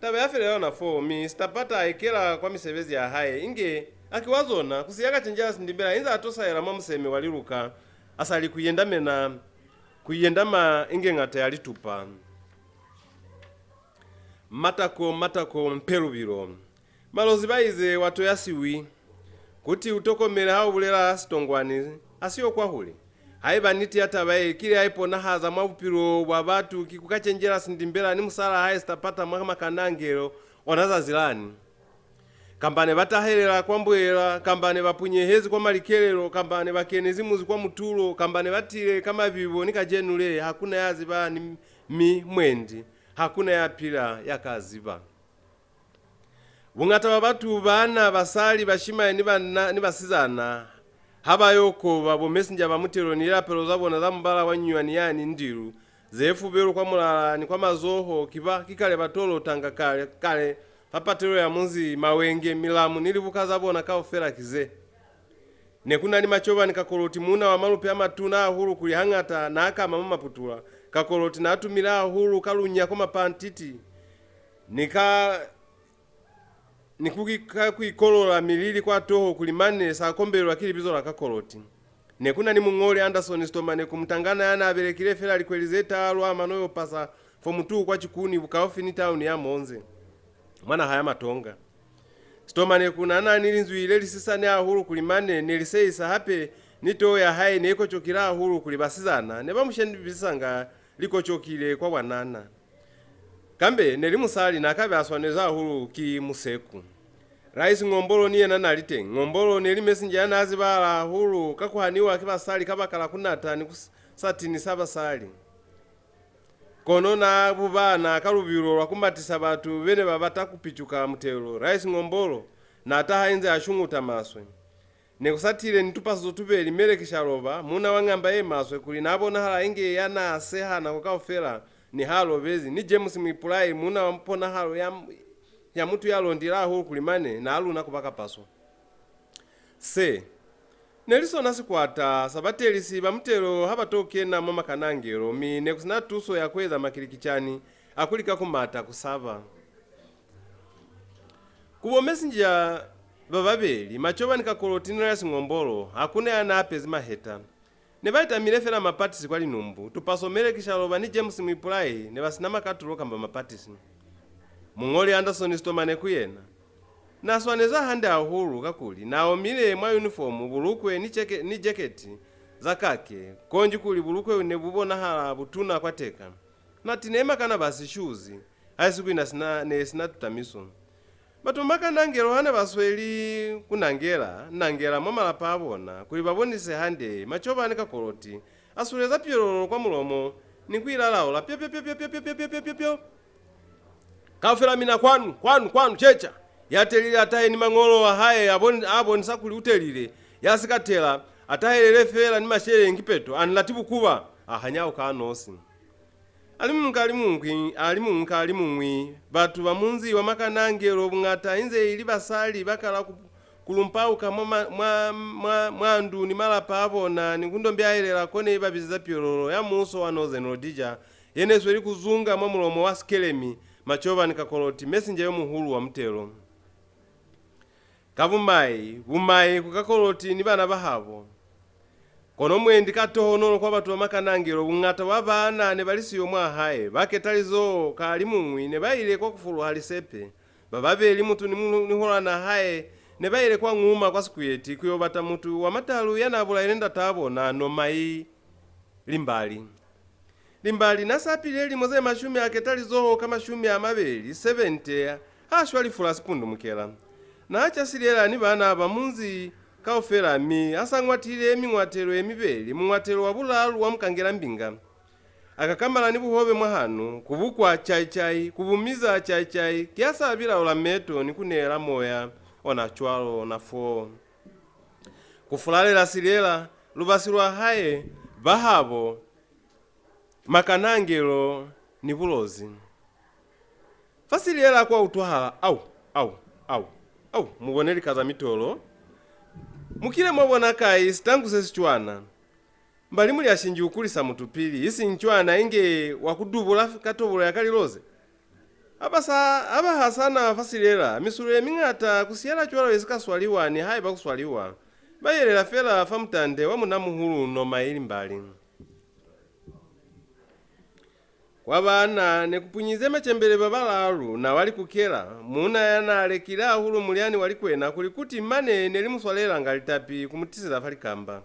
Taba ya felela yona foo, mi Sitapata a ikela kwa misebezi ya hae inge a ki wa zona, ku siya Kacenjela Sindimbela inze a tosaela mwa museme wa liluka, a sa li ku yendamena, ku yendama inge ñata ya litupa. Matako, matako, mpe lubilo. Malozi ba ize, wa toya siwi. Kuti u tokomele ha u bulela sitongwani, a si yo kwahule. Haiba niti ya taba ye kile ya iponahaza mwa bupilo bwa batu, ki ku ka cenjela Sindimbela ni musalaa hae Sitapata mwa makanangelo ona zazi lani. Kamba ne ba tahelela kwa mboela, kamba ne ba punyehezi kwa malikelelo, kamba ne ba kenezi munzi kwa mutulo, kamba ne ba tile ka mabibo ni kacenu le, ha ku na ya ziba ni mi mwendi, ha ku na ya pila ya ka ziba. Buñata bwa batu, baana, basali, bashimani ni banna ni basizana, ha ba yo koba bo messenger ba mutelo ni lilapelo za bona za mubala wa nyunywani yani ndilu, ze fubelu kwa mulala ni kwa mazoho, ki ba ki kale ba to lotanga kale, kale, fa patelo ya munzi, mawenge, milamu ni libuka za bona kaufela ki ze. Ne ku na ni Macobani Kakoloti, muuna wa malupi a matuna hahulu kuli hañata n'a kama mwa maputula. Kakoloti n'a tumile hahulu ka lunya kwa mapantiti, ni ka, ni ku, ka ku ikolola milili kwa toho kuli mane s'a kombelelwa ki libizo la Kakoloti. Ne ku na ni muñoli Anderson Sitomaneku, mutangana ya n'a belekile fela likweli ze taalu a mano yo pasa fo mutuhu kwa Cikuni, bukaufi ni tauni ya Monze, mwa naha ya Matonga. Sitomaneku n'a na ni linzwi le li sisani hahulu kuli mane ne li sehisa, hape ni toho ya hae ne i kocokile hahulu kuli basizana ne ba mu shebisanga li kocokile kwa bwanana. Kambe ne li musali, n'a ka be a swanezwi hahulu ki museku. Rice Ngombolo ni yena n'a li teñi. Ngombolo ne li messenger ya n'a zibahala hahulu ka ku haniwa ki basali kabakala ku nata ni ku s-, sa tinisa basali. Kono n'a bubana ka lubilo lwa ku matisa batu be ne ba bata ku picuka mutelo. Rice Ngombolo n'a taha inze a shunguta maswe. Ne ku sa tile ni tupaso to tubeli, Meleki Shaloba, muuna wa ngamba ye maswe, kuli n'a bonahala inge ya n'a seha nako kaufela niha lobezi, ni James Muipulai, muuna wa ponahalo ya, ya mutu ya londile hahulu kuli mane n'a luna ku ba kapaso. Se ne li sona sikwata sa batelisi ba mutelo ha ba to kena mwa makanangelo, mi ne ku si na tuso ya ku eza makilikicani a ku lika ku mata ku saba. Ku bo messenger ba babeli, Macobani Kakoloti ni Rice Ngombolo, ha ku na ya n'a apezi maheta. Ne ba itamile fela mapatisi kwa linumbu. Tupaso, Meleki Shaloba ni James Muipulai ne ba si na makatulo kamba mapatisi. Muñoli Anderson Sitomaneku yena n'a swanezwi hande hahulu, kakuli n'a omile mwa yunifomu, bulukwe ni jeke-, ni jeketi za kake, konji kuli bulukwe ne bu bonahala butuna kwa teka. N'a tine makanabasi shuzi, haisi kuli n'a si na, ne si na tutamiso. Batu ba makanangelo ha ne ba sweli ku nangela, nangela mwa malapa a bona, kuli ba bonise hande, Macobani Kakoloti a suleza piololo kwa mulomo ni ku ilalaula, pyo, pyo, pyo. Kaufela mina kwanu, kwanu, kwanu, ceca! Ya telile a tahe ni mañolo a hae a bon-, a bonisa kuli u telile, ya si ka tela, a tahelele feela ni masheleñi kipeto, a ni lati bukuba, a hanyauka a nosi. A li muñwi ka li muñwi, a li muñwi ka li muñwi, batu ba munzi wa makanangelo buñata inze ili basali ba kala ku, ku lumpauka mwa, ma-, mwa, mwa, mwa ndu ni malapa a bona ni ku ndombeahelela ko ne i ba bizeza piololo ya muuso wa Northern Rhodesia ye ne sweli ku zunga mwa mulomo wa sikelemi, Macobani Kakoloti, messenger yo muhulu wa mutelo. Ka bumai, bumai ku Kakoloti ni bana ba habo. Kono mwendi ka tohonolo kwa batu ba makanangelo, buñata bwa baana ne ba li siyo mwa hae, ba ketalizoho ka a li muñwi ne ba ile kwa ku fuluha lisepe. Ba babeli, mutu ni mu-, ni hulwanaa hae, ne ba ile kwa Nguma kwa Sikwiyeti ku yo bata mutu wa matalu ya n'a bulaile ndataa bona Nomai Limbali. Limbali n'a sa pilile lilimo ze mashumi a ketalizoho ka mashumi a mabeli, seventy, ha shwa lifu la sipundumukela. N'a ca silyela ni bana ba munzi kaufela, mi a sa ñwatile miñwatelo ye mibeli, muñwatelo wa bulalu wa mukangela mbinga. A kakamala ni buhobe mwahanu, ku bukwa cai-cai, ku bumiza cai-cai, ki ha sa bilaula meto ni ku neela moya ona cwalo ona foo. Ku fulalela silyela, lubasi lwa hae, bahabo, makanangelo, ni Bulozi. Fa silyela kwa utwahala, au, au, au, au, mu bone lika za mitolo. Mu kile mwa bona kai sitangu se si cwana? Mbali Mulyashinji u kulisa mutu pili, isiñi cwana inge wa ku dubula f-, ka tobolo ya Kaliloze. Ha ba sa, ha ba hasana fa silyela, misulo ye miñata ku siyala cwalo ye si ka swaliwa nihaiba ku swaliwa. Ba yelela fela fa mutande wa munamuhulu Nomai Limbali. wa baana ne ku punyize macembele ba balalu, na wa likukela, muuna ya n'a lekile hahulu mulyani wa likwena kuli kuti mane ne li mu swalelanga litapi ku mu tiseza fa likamba.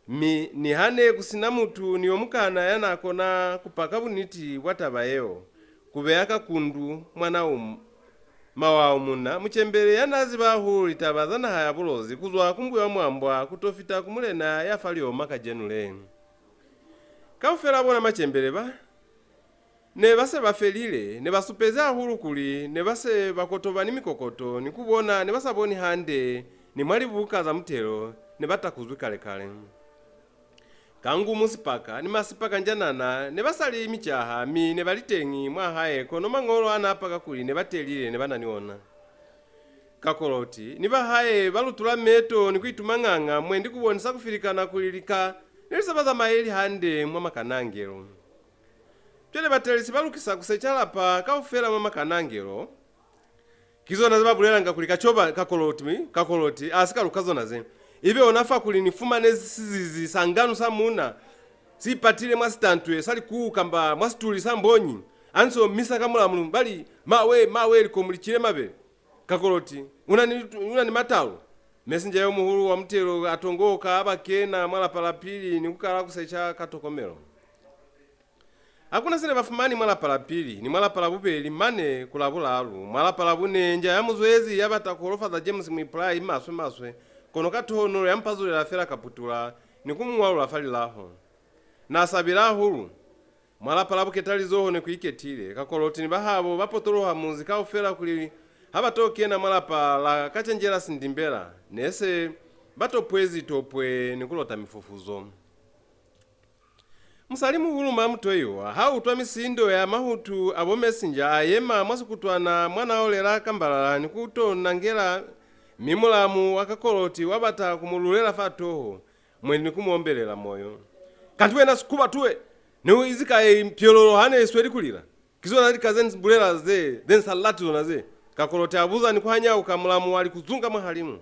Mi niha ne ku si na mutu ni yo mukana ya n'a kona ku paka buniti bwa taba yeo, ku beya Kakundu mwana u Mawau muna mucembele ya n'a ziba hahulu litaba za naha ya Bulozi ku zwa ku Mbuya Mwambwa ku to fita ku mulena ya fa lioma kacenu le. Kaufela bona macembele ba ne ba se ba felile, ne ba supezi hahulu kuli ne ba se ba kotobani mikokoto, ni ku bona ne ba sa boni hande, ni mwa libuka za mutelo ne ba takuzwi kale-kale. Kangumu sipaka ni masipaka njanana ne ba sa li micaha, mi ne ba li teñi mwa hae, kono mañolo a n'a paka kuli ne ba telile ne ba na ni ona. Kakoloti ni ba hae ba lutula meto ni ku ituma nganga mwendi ku bonisa ku filikana kuli lika ne li sa ba zamaeli hande mwa makanangelo. Cwale batelisi ba lukisa ku seca lapa kaufela mwa makanangelo. Ki zona ze ba bulelanga kuli kacoba Kakoloti, Kakoloti a si ka luka zona ze. Ibe ona fa kuli ni fumane sizizi sa nganu sa muuna si ipatile mwa sitantwe sa likuu kamba mwa situli sa mbonyi, a nso misa ka mulamu, ba li, "Mawe, mawe, likomu li cile mabele." Kakoloti, "U na ni, u na ni matalo?" Mesinja yo muhulu wa mutelo a tongoka, a ba kena mwa lapa la pili ni ku kala ku seca ka tokomelo. Ha ku na se ne ba fumani mwa lapa la pili, ni mwa lapa la bubeli, mane ku la bulalu. Mwa lapa la bune, nja ya muzwezi ya bata ku holofaza James Muipulai maswe-maswe, kono ka tohonolo ya mu pazulela fela kaputula ni ku mu ñwalula fa lilaho. N'a sabile hahulu. Mwa lapa la buketalizoho ne ku iketile. Kakoloti ni bahabo ba potoloha munzi kaufela kuli ha ba to kena mwa lapa la Kacenjela Sindimbela, ne se ba topwezi topwe ni ku lota mifufuzo. Musali muhulu Mamutoiwa ha utwa misindo ya mahutu a bo Messenger, a yema mwa sikutwana mwa n'a olela kambalala ni ku to nangela, mi mulamu wa Kakoloti wa bata ku mu lulela fa toho, mwendi ni ku mu ombelela moyo. "Kanti wena sikuba tuwe, ne u izi kai pyololo ha ne i sweli ku lila? Ki zona lika ze ni bulela ze, ze ni sa lati zona ze?" Kakoloti a buza ni ku hanyauka, mulamu wa li ku zunga mwahalimu.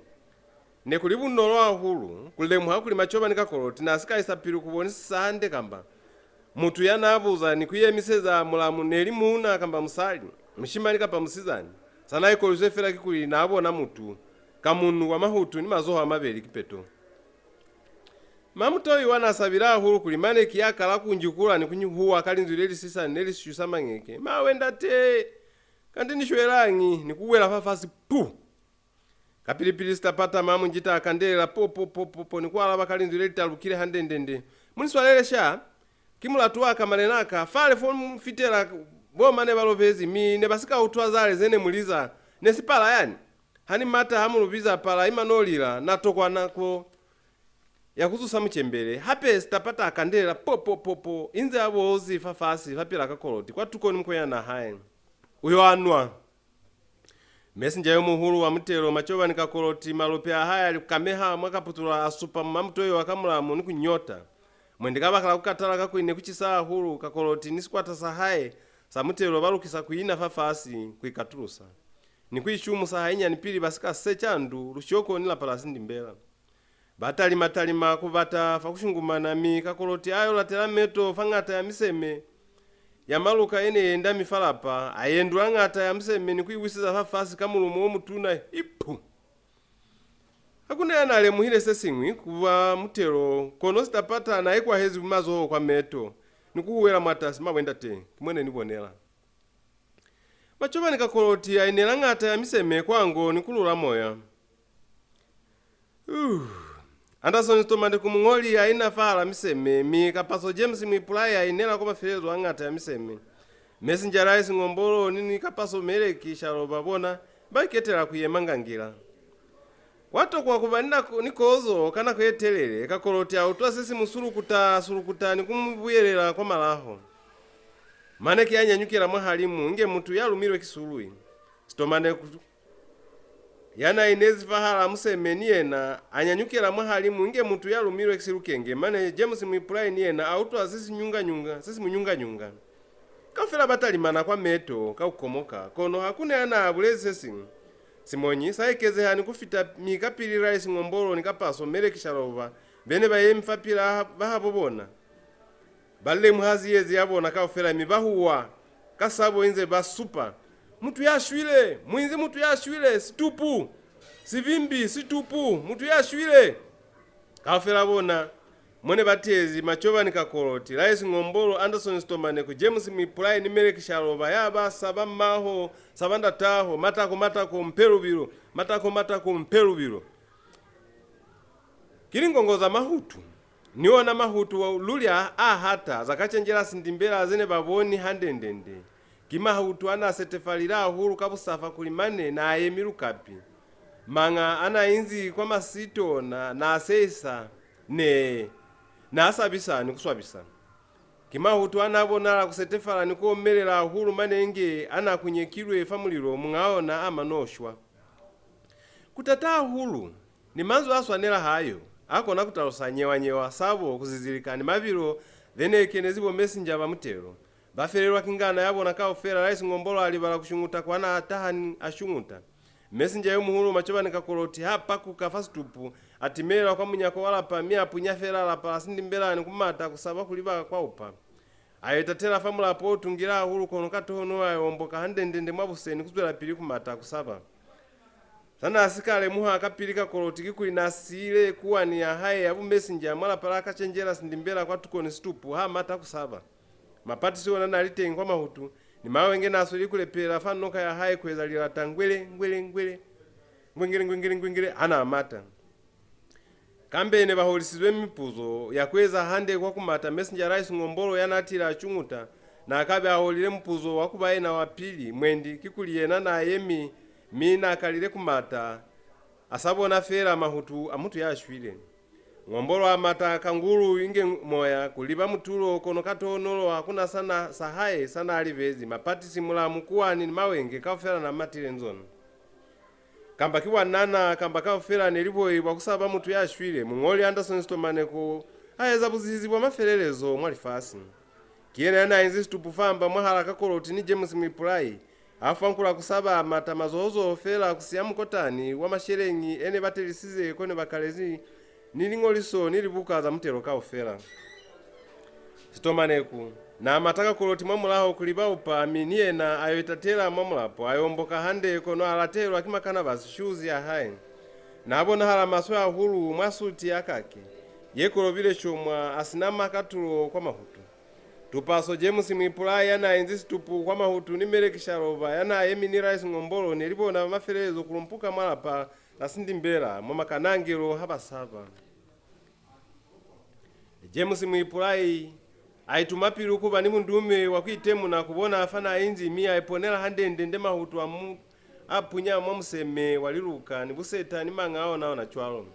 Ne ku li bunolo hahulu ku lemuha kuli Macoba ni Kakoloti n'a si ka isa pilu ku bonisisa hande kamba mutu ya n'a buza ni ku yemiseza mulamu ne li muuna kamba musali, mushimani kapa musizani. Sa n'a ikolwizwe fela kikuli n'a bona mutu ka munu wa mahutu ni mazoho a mabeli kipeto. Mamutoiwa n'a sabile hahulu kuli mane ki ya kala ku njukula ni ku huwa ka linzwi le li sisani le li shusa mañeke, "Mawe ndate! Kanti ni shwelañi?" ni ku wela fafasi, pu! Kapili-pili Sitapata Mamunjita a kandelela, "Po, po, po, po, po," ni ku alaba ka linzwi le li talukile hande-nde-nde, "Mu ni swalele sha. Ki mulatu wa ka, malen'a ka. Fale fo mu fitela, bo ma ne ba lobezi, mi ne ba si ka utwa zale ze ne mu liza. Ne si pala yani? Ha ni mata ha mu lu biza pala, i mano lila, na tokwa nako ya ku zusa mucembele." Hape Sitapata a kandelela, po, po, po, po, inze a bozi fafasi fapil'a Kakoloti, kwatuko ni mukwenyan'a hae. "U yo a nwa." Mesinja yo muhulu wa mutelo, Macoba ni Kakoloti, malope a hae a li ku kameha mwa kaputula, a supa Mamutoiwa ka mulamu ni ku nyota. Mwendi kabakala ku katala kakuli ne ku cisa hahulu, Kakoloti ni sikwata sa hae sa mutelo ba lukisa ku ina fafasi ku ikatulusa ni ku ishumusa hainyani pili ba si ka seca ndu, lushoko ni lapa la Sindimbela. Ba talima-talima ku bata fa ku shungumana, mi Kakoloti a yo latela meto fa ñata ya miseme ya maluka ye ne yendami fa lapa, a yendula ñata ya miseme ni ku i wiseza fafasi ka mulumo o mutuna, ipu! Ha ku na ya n'a lemuhile se siñwi ku ba mutelo, kono Sitapata n'a ikwahezi mazoho kwa meto ni ku huwela mwatasi, "Mawe ndate, ki mo ne ni bonela." Macoba ni Kakoloti a inela ñata ya miseme kwa ngo ni ku lula moya. Uh. Anderson Sitomaneku muñoli a ina fahal'a miseme, mi Kapaso James Muipulai a inela kwa mafelelezo a ñata ya miseme. Mesinja Rice Ngombolo ni, ni Kapaso Meleki Shaloba bona ba iketela ku yema ngangila. Kwa tokwa ku ba ni nako, ni kozo ka nako ye telele, Kakoloti a utwa se si mu sulukuta, sulukuta ni ku mu buyelela kwa malaho. Mane ki a nyanyukela mwahalimu inge mutu ya lumilwe ki sulwi. Sitomaneku ya n'a inezi fahal'a museme ni yena a nyanyukela mwahalimu inge mutu ya lumilwe ki silukenge, mane James Muipulai ni yena a utwa se si nyunga-nyunga, se si mu nyunga-nyunga. Kaufela ba talimana kwa meto ka ku komoka, kono ha ku na ya n'a bulezi se siñwi. Simonyi sa ekezeha ni ku fita, mi kapili Rice Ngombolo ni Kapaso Meleki Shaloba be ne ba yemi fapil'a bahabo bona. Ba lemuha ziyezi ya bona kaufela, mi ba huwa ka sabo inze ba supa, "Mutu ya shwile! Mu inzi mutu ya shwile! Situpu! Sibimbi! Situpu! Mutu ya shwile!" Kaufela bona, mo ne ba tezi, Macobani Kakoloti, Laisi Ngombolo, Anderson Sitomaneku, James Muipulai ni Meleki Shaloba, ya ba saba maho, saba ndataho, matako, matako, mpe lubilo, matako, matako, mpe lubilo. Ki lingongo za mahutu, ni ona mahutu wa, luli a, a hata, za Kacenjela Sindimbela ze ne ba boni hande-ndende. Ki mahutu a n'a setefalile hahulu ka busafa kuli mane n'a yemi lukapi. Maña a n'a inzi kwa masito n'a, n'a sehisa, ne, n'a sabisa ni ku swabisa. Ki mahutu a n'a bonala ku setefala ni ku omelela hahulu mane inge a n'a kunyekilwe fa mulilo muñ'a ona a mano shwa. Ku tata hahulu, ni manzwi a swanela hayo, a kona ku talusa nyewa-nyewa, sabo, ku zizilika, ni mabilo ze ne kenezi bo messenger ba mutelo. Ba felelwa ki ngana ya bona kaufela, Laisi Ngombolo a libala ku shunguta kwa n'a taha ni a shunguta. Messenger yo muhulu, Macobani Kakoloti, ha pakuka fa situpu, a timelela kwa munyako wa lapa, mi a punya fela lapa la Sindimbela ni ku mata ku saba ku liba kwa upa. A yo itatela fa mulapo o tungile hahulu, kono ka tohonolo a yo omboka hande-ndende mwa buse ni ku zwelapili ku mata ku saba. Sa n'a si ka lemuha kapili Kakoloti kikuli n'a siile kuwani ya hae ya bumesinja mwa lapa la Kacenjela Sindimbela kwatuko ni situpu ha mata ku saba. Mapatisi ona n'a li teñi kwa mahutu, ni Mawenge n'a sweli ku lepelela fa noka ya hae ku eza lilata ngwele, ngwele, ngwele, ngwengele, ngwengele, ngwengele, ha n'a mata. Kambe ne ba holisizwe mipuzo ya ku eza hande kwa ku mata. Messenger Laisi Ngombolo ya n'a tile a cunguta, n'a ka be a holile mupuzo wa ku ba yena wa pili, mwendi kikuli yena n'a yemi, mi n'a kalile ku mata, a sa bona feela mahutu a mutu ya shwile. Ngombolo a mata ka ngulu inge moya ku liba mutulo, kono ka tohonolo ha ku na sa na, sa hae sa n'a libezi. Mapatisi, mulamu, kuwani ni Mawenge kaufela n'a matile nzona. Kamba ki bwanana, kamba kaufela ne li boi bwa ku saba mutu ya shwile, muñoli Anderson Sitomaneku a eza buzizi bwa mafelelezo mwa lifasi. Ki yena ya n'a inzi situpu fa mba mwahal'a Kakoloti ni James Muipulai, a fwankula ku saba, a mata mazoho-zoho fela ku siya mukotani wa masheleñi e ne ba telisize ko ne ba kalezi ni liñoliso ni libuka za mutelo kaufela. Sitomaneku n'a mata Kakoloti mwa mulaho kuli ba upa, mi ni yena a yo itatela mwa mulapo, a yo omboka hande, kono a latelwa ki makanabasi shuzi ya hae. N'a bonahala maswe hahulu mwa suti ya kaki ye kolobile comwa, a si na makatulo kwa mahutu. Tupaso James Muipulai ya n'a inzi situpu kwa mahutu ni Meleki Shaloba ya n'a yemi ni Laisi Ngombolo ne li bona ba mafelelezo ku lumpuka mwa lapa la Sindimbela mwa makanangelo ha ba saba. James Muipulai a ituma pilu ku ba ni bundume wa ku itemuna ku bona fa n'a inzi, mi a iponela hande-ndende mahutu a mu, a punya mwa museme wa liluka ni buseta ni maña a ona, ona cwalo.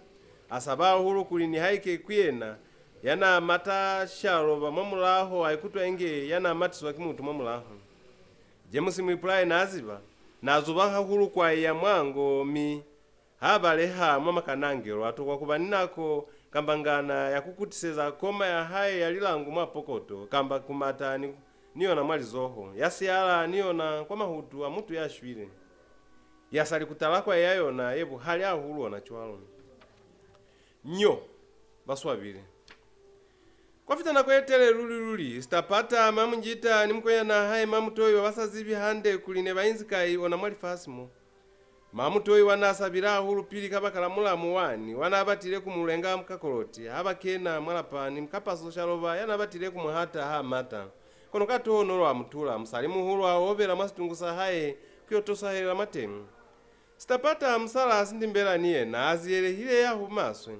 A saba hahulu kuli nihaike ku yena ya n'a mata Shaloba mwa mulaho, a ikutwa inge ya n'a matiswa ki mutu mwa mulaho. James Muipulai n'a ziba, n'a zuba hahulu kwai ya mwango, mi ha baleha mwa makanangelo, a tokwa ku ba ni nako kamba ngana ya ku kutiseza koma ya hae ya lilangu mwa pokoto, kamba ku mata ni, ni yona mwa lizoho, ya siyala ni yona kwa mahutu a mutu ya shwile. Ya sa li ku tala kwai ya yona ye buhali hahulu ona cwalo. Nyo! Ba swabile. Kwa fita nako ye telele luli-luli, Sitapata, Mamunjita, ni mukwenyanaa hae Mamutoi ba ba sa zibi hande kuli ne ba inzi kai ona mwa lifasi mo. Mamutoi wa n'a sabile hahulu pili kabakala mulamu wani wa n'a batile ku mu lenga Kakoloti, ha ba kena mwa lapa ni Mukapaso Shaloba ya n'a batile ku mu hata ha mata. Kono ka tohonolo a mu tula, musali-muhulu a obela mwa situngu sa hae ku yo tosahelela mwateñi. Sitapata, musalaa Sindimbela, ni yena a ziyelehile ya bumaswe.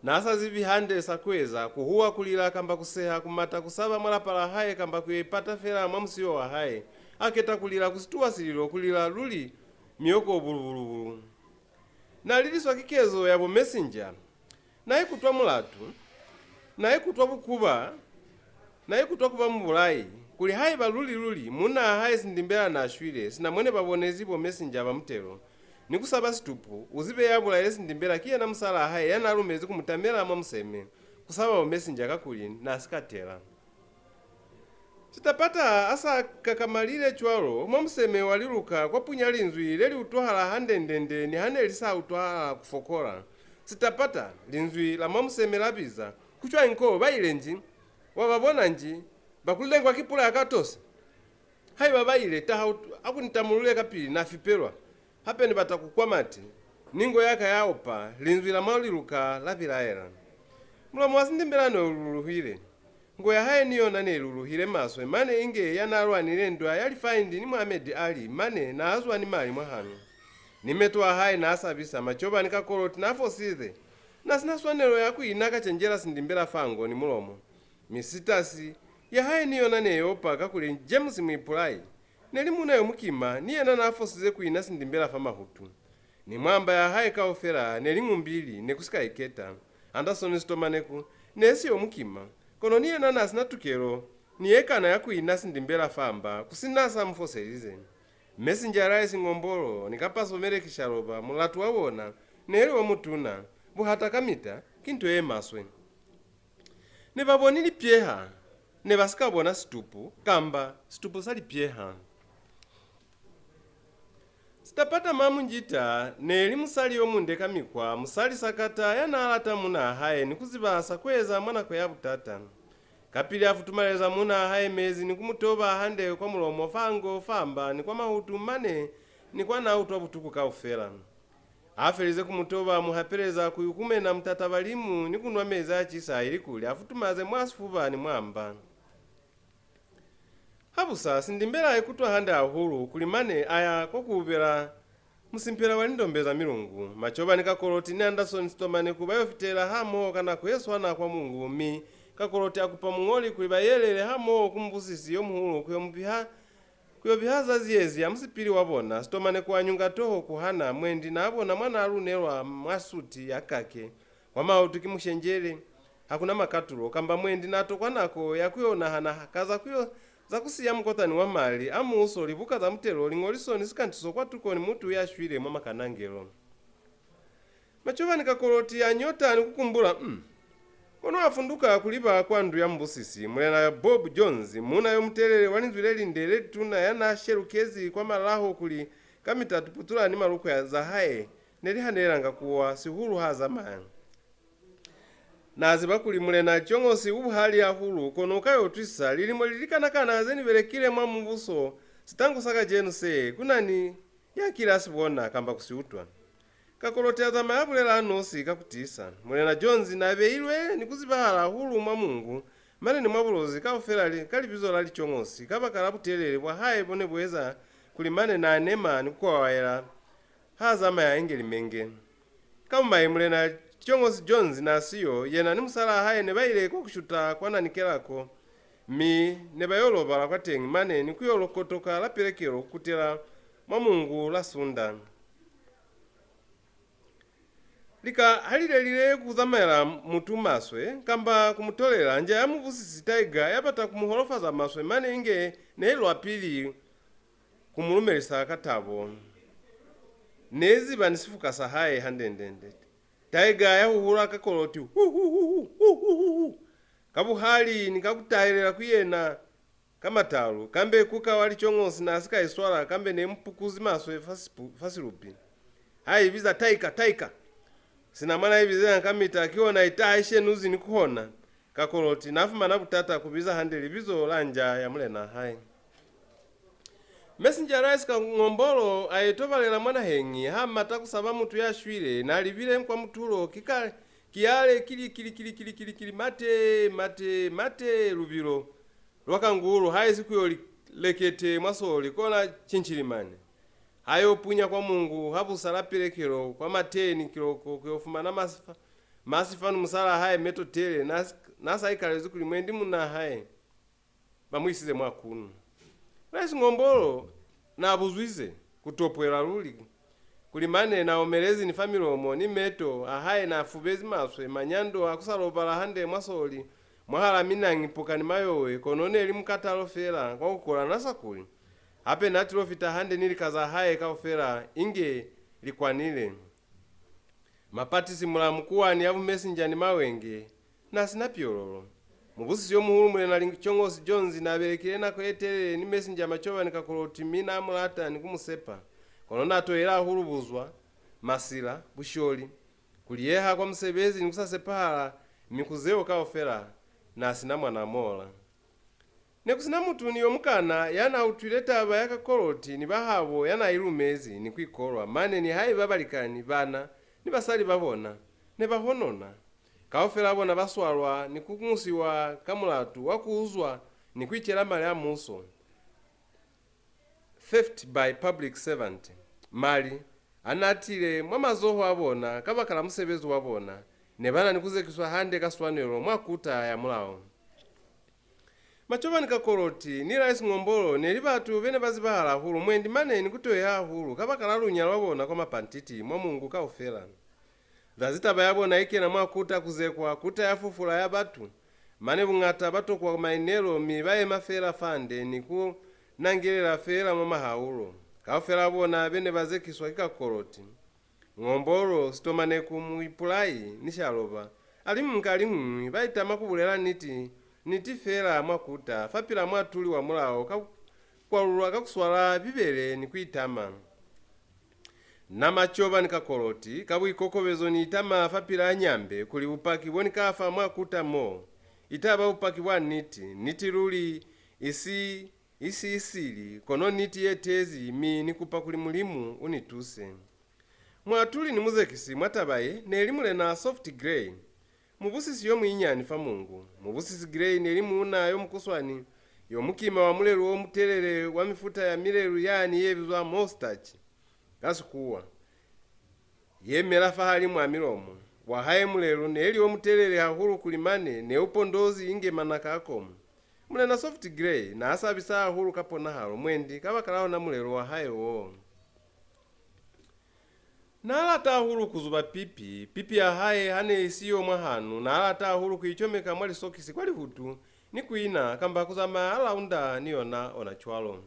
N'a sa zibi hande sa ku eza, ku huwa, ku lila, kamba ku seha, ku mata, ku saba mwa lapa la hae, kamba ku yo ipata fela mwa musiyo wa hae. A keta ku lila ku situwa sililo, ku lila luli, mioko bulu-bulu-bulu. N'a liliswa ki kezo ya bo messenger. N'a ikutwa mulatu. N'a ikutwa bukuba. N'a ikutwa ku ba mubulai. Kuli haiba luli-luli munnaa hae Sindimbela n'a shwile, sina mo ne ba bonezi bo messenger ba mutelo, ni ku saba situpu, u zibe ya bulaile Sindimbela ki yena musalaa hae ya n'a lumezi ku mu tamela mwa museme, ku saba bo messenger, kakuli n'a si ka tela. Sitapata a sa kakamalile cwalo, mwa museme wa liluka kwa punya linzwi le li utwahala hande-ndende niha ne li sa utwahala ku fokola. Sitapata, linzwi la mwa museme la biza, "Ku cwañi ko, ba ile nji?" Wa ba bona nji? Ba ku lengwa ki pula ya katose. Haiba ba ile, taha u-, a ku ni tamulule kapili, na fipelwa. Hape ni bata ku kwa mati. Ni ngo ya ka ya opa, linzwi la mwa liluka la bilaela. Mulomo wa Sindimbela ne u luluhile. Ngo ya hae ni yona ne i luluhile maswe, mane inge ya n'a lwanile ndwa ya Lifaindi ni Muhamedi Ali, mane n'a zwa ni mali mwa hanu. Ni meto a hae n'a sabisa, Macobani Kakoloti n'a fosize. N'a si na swanelo ya ku ina ka cenjela Sindimbela fa ngo ni mulomo. Mi sitasi ya hae ni yona ne i opa, kakuli James Muipulai ne li muuna yo mukima, ni yena n'a fosize ku ina Sindimbela fa mahutu. Ni mwa mba ya hae kaufela ne li ñumbili, ne ku si ka iketa. Anderson Sitomaneku ne si yo mukima, kono ni yena n'a si na tukelo ni ye kana ya ku ina Sindimbela fa mba, ku si na sa mu foselize. Messenger Rice Ngombolo ni Kapaso Meleki Shaloba, mulatu wa bona ne li o mutuna, buhata kamita ki nto ye maswe. Ne ba boni lipyeha, ne ba si ka bona situpu, kamba situpu sa lipyeha. Sitapata Mamunjita ne li musali yo munde ka mikwa, musali sakata ya n'a lata muunaa hae ni ku ziba sa ku eza mwa nako ya butata. Kapili a futumaleza muunaa hae mezi ni ku mu toba hande kwa mulomo, fa ngo, fa mba, ni kwa mahutu, mane ni kwa n'a utwa butuku kaufela. Ha felize ku mu toba, a mu hapeleza ku ikumena mutatabalimu ni ku nwa mezi a cisa ilikuli a futumaze mwa sifuba ni mwa mba. Habusa, Sindimbela a ikutwa hande hahulu kuli mane a ya kwa ku ubela musimpela wa lindombe za milungu. Macobani Kakoloti ni Anderson Sitomaneku ba yo fitela hamoho ka nako ye swana kwa Mungu, mi Kakoloti a kupa muñoli kuli ba yelele hamoho ku mubusisi yo muhulu ku yo mu biha Ku yo biha za ziyezi ya musipili wa bona, Sitomaneku a nyunga toho ku hana, mwendi n'a bona mwa n'a lunelwa mwa suti ya kake, wa maoto ki mushenjele, ha ku na makatulo, kamba mwendi n'a tokwa nako ya ku yo nahana ka za ku yo, za ku siya mukotani wa mali a muuso, libuka za mutelo, liñoliso ni sikantiso kwatuko ni mutu ya shwile mwa makanangelo. Macobani Kakoloti a ñota ni ku kumbula, mm. Kono a funduka ku liba kwa ndu ya mubusisi, Mulena Bob Jones, muuna yo mutelele wa linzwi le linde le lituna ya n'a shelukezi kwa malaho kuli kamita tuputula ni malukwe za hae ne li hanelelanga ku wa, sihulu ha zamaya. N'a ziba kuli Mulena Chongosi u buhali hahulu, kono u ka yo utwisisa lilimo li likana-kana ze ni belekile mwa mubuso, sitangu sa kacenu se, ku na ni ya kile a si bona kamba ku si utwa. Kakoloti a zamaya a bulela a nosi ka ku tiisa. Mulena Jones n'a beilwe ni ku zibahala hahulu mwa Mungu, mane ni mwa Bulozi kaufela li, ka libizo la Lichongosi, kabakala butelele bwa hae bo ne bu eza kuli mane n'a nema ni ku kwawaela ha zamaya inge limenge. Ka bumai, Mulena Chongosi Jones n'a siyo, yena ni musalaa hae ne ba ile kwa ku shuta kwa Nanikelako, mi ne ba yo lobala kwateñi mane ni ku yo lokotoka la Pelekelo ku kutela mwa Mungu la Sunda. Lika ha li lelile ku zamaela mutu maswe, kamba ku mu tolela, nja ya mubusisi Tiger ya bata ku mu holofaza maswe mane inge ne i lwa pili ku mu lumelisa ka tabo. Ne ziba ni sifuka sa hae hande-nde-nde. Tiger ya huhula Kakoloti, hu, hu, hu, hu, hu, hu, hu, hu. Ka buhali ni ka ku tahelela ku yena ka matalu, kambe kuka wa Lichongosi n'a si ka iswala, kambe ne mu pukuzi maswe fa sipu-, fa silupi. Ha i biza, "Taika, Taika!" Sina mwa n'a i bizeñi kamita, ki ona i taha i shenuzi ni ku hona. Kakoloti n'a fumana butata ku biza hande libizo la nja ya mulenaa hae. Messenger Rice Kangombolo a itobalela mwa naheñi, ha mata ku saba mutu ya shwile, n'a libile kwa mutulo, ki ka, ki yale, kili, kili, kili, kili, kili, kili, mate, mate, mate, lubilo lwa kangulu, haisi ku yo li lekete mwa soli, kona cinchilimani. Ha yo punya kwa Mungu, ha busa la Pelekelo, kwa mateni kiloko, ku yo fumana masifa, masifa ni musalaa hae Meto Tele, n'a, n'a sa ikalezi kuli mwendi munaa hae ba mu isize mwa kunu. Rice Ngombolo n'a buzwize, ku topwela luli, kuli mane n'a omelezi ni fa milomo, ni meto a hae n'a fubezi maswe, manyando a ku sa lobala hande mwa soli, mwahal'a minañi, puka ni mayowe, kono ne li mukatalo fela kwa ku kola n'a sa kuli. Hape n'a tilo fita hande ni lika za hae kaufela inge li kwanile. Mapatisi mulamu kuwani ya bumesinja ni mawenge, n'a si na piololo. Mubusisi yo muhulu Mulena Lichongosi Jones n'a belekile nako ye telele ni mesinja Macobani Kakoloti, mi n'a mu lata ni ku mu sepa. Kono n'a toile hahulu buzwa, masila, busholi, ku liyeha kwa musebezi ni ku sa sepahala, mi ku zeo kaufela n'a si na mwana mola. Ne ku si na mutu ni yo mukana ya n'a utwile taba ya Kakoloti ni bahabo ya n'a i lumezi ni ku i kolwa, mane nihaiba balikani, bana, ni basali ba bona, ne ba honona. Kaufela bona ba swalwa ni ku ñusiwa ka mulatu wa ku uzwa ni ku icela mali a muso. Theft by public servant. Mali a n'a tile mwa mazoho a bona kabakala musebezi wa bona, ne ba na ni ku zekiswa hande ka swanelo mwa kuta ya mulao. Macobani Kakoloti ni Rice Ngombolo ne li batu be ne ba zibahala hahulu mwendi mane ni ku toyeha hahulu kabakala lunya lwa bona kwa mapantiti mwa Mungu kaufela. Zazi taba ya bona i kena mwa kuta ku zekwa, kuta ya fufula ya batu. Mane buñata ba tokwa mainelo mi ba yema feela fande ni ku nangelela feela mwa mahaulo. Kaufela bona be ne ba zekiswa ki Kakoloti, Ngombolo, Sitomaneku, Muipulai ni Shaloba, a li muñwi ka li muñwi ba itama ku bulela niti, niti feela mwa kuta, fapil'a muatuli wa mulao ka ku kwalulwa ka ku swala Bibele ni ku itama. Na Macoba ni Kakoloti, ka buikokobezo ni itama fapil'a Nyambe kuli bupaki bo ni ka fa mwa kuta mo, i ta ba bupaki bwa niti, niti luli, isi, isi isili, kono niti ye tezi, mi ni kupa kuli Mulimu u ni tuse. Muatuli ni muzekisi mwa taba ye ne li Mulena Soft Grey, mubusisi yo muinyani fa Mungu. Mubusisi Grey ne li muuna yo mukuswani, yo mukima wa mulelu o mutelele wa mifuta ya milelu yani ye bizwa moustache ka Sikuwa, ye mela fahalimu a milomo. Wa hae mulelu ne li o mutelele hahulu kuli mane ne u pondozi inge manaka a komu. Mulena Soft Grey n'a sabisa hahulu ka ponahalo mwendi kabakala ona mulelu wa hae wo. N'a lata hahulu ku zuba pipi. Pipi ya hae ha ne i siyo mwahanu, n'a lata hahulu ku i comeka mwa lisokisi kwa lihutu ni ku ina kamba ku zamaya a launda ni yona ona cwalo.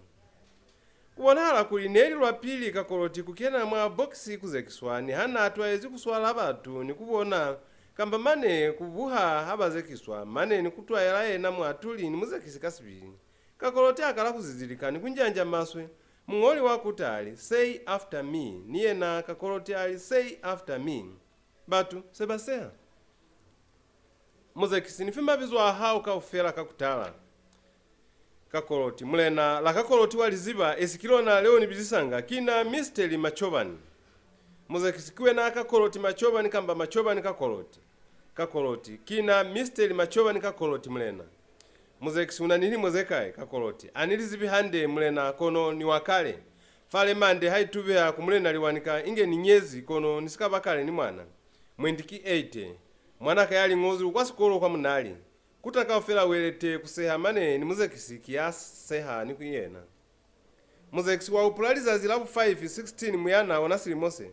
Ku bonahala kuli ne li lwa pili Kakoloti ku kena mwa bokisi ku zekiswa, niha n'a twaezi ku swala batu ni ku bona kamba mane ku buha ha ba zekiswa, mane ni ku twaela yena muatuli ni muzekisi ka sibili. Kakoloti a kala ku zizilika ni ku njanja maswe. Muñoli wa kuta a li, "Say after me." Ni yena Kakoloti a li, "Say after me." Batu se ba seha. Muzekisi, ni fi mabizo a hao kaufela ka ku tala. Kakoloti, Mulena, la Kakoloti wa li ziba, esi ki lona leo ni bizisanga, ki na Misteli Macobani. Muzekisi, ki wena Kakoloti Macobani kamba Macobani Kakoloti? Kakoloti, ki na Misteli Macobani Kakoloti, Mulena. Muzekisi, u na ni lilimo ze kai? Kakoloti, a ni li zibi hande, Mulena, kono ni wa kale. Fale mande ha i tubeha ku Mulena Liwanika inge ni nyezi, kono ni si ka ba kale ni mwana. Mwendi ki eighty. Mwanaka ya liñozi u kwa sikolo kwa Munali. Kuta kaufela welete ku seha mane ni muzekisi ki ya seha ni ku yena. Muzekisi wa hupula lizazi la bu five, sixteen Muyana ona silimo se.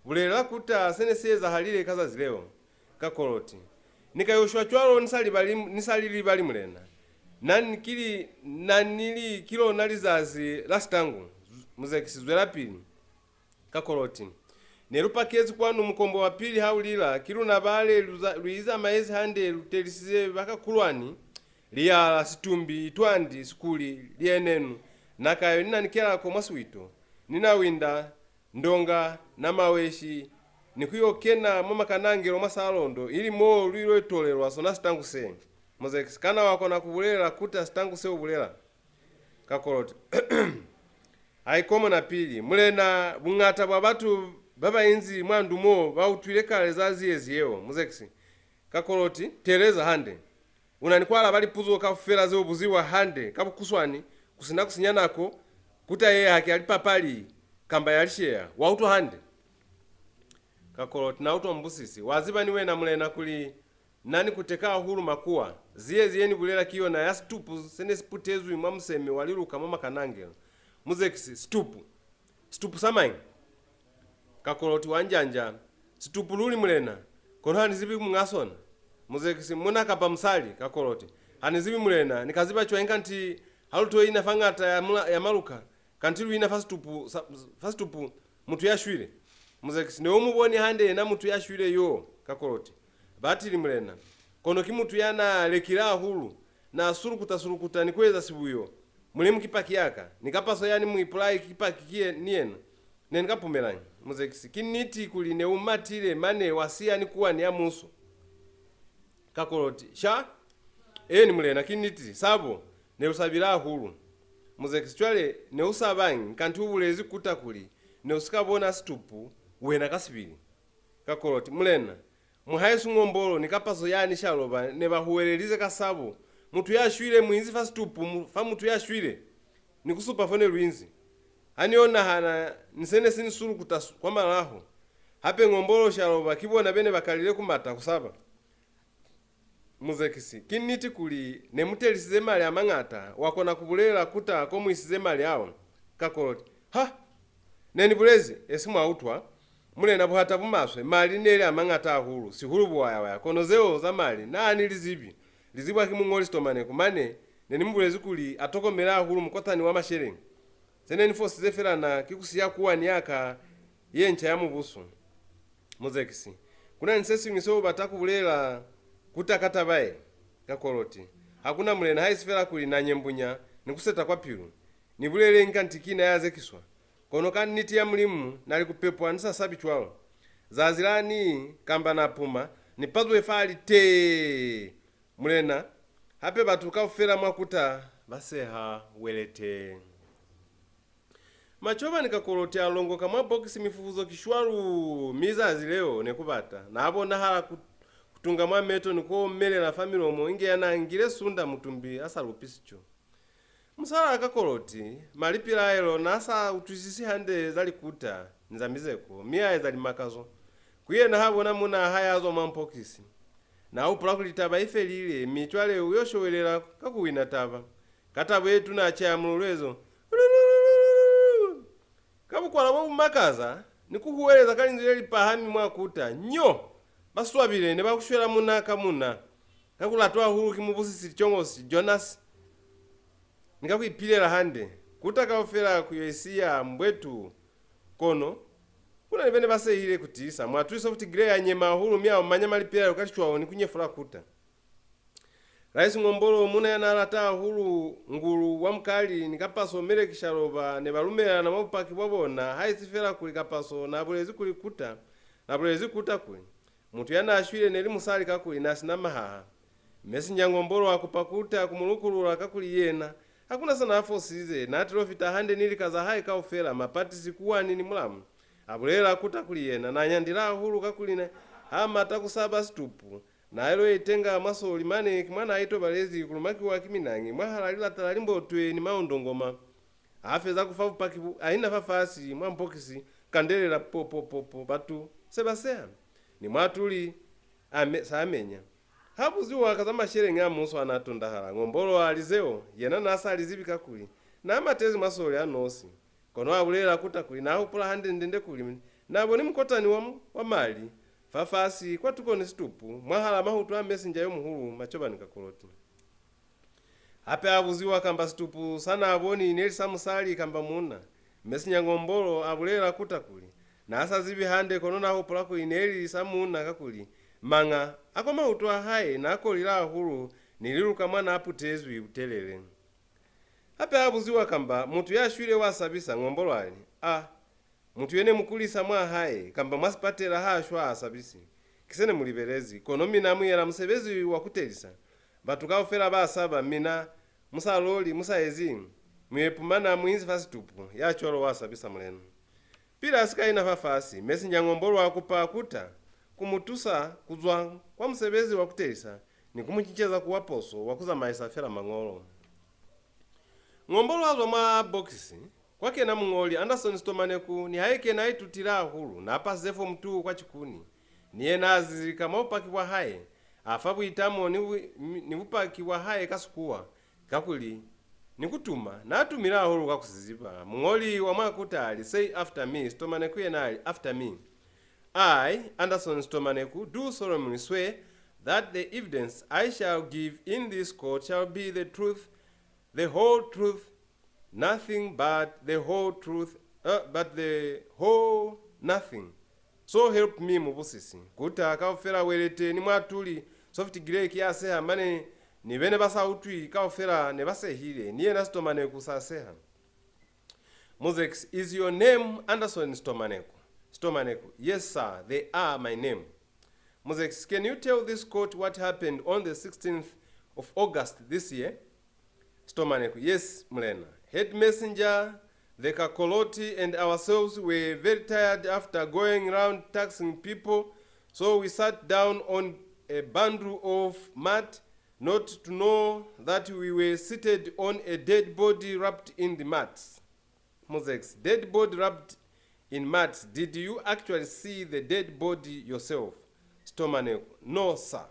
Bulelela kuta se ne si ezahalile ka zazi leo. Kakoloti, ni ka yo shwa cwalo ni sa libali, ni sa li libali, Mulena. Na ni kili, na ni li ki lona lizazi la sitangu. Muzekisi, zwelapili. Kakoloti, ne lu pakezi kwanu mukombo wa pili ha u lila, ki luna bale lu za, lu izamaezi hande, lu telisize ba Kakulwani, Liyala, Situmbi, Itwandi, Sikuli, Lienenu, Nakayo ni Nanikelako mwa Siwito, ni Nawinda, Ndonga, Namaweshi, ni ku yo kena mwa Makanangelo mwa Salondo, ili mo lu ilo itolelwa sona sitangu se. Muzekisi, kana wa kona ku bulelela kuta sitangu se u bulela? Kakoloti, a ikomona pili. Mulena, buñata bwa batu ba ba inzi mwa ndu mo ba utwile kale za ziyezi yeo. Muzekisi, Kakoloti, teeleza hande. U na ni ku alaba lipuzo kaufela ze u buziwa hande ka bukuswani, ku si na ku sinya nako. Kuta ye haki ya lipapali kamba ya lisheya. Wa utwa hande? Kakoloti, na utwa mubusisi. Wa ziba ni wena, Mulena, kuli na ni ku teka hahulu makuwa. Ziyezi ye ni bulela ki yona ya situpu se ne si putezwi mwa museme wa liluka mwa Makanangelo. Muzekisi, situpu? Situpu sa mañi? Kakoloti wa njanja. Situpu luli, Mulena, kono ha ni zibi muñ'a sona. Muzekisi, muna kapa musali? Kakoloti, ha ni zibi, Mulena, ni ka ziba cwañi kanti ha lu to ina fa ñata ya, mula, ya maluka, kanti lu ina fa situpu, sa, fa situpu mutu ya shwile? Muzekisi, ne u mu boni hande yena mutu ya shwile yo? Kakoloti, batili, Mulena, kono ki mutu ya na lekile hahulu, na sulukuta-sulukuta ni ku eza sibuyo. Mulimu ki paki ya ka, ni kapaso yani Muipulai ki paki ki ye, ni yena. Ne ni ka pumelañi? Muzekisi, ki niti kuli ne u matile mane wa siya ni kuwani ya muso. Kakoloti, sha? Eeni, Mulena, ki niti, sabo ne lu sabile hahulu. Muzekisi, cwale ne u sabañi, kanti u bulezi kuta kuli ne u si ka bona situpu wena ka sibili? Kakoloti, Mulena, muhaesu Ngombolo ni kapaso yani Shaloba ne ba huwelelize ka sabo, mutu ya shwile mu inzi fa situpu mu, fa mutu ya shwile, ni ku supa fo ne lu inzi. Ha ni yo nahana, ni se ne si ni sulukuta su, kwa malaho. Hape Ngombolo, Shaloba, ki bona bene ba kalile ku mata, ku saba. Muzekisi, ki niti kuli ne mu telisize mali a mañata, wa kona ku bulelela kuta ko mu isize mali ao? Kakoloti, ha! Ne ni bulezi, esi mwa utwa. Mulena, buhata bu maswe, mali ne li a mañata hahulu, sihulu buwayawaya, kono zeo za mali, na ni li zibi. Li zibwa ki muñoli Sitomaneku, mane, ne ni mu bulezi kuli a tokomele hahulu mukotani wa masheleñi. Se ne ni fosize fela na ki ku siya kuwani ya ka ye nca ya mubuso. Muzekisi, ku na ni se siñwi seo u bata ku bulela kuta ka taba ye? Kakoloti, ha ku na, Mulena, haisi fela kuli na nyembunya ni ku seta kwa pilu. Ni buleleñi kanti ki na ya zekiswa? Kono ka niti ya Mulimu, na li ku pepwa ni sa sabi cwalo. Zazi la ni, kamba na puma, ni pazwe fahali tee! Mulena, hape batu kaufela mwa kuta ba seha welete. Macobani Kakoloti a longoka mwa bokisi mifufuzo ki shwalu, mi zazi leo ne ku bata. Na bonahala ku, ku tunga mwa meto ni ku omelela fa milomo inge ya na ngile sunda mutumbi a sa lupi sico. Musalaa Kakoloti, Malipilaelo, na sa utwisisi hande za likuta ni za mizeko, mi a eza limakazo. Ku yena ha bona munaa hae a zwa mwa mpokisi, na hupula kuli taba i felile, mi cwale u yo showelela ka ku wina taba. Ka tabo ye tuna a ceha mululwezo, "Lululululu!" Ka bukwala bo bu makaza, ni ku huweleza ka linzwi le li pahami mwa kuta, "Nyo!" Ba swabile, ne ba ku shwela muna ka muna. Ka ku latwa hahulu ki mubusisi Licongosi Jonas, ni ka ku ipilela hande, kuta kaufela ku yo isiya mbwetu. Kono ku na ni bene ba sehile ku tiisa. Muatuli Soft Grey a nyema hahulu, mi a omanya Malipilaelo ka licwao ni ku nyefula kuta. Raisi Ngombolo, muuna ya n'a lata hahulu ngulu wa mukali ni kapaso Meleki Shaloba, ne ba lumelelana mwa bupaki bwa bona, haisi fela kuli kapaso n'a bulezi kuli kuta, n'a bulezi kuta kuli, mutu ya n'a shwile ne li musali kakuli n'a si na mahaha. Messenger Ngombolo a kupa kuta ku mu lukulula kakuli yena ha ku na sa n'a fosize, n'a til'o fita hande ni lika za hae kaufela, mapatisi, kuwani ni mulamu. A bulelela kuta kuli yena n'a nyandile hahulu kakuli ne, ha mata ku saba situpu, n'a ilo itenga mwa soli mane ki mwa n'a itobalezi ku lumakiwa ki minañi mwahal'a lilata la limbotwe ni maundongoma. Ha feza ku fa bupaki bu, a ina fafasi mwa mbokisi, kandelela po, po, po, po, batu se ba seha. Ni muatuli a me, sa menya. Ha buziwa ka za masheleñi a muso a n'a tondahala, Ngombolo a li zeo, yena n'a sa li zibi kakuli n'a matezi mwa soli a nosi. Kono a bulelela kuta kuli n'a hupula hande-ndende kuli n'a boni mukotani wa, wa mali fafasi kwatuko ni situpu, mwahal'a mahutu a Messenger yo muhulu, Macobani Kakoloti. Hape a buziwa kamba situpu sa n'a boni ne li sa musali kamba muuna, Messenger Ngombolo a bulelela kuta kuli n'a sa zibi hande, kono n'a hupula kuli ne li sa muuna kakuli maña a kwa mahutu a hae n'a kolile hahulu ni liluka mwa n'a putezwi butelele. Hape a buziwa kamba mutu ya shwile wa sabisa, Ngombolo a li, "A, mutu ye ne mu kulisa mwa hae, kamba mwa sipatela ha shwa ha sabisi. Ki se ne mu libelezi, kono mina mu yela musebezi wa ku telisa. Batu kaufela ba saba, mina mu sa loli, mu sa ezi, mu yo ipumana mu inzi fa situpu, ya cwalo wa sabisa, Mulena." Pili a si ka ina fafasi, Messenger Ngombolo a kupa kuta ku mu tusa ku zwa kwa musebezi wa ku telisa ni ku mu cinceza ku wa poso wa ku zamaisa fela mañolo. Ngombolo a zwa mwa bokisi, kwa kena muñoli Anderson Sitomaneku, nihaike n'a itutile hahulu, n'a pasize fomu two kwa Cikuni. Ni yena a zizilika mwa bupaki bwa hae, a fa buitamo ni bu, ni bupaki bwa hae ka Sikuwa, kakuli ni ku tuma, n'a tumile hahulu ka ku si ziba. Muñoli wa mwa kuta a li, "Say after me," Sitomaneku yena a li, "After me. I, Anderson Sitomaneku, do solemnly swear that the evidence I shall give in this court shall be the truth, the whole truth, nothing but the whole truth, uh, but the whole nothing. So help me, Mubusisi." Kuta kaufela, Welete ni muatuli Soft Grey ki ya seha, mane ni bene ba sa utwi kaufela ne ba sehile, ni yena Sitomaneku sa seha. Muzekisi, "Is your name Anderson Sitomaneku?" Sitomaneku, "Yes, sir, they are my name." Muzekisi, "Can you tell this court what happened on the sixteenth of August this year. Stomaneku, yes, Mulena. Head messenger, the Kakoloti, and ourselves were very tired after going round taxing people, so we sat down on a bundle of mat, not to know that we were seated on a dead body wrapped in the mats. Muzekisi, dead body wrapped in mats. Did you actually see the dead body yourself? Stomaneku, no, sir.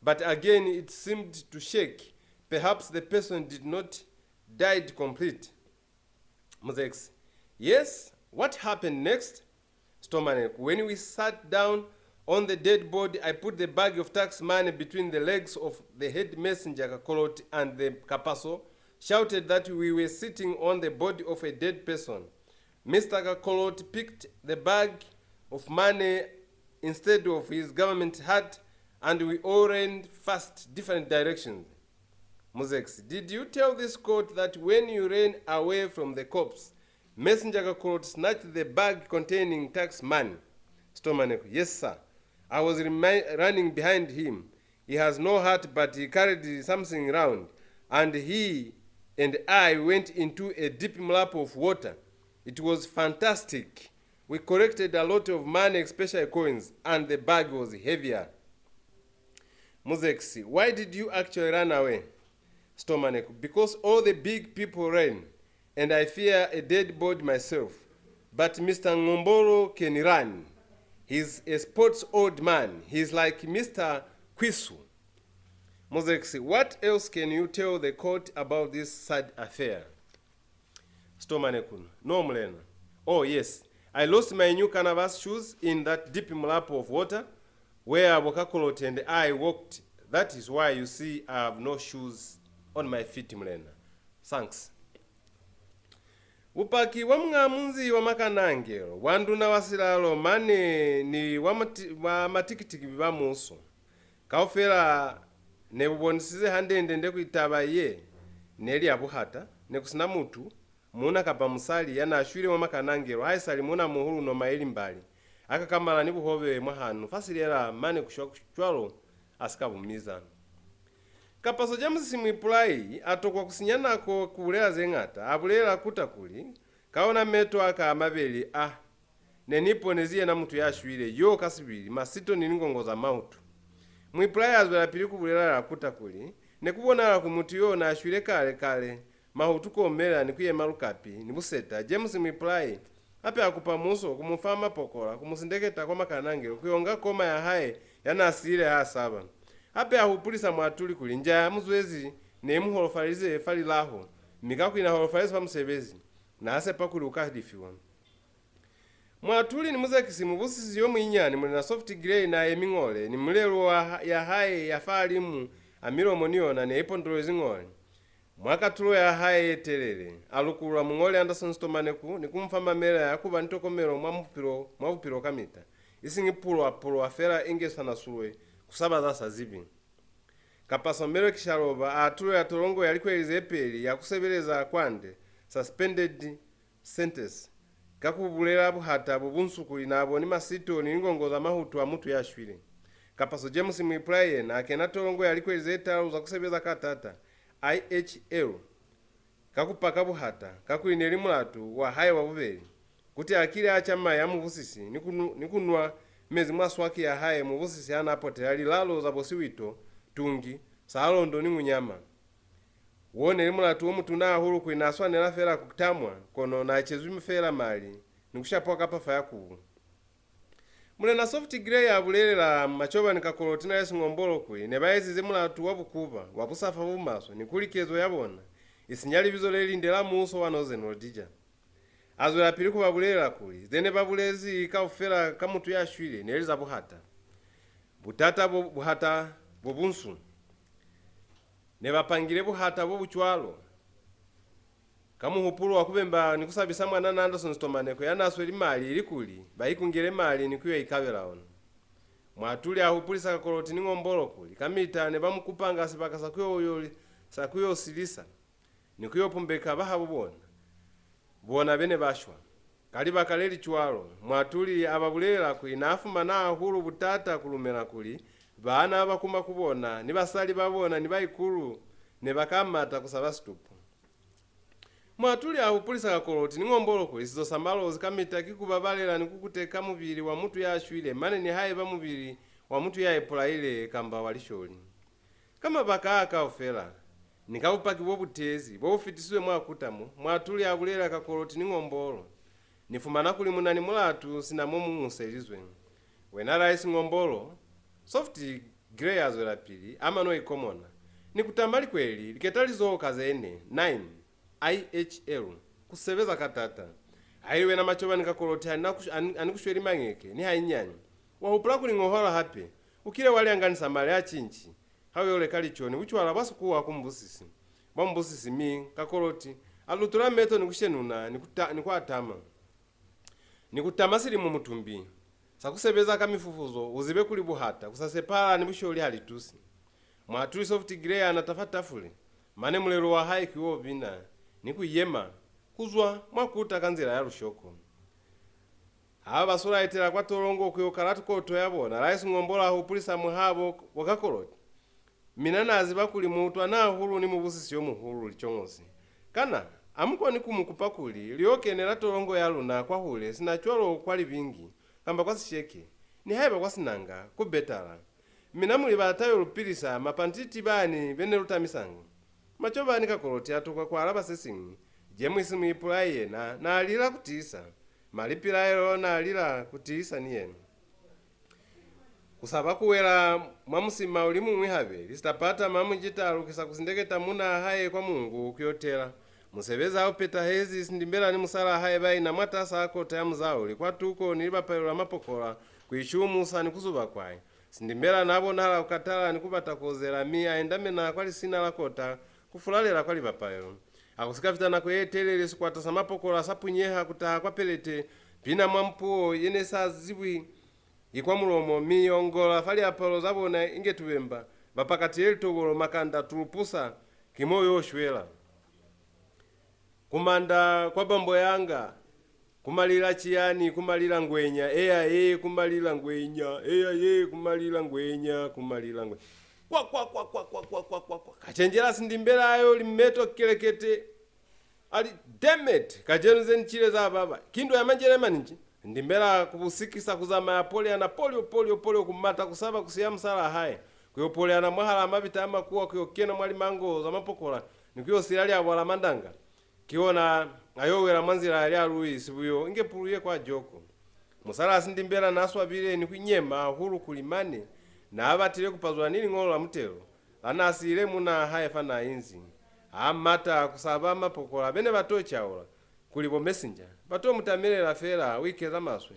But again, it seemed to shake. Perhaps the person did not died complete. Muzekisi, yes, what happened next? Stomaneku, when we sat down on the dead body, I put the bag of tax money between the legs of the head messenger Kakoloti and the Kapaso shouted that we were sitting on the body of a dead person. Mister Kakoloti picked the bag of money instead of his government hat, and we all ran fast different directions. Muzekisi, did you tell this court that when you ran away from the cops, Messenger Kakoloti snatched the bag containing tax money? Stomaneku, yes, sir. I was remi- running behind him. He has no hat, but he carried something round, and he and I went into a deep mlap of water. It was fantastic. We collected a lot of money, especially coins, and the bag was heavier. Muzekisi, why did you actually run away? Stomaneku, because all the big people ran, and I fear a dead body myself. But Mister Ngombolo can run. He's a sports old man. He's like Mister Kwisu. Muzekisi, what else can you tell the court about this sad affair? Stomaneku, no, Mulena. Oh, yes. I lost my new canvas shoes in that deep mlap of water where Bo Kakoloti and I walked. That is why you see I have no shoes on my feet, Mulena. Thanks. Bupaki bwa muñ'a munzi wa Makanangelo, bwa nduna wa silalo mane ni wa mati-, wa matikitiki ba muso kaufela ne bu bonisize hande-nde-nde kuli taba ye ne li ya buhata, ne ku si na mutu, muuna kapa musali, ya n'a shwile mwa Makanangelo, haisali muuna-muhulu Noma Ilimbali, a kakamala ni buhobe mwa hanu fa silela mane ku shwa cwalo a si ka bu miza. Kapaso James Simuipulai a tokwa ku sinya nako ku bulela ze ñata, a bulelela kuta kuli, ka ona meto a ka a mabeli a, ne ni iponezi yena mutu ya shwile, yo ka sibili, masito ni lingongo za mautu. Muipulai a zwelapili ku bulelela kuta kuli, ne ku bonahala kuli mutu yo n'a shwile kale-kale, mahutu ku omela ni ku yema lukapi ni buseta. James Muipulai hape a kupa muso ku mu fa mapokola, ku mu sindeketa kwa Makanangelo ku yo nga koma ya hae ya n'a siile ha saba. Hape a hupulisa muatuli kuli nja ya muzwezi ne i mu holofalize fa lilaho, mi kakuli n'a holofalize fa musebezi, n'a sepa kuli u ka lifiwa. Muatuli ni muzekisi, mubusisi yo munyinyani, Mulena Soft Grey, n'a yemi ñole, ni mulelu wa ha-, ya hae ya fahalimu a milomo ni yona ne i pondolwezi ñole. Mwa katulo ya hae ye telele, a lukulula Muñoli Anderson Stomaneku ni ku mu fa mamela ya ku ba ni tokomelo mwa mupilo, mwa bupilo kamita, isiñi pulwa-pulwa fela inge swanasulwe ku saba za sa zibi. Kapaso Melek Shaloba a atulela tolongo ya likweli ze peli ya ku sebeleza kwande, suspended sentence, ka ku bulela buhata bo bunsu kuli n'a boni masito ni lingongo za mahutu a mutu ya shwile. Kapaso James Muipulai yena a kena tolongo ya likweli ze talu za ku sebeza ka taata, I H L, ka ku paka buhata, kakuli ne li mulatu wa hae wa bubeli. Kuti a kile a ca mai a mubusisi ni ku nu-, ni ku nwa mezi mwa swaki ya hae, mubusisi ha n'a potela lilalo za bo Siwito, Tungi, Sahalondo ni Ngunyama. Wo ne li mulatu o mutuna hahulu kuli n'a swanela fela ku tamwa, kono n'a cezwi fela mali ni ku shapwa ka pafa ya kubu. Mulena Soft Grey a bulelela Macobani Kakoloti na Yesu Ngombolo kuli ne ba ezize mulatu wa bukuba, wa busafa bo bumaswe, ni kuli kezo ya bona i sinya libizo le linde la muuso wa Northern Rhodesia. A zwelapili ku ba bulelela kuli ze ne ba bulezi kaufela ka mutu ya shwile ne li za buhata. Butata bo, buhata bo bunsu. Ne ba pangile buhata bo bu cwalo ka muhupulo wa ku bemba ni ku sabisa mwanana Anderson Sitomaneko ya n'a sweli mali, ilikuli ba ikungele mali ni ku yo ikabela ona. Muatuli a hupulisa Kakoloti ni Ngombolo kuli kamita ne ba mu kupanga sibaka sa ku yo, yo, sa ku yo silisa ni ku yo pumbeka bahabo bona, bona be ne ba shwa. Ka libaka le li cwalo, muatuli a ba bulelela kuli n'a fumana hahulu butata ku lumela kuli Baana ba kuma ku bona, ni basali ba bona, ni baikulu ne ba ka mata ku saba situpu. Muatuli a hupulisa Kakoloti ni Ngombolo kuli sizo sa Malozi kamita ki ku babalela ni ku kuteka mubili wa mutu ya shwile, mane nihaiba mubili wa mutu ya ipulaile kamba wa lisholi. Ka mabaka a kaufela, ni ka bupaki bo bu tezi bo bu fitisizwe mwa kuta mo, muatuli a bulela Kakoloti ni Ngombolo, "Ni fumana kuli mu na ni mulatu sina mo mu ñuselizwe. Wena Rice Ngombolo, Soft Grey a zwelapili, a mano ikomona, ni ku tama likweli liketalizoho ka ze ne, nine, I H L, ku sebeza ka tata. Haili wena Macobani Kakoloti ha ni na ku, ha ni, ha ni ku shweli mañeke, ni hainyani. Wa hupula kuli ñohola hape, u kile wa lyanganisa mali a cinci, ha u yo leka lico ni bucwala bwa sikuwa ku mubusisi, bwa mubusisi, mi Kakoloti a lutula meto ni ku shenuna ni ku ta, ni ku atama. Ni ku tama silimo mutumbi, sa ku sebeza ka mifufuzo, u zibe kuli buhata, ku sa sepahala ni busholi ha li tusi." Muatuli Soft Grey a nata fa tafule, mane mulelo wa hae ki wo bina, ni ku yema, ku zwa mwa kuta ka nzila ya lushoko. Ha ba sulaetela kwa tolongo ku yo kala koto ya bona, Rice Ngombolo a hupulisa muhabo wa Kakoloti, "Mina na ziba kuli mu utwana hahulu ni mubusisi yo muhulu Licoñozi. Kana ha mu koni ku mu kupa kuli li yo kenela tolongo ya luna kwahule sina cwalo kwa Libingi, kamba kwa Sisheke, nihaiba kwa Sinanga, ku betala? Mina mu li ba ta yo lu pilisa mapantiti bani be ne lu tamisanga?" Macobani Kakoloti a tokwa ku alaba se siñwi. James Muipulai yena na lila ku tiisa. Malipilaelo na lila ku tiisa ni yena. Ku saba ku wela mwa musima u li muñwi hape, Lisitapata Mamujita a lukisa ku sindeketa munaa hae kwa Mungu ku yo tela. Musebezi ha u petahezi, Sindimbela ni musalaa hae ba ina mwatas'a kota ya muzauli kwa tuko ni libapalelo la mapokola, ku ishumusa ni ku zuba kwai. Sindimbela na bonahala ku katala ni ku bata ku ozela, mi a endamena kwa lisina la kota ku fulalela kwa libapalelo. Ha ku si ka fita nako ye telele, sikwata sa mapokola sa punyeha ku taha kwa pelete, pina mwa mpuo ye ne sa zibwi ki kwa mulomo, mi yongola fa liapalo za bona inge tubemba, ba pakatile litobolo, makanda, tulupusa, ki mo yo shwela. Ku manda kwa bambo yanga, ku malila ciyani, ku malila ngwenya, eya ye, ku malila ngwenya, eya ye, ku malila ngwenya, ku malila ngwenya. Kwa, kwa, kwa, kwa. Kacenjela Sindimbela ayo limeto kelekete. A li, "Damn it! Kacenu ze ni cile za baba. Ki ndwa ya Manjelemani nji?" Ndimbela ku busikisa ku zamaya poleana polio, polio, polio, ku mata, ku saba, ku siya musalaa hae, ku yo poleana mwahalaa mabita a makuwa, ku yo kena mwa limango za mapokola, ni ku yo sila liabwa la mandanga. Ki ona a yo wela mwa nzila ya Lialui Sibuyo inge pulu ye kwa joko. Musalaa Sindimbela na swabile ni ku nyema hahulu kuli mane na batile ku pazwa ni liñolo la mutelo la na siile munaa hae fa na inzi. A mata ku saba mapokola be ne ba to caula kuli bo messenger ba to mu tamelela fela u ikeza maswe.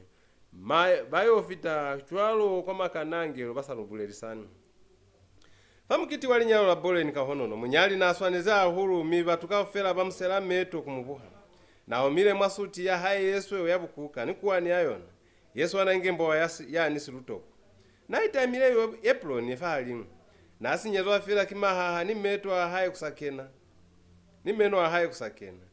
Ma, ba yo fita cwalo kwa makanangelo ba sa lu bulelisani. Fa mukiti wa linyalo la Boleni Kahonono, munyali na swanezi hahulu, mi batu kaufela ba mu sela meto ku mu buha. Na omile mwa suti ya hae ye sweu ya bukuka ni kuwani ya yona ye swana inge mbowa ya si, yani silutoko. Na itamile yo apron fahalimu. Na sinyezwa fela ki mahaha ni meto a hae ku sa kena, ni meno a hae ku sa kena.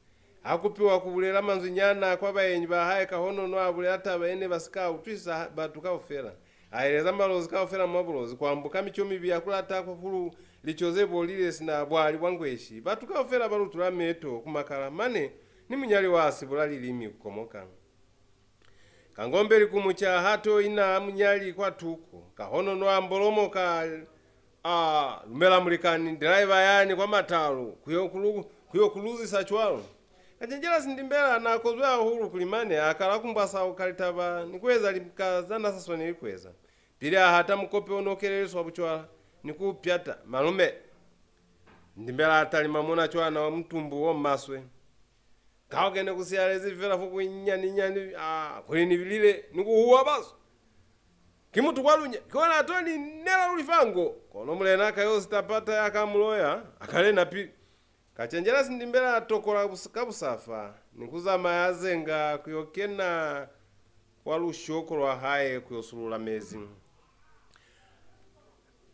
Ha kupiwa ku bulela manzwinyana kwa baenyi ba hae, Kahonono a bulela taba ye ne ba si ka utwisisa batu kaufela. A eleza Malozi kaufela mwa Bulozi ku ambuka mico mibi ya ku lata hahulu lico ze bolile sina bwali bwa ngweshi. Batu kaufela ba lutula meto ku makala, mane ni munyali wa sibula lilimi ku komoka. Kangombe Likumuca ha to ina munyali kwa tuko, Kahonono a mbolomoka, a, "Lumela mulikani, ndilaiva yani kwa matalo, ku yo ku lu, ku yo ku luzisa cwalo." Kacenjela Sindimbela na kozwi hahulu kuli mane a kala ku mbwasauka litaba ni ku eza lika za na sa swaneli ku eza. Pili a hata mukope o no keleliswa bucwala ni ku u pyata, "Malume!" Ndimbela a talima mona cwana wa mutumbu o maswe. "Kao ke ne ku siyalezi fela fo ku nyani-nyani, a, kuli ni bilile ni ku huwa baso. Ki mutu kwa lunya, ki ona a to ni nela luli fa ngo." Kono mulena Kayosi Tapata ya ka muloya, a kalena pili. Kacenjela Sindimbela a tokola bus-, ka busafa, ni ku zamaya a zenga ku yo kena kwa lushoko lwa hae ku yo sulula mezi.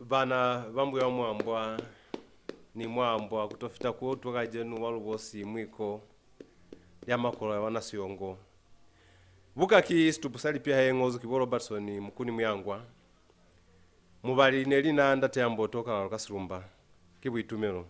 Bana ba Mbuya Mwambwa ni Mwambwa, ku to fita ku utwa kacenu wa Lubosi mwiko lya makolo ya wana Siyongo. Buka ki Situpu sa Lipiha ye ñozwi ki bo Robertson Mukuni Muyangwa. Mubali, ne li na Ndate Amboto Kalalo ka Silumba. Ki buitumelo.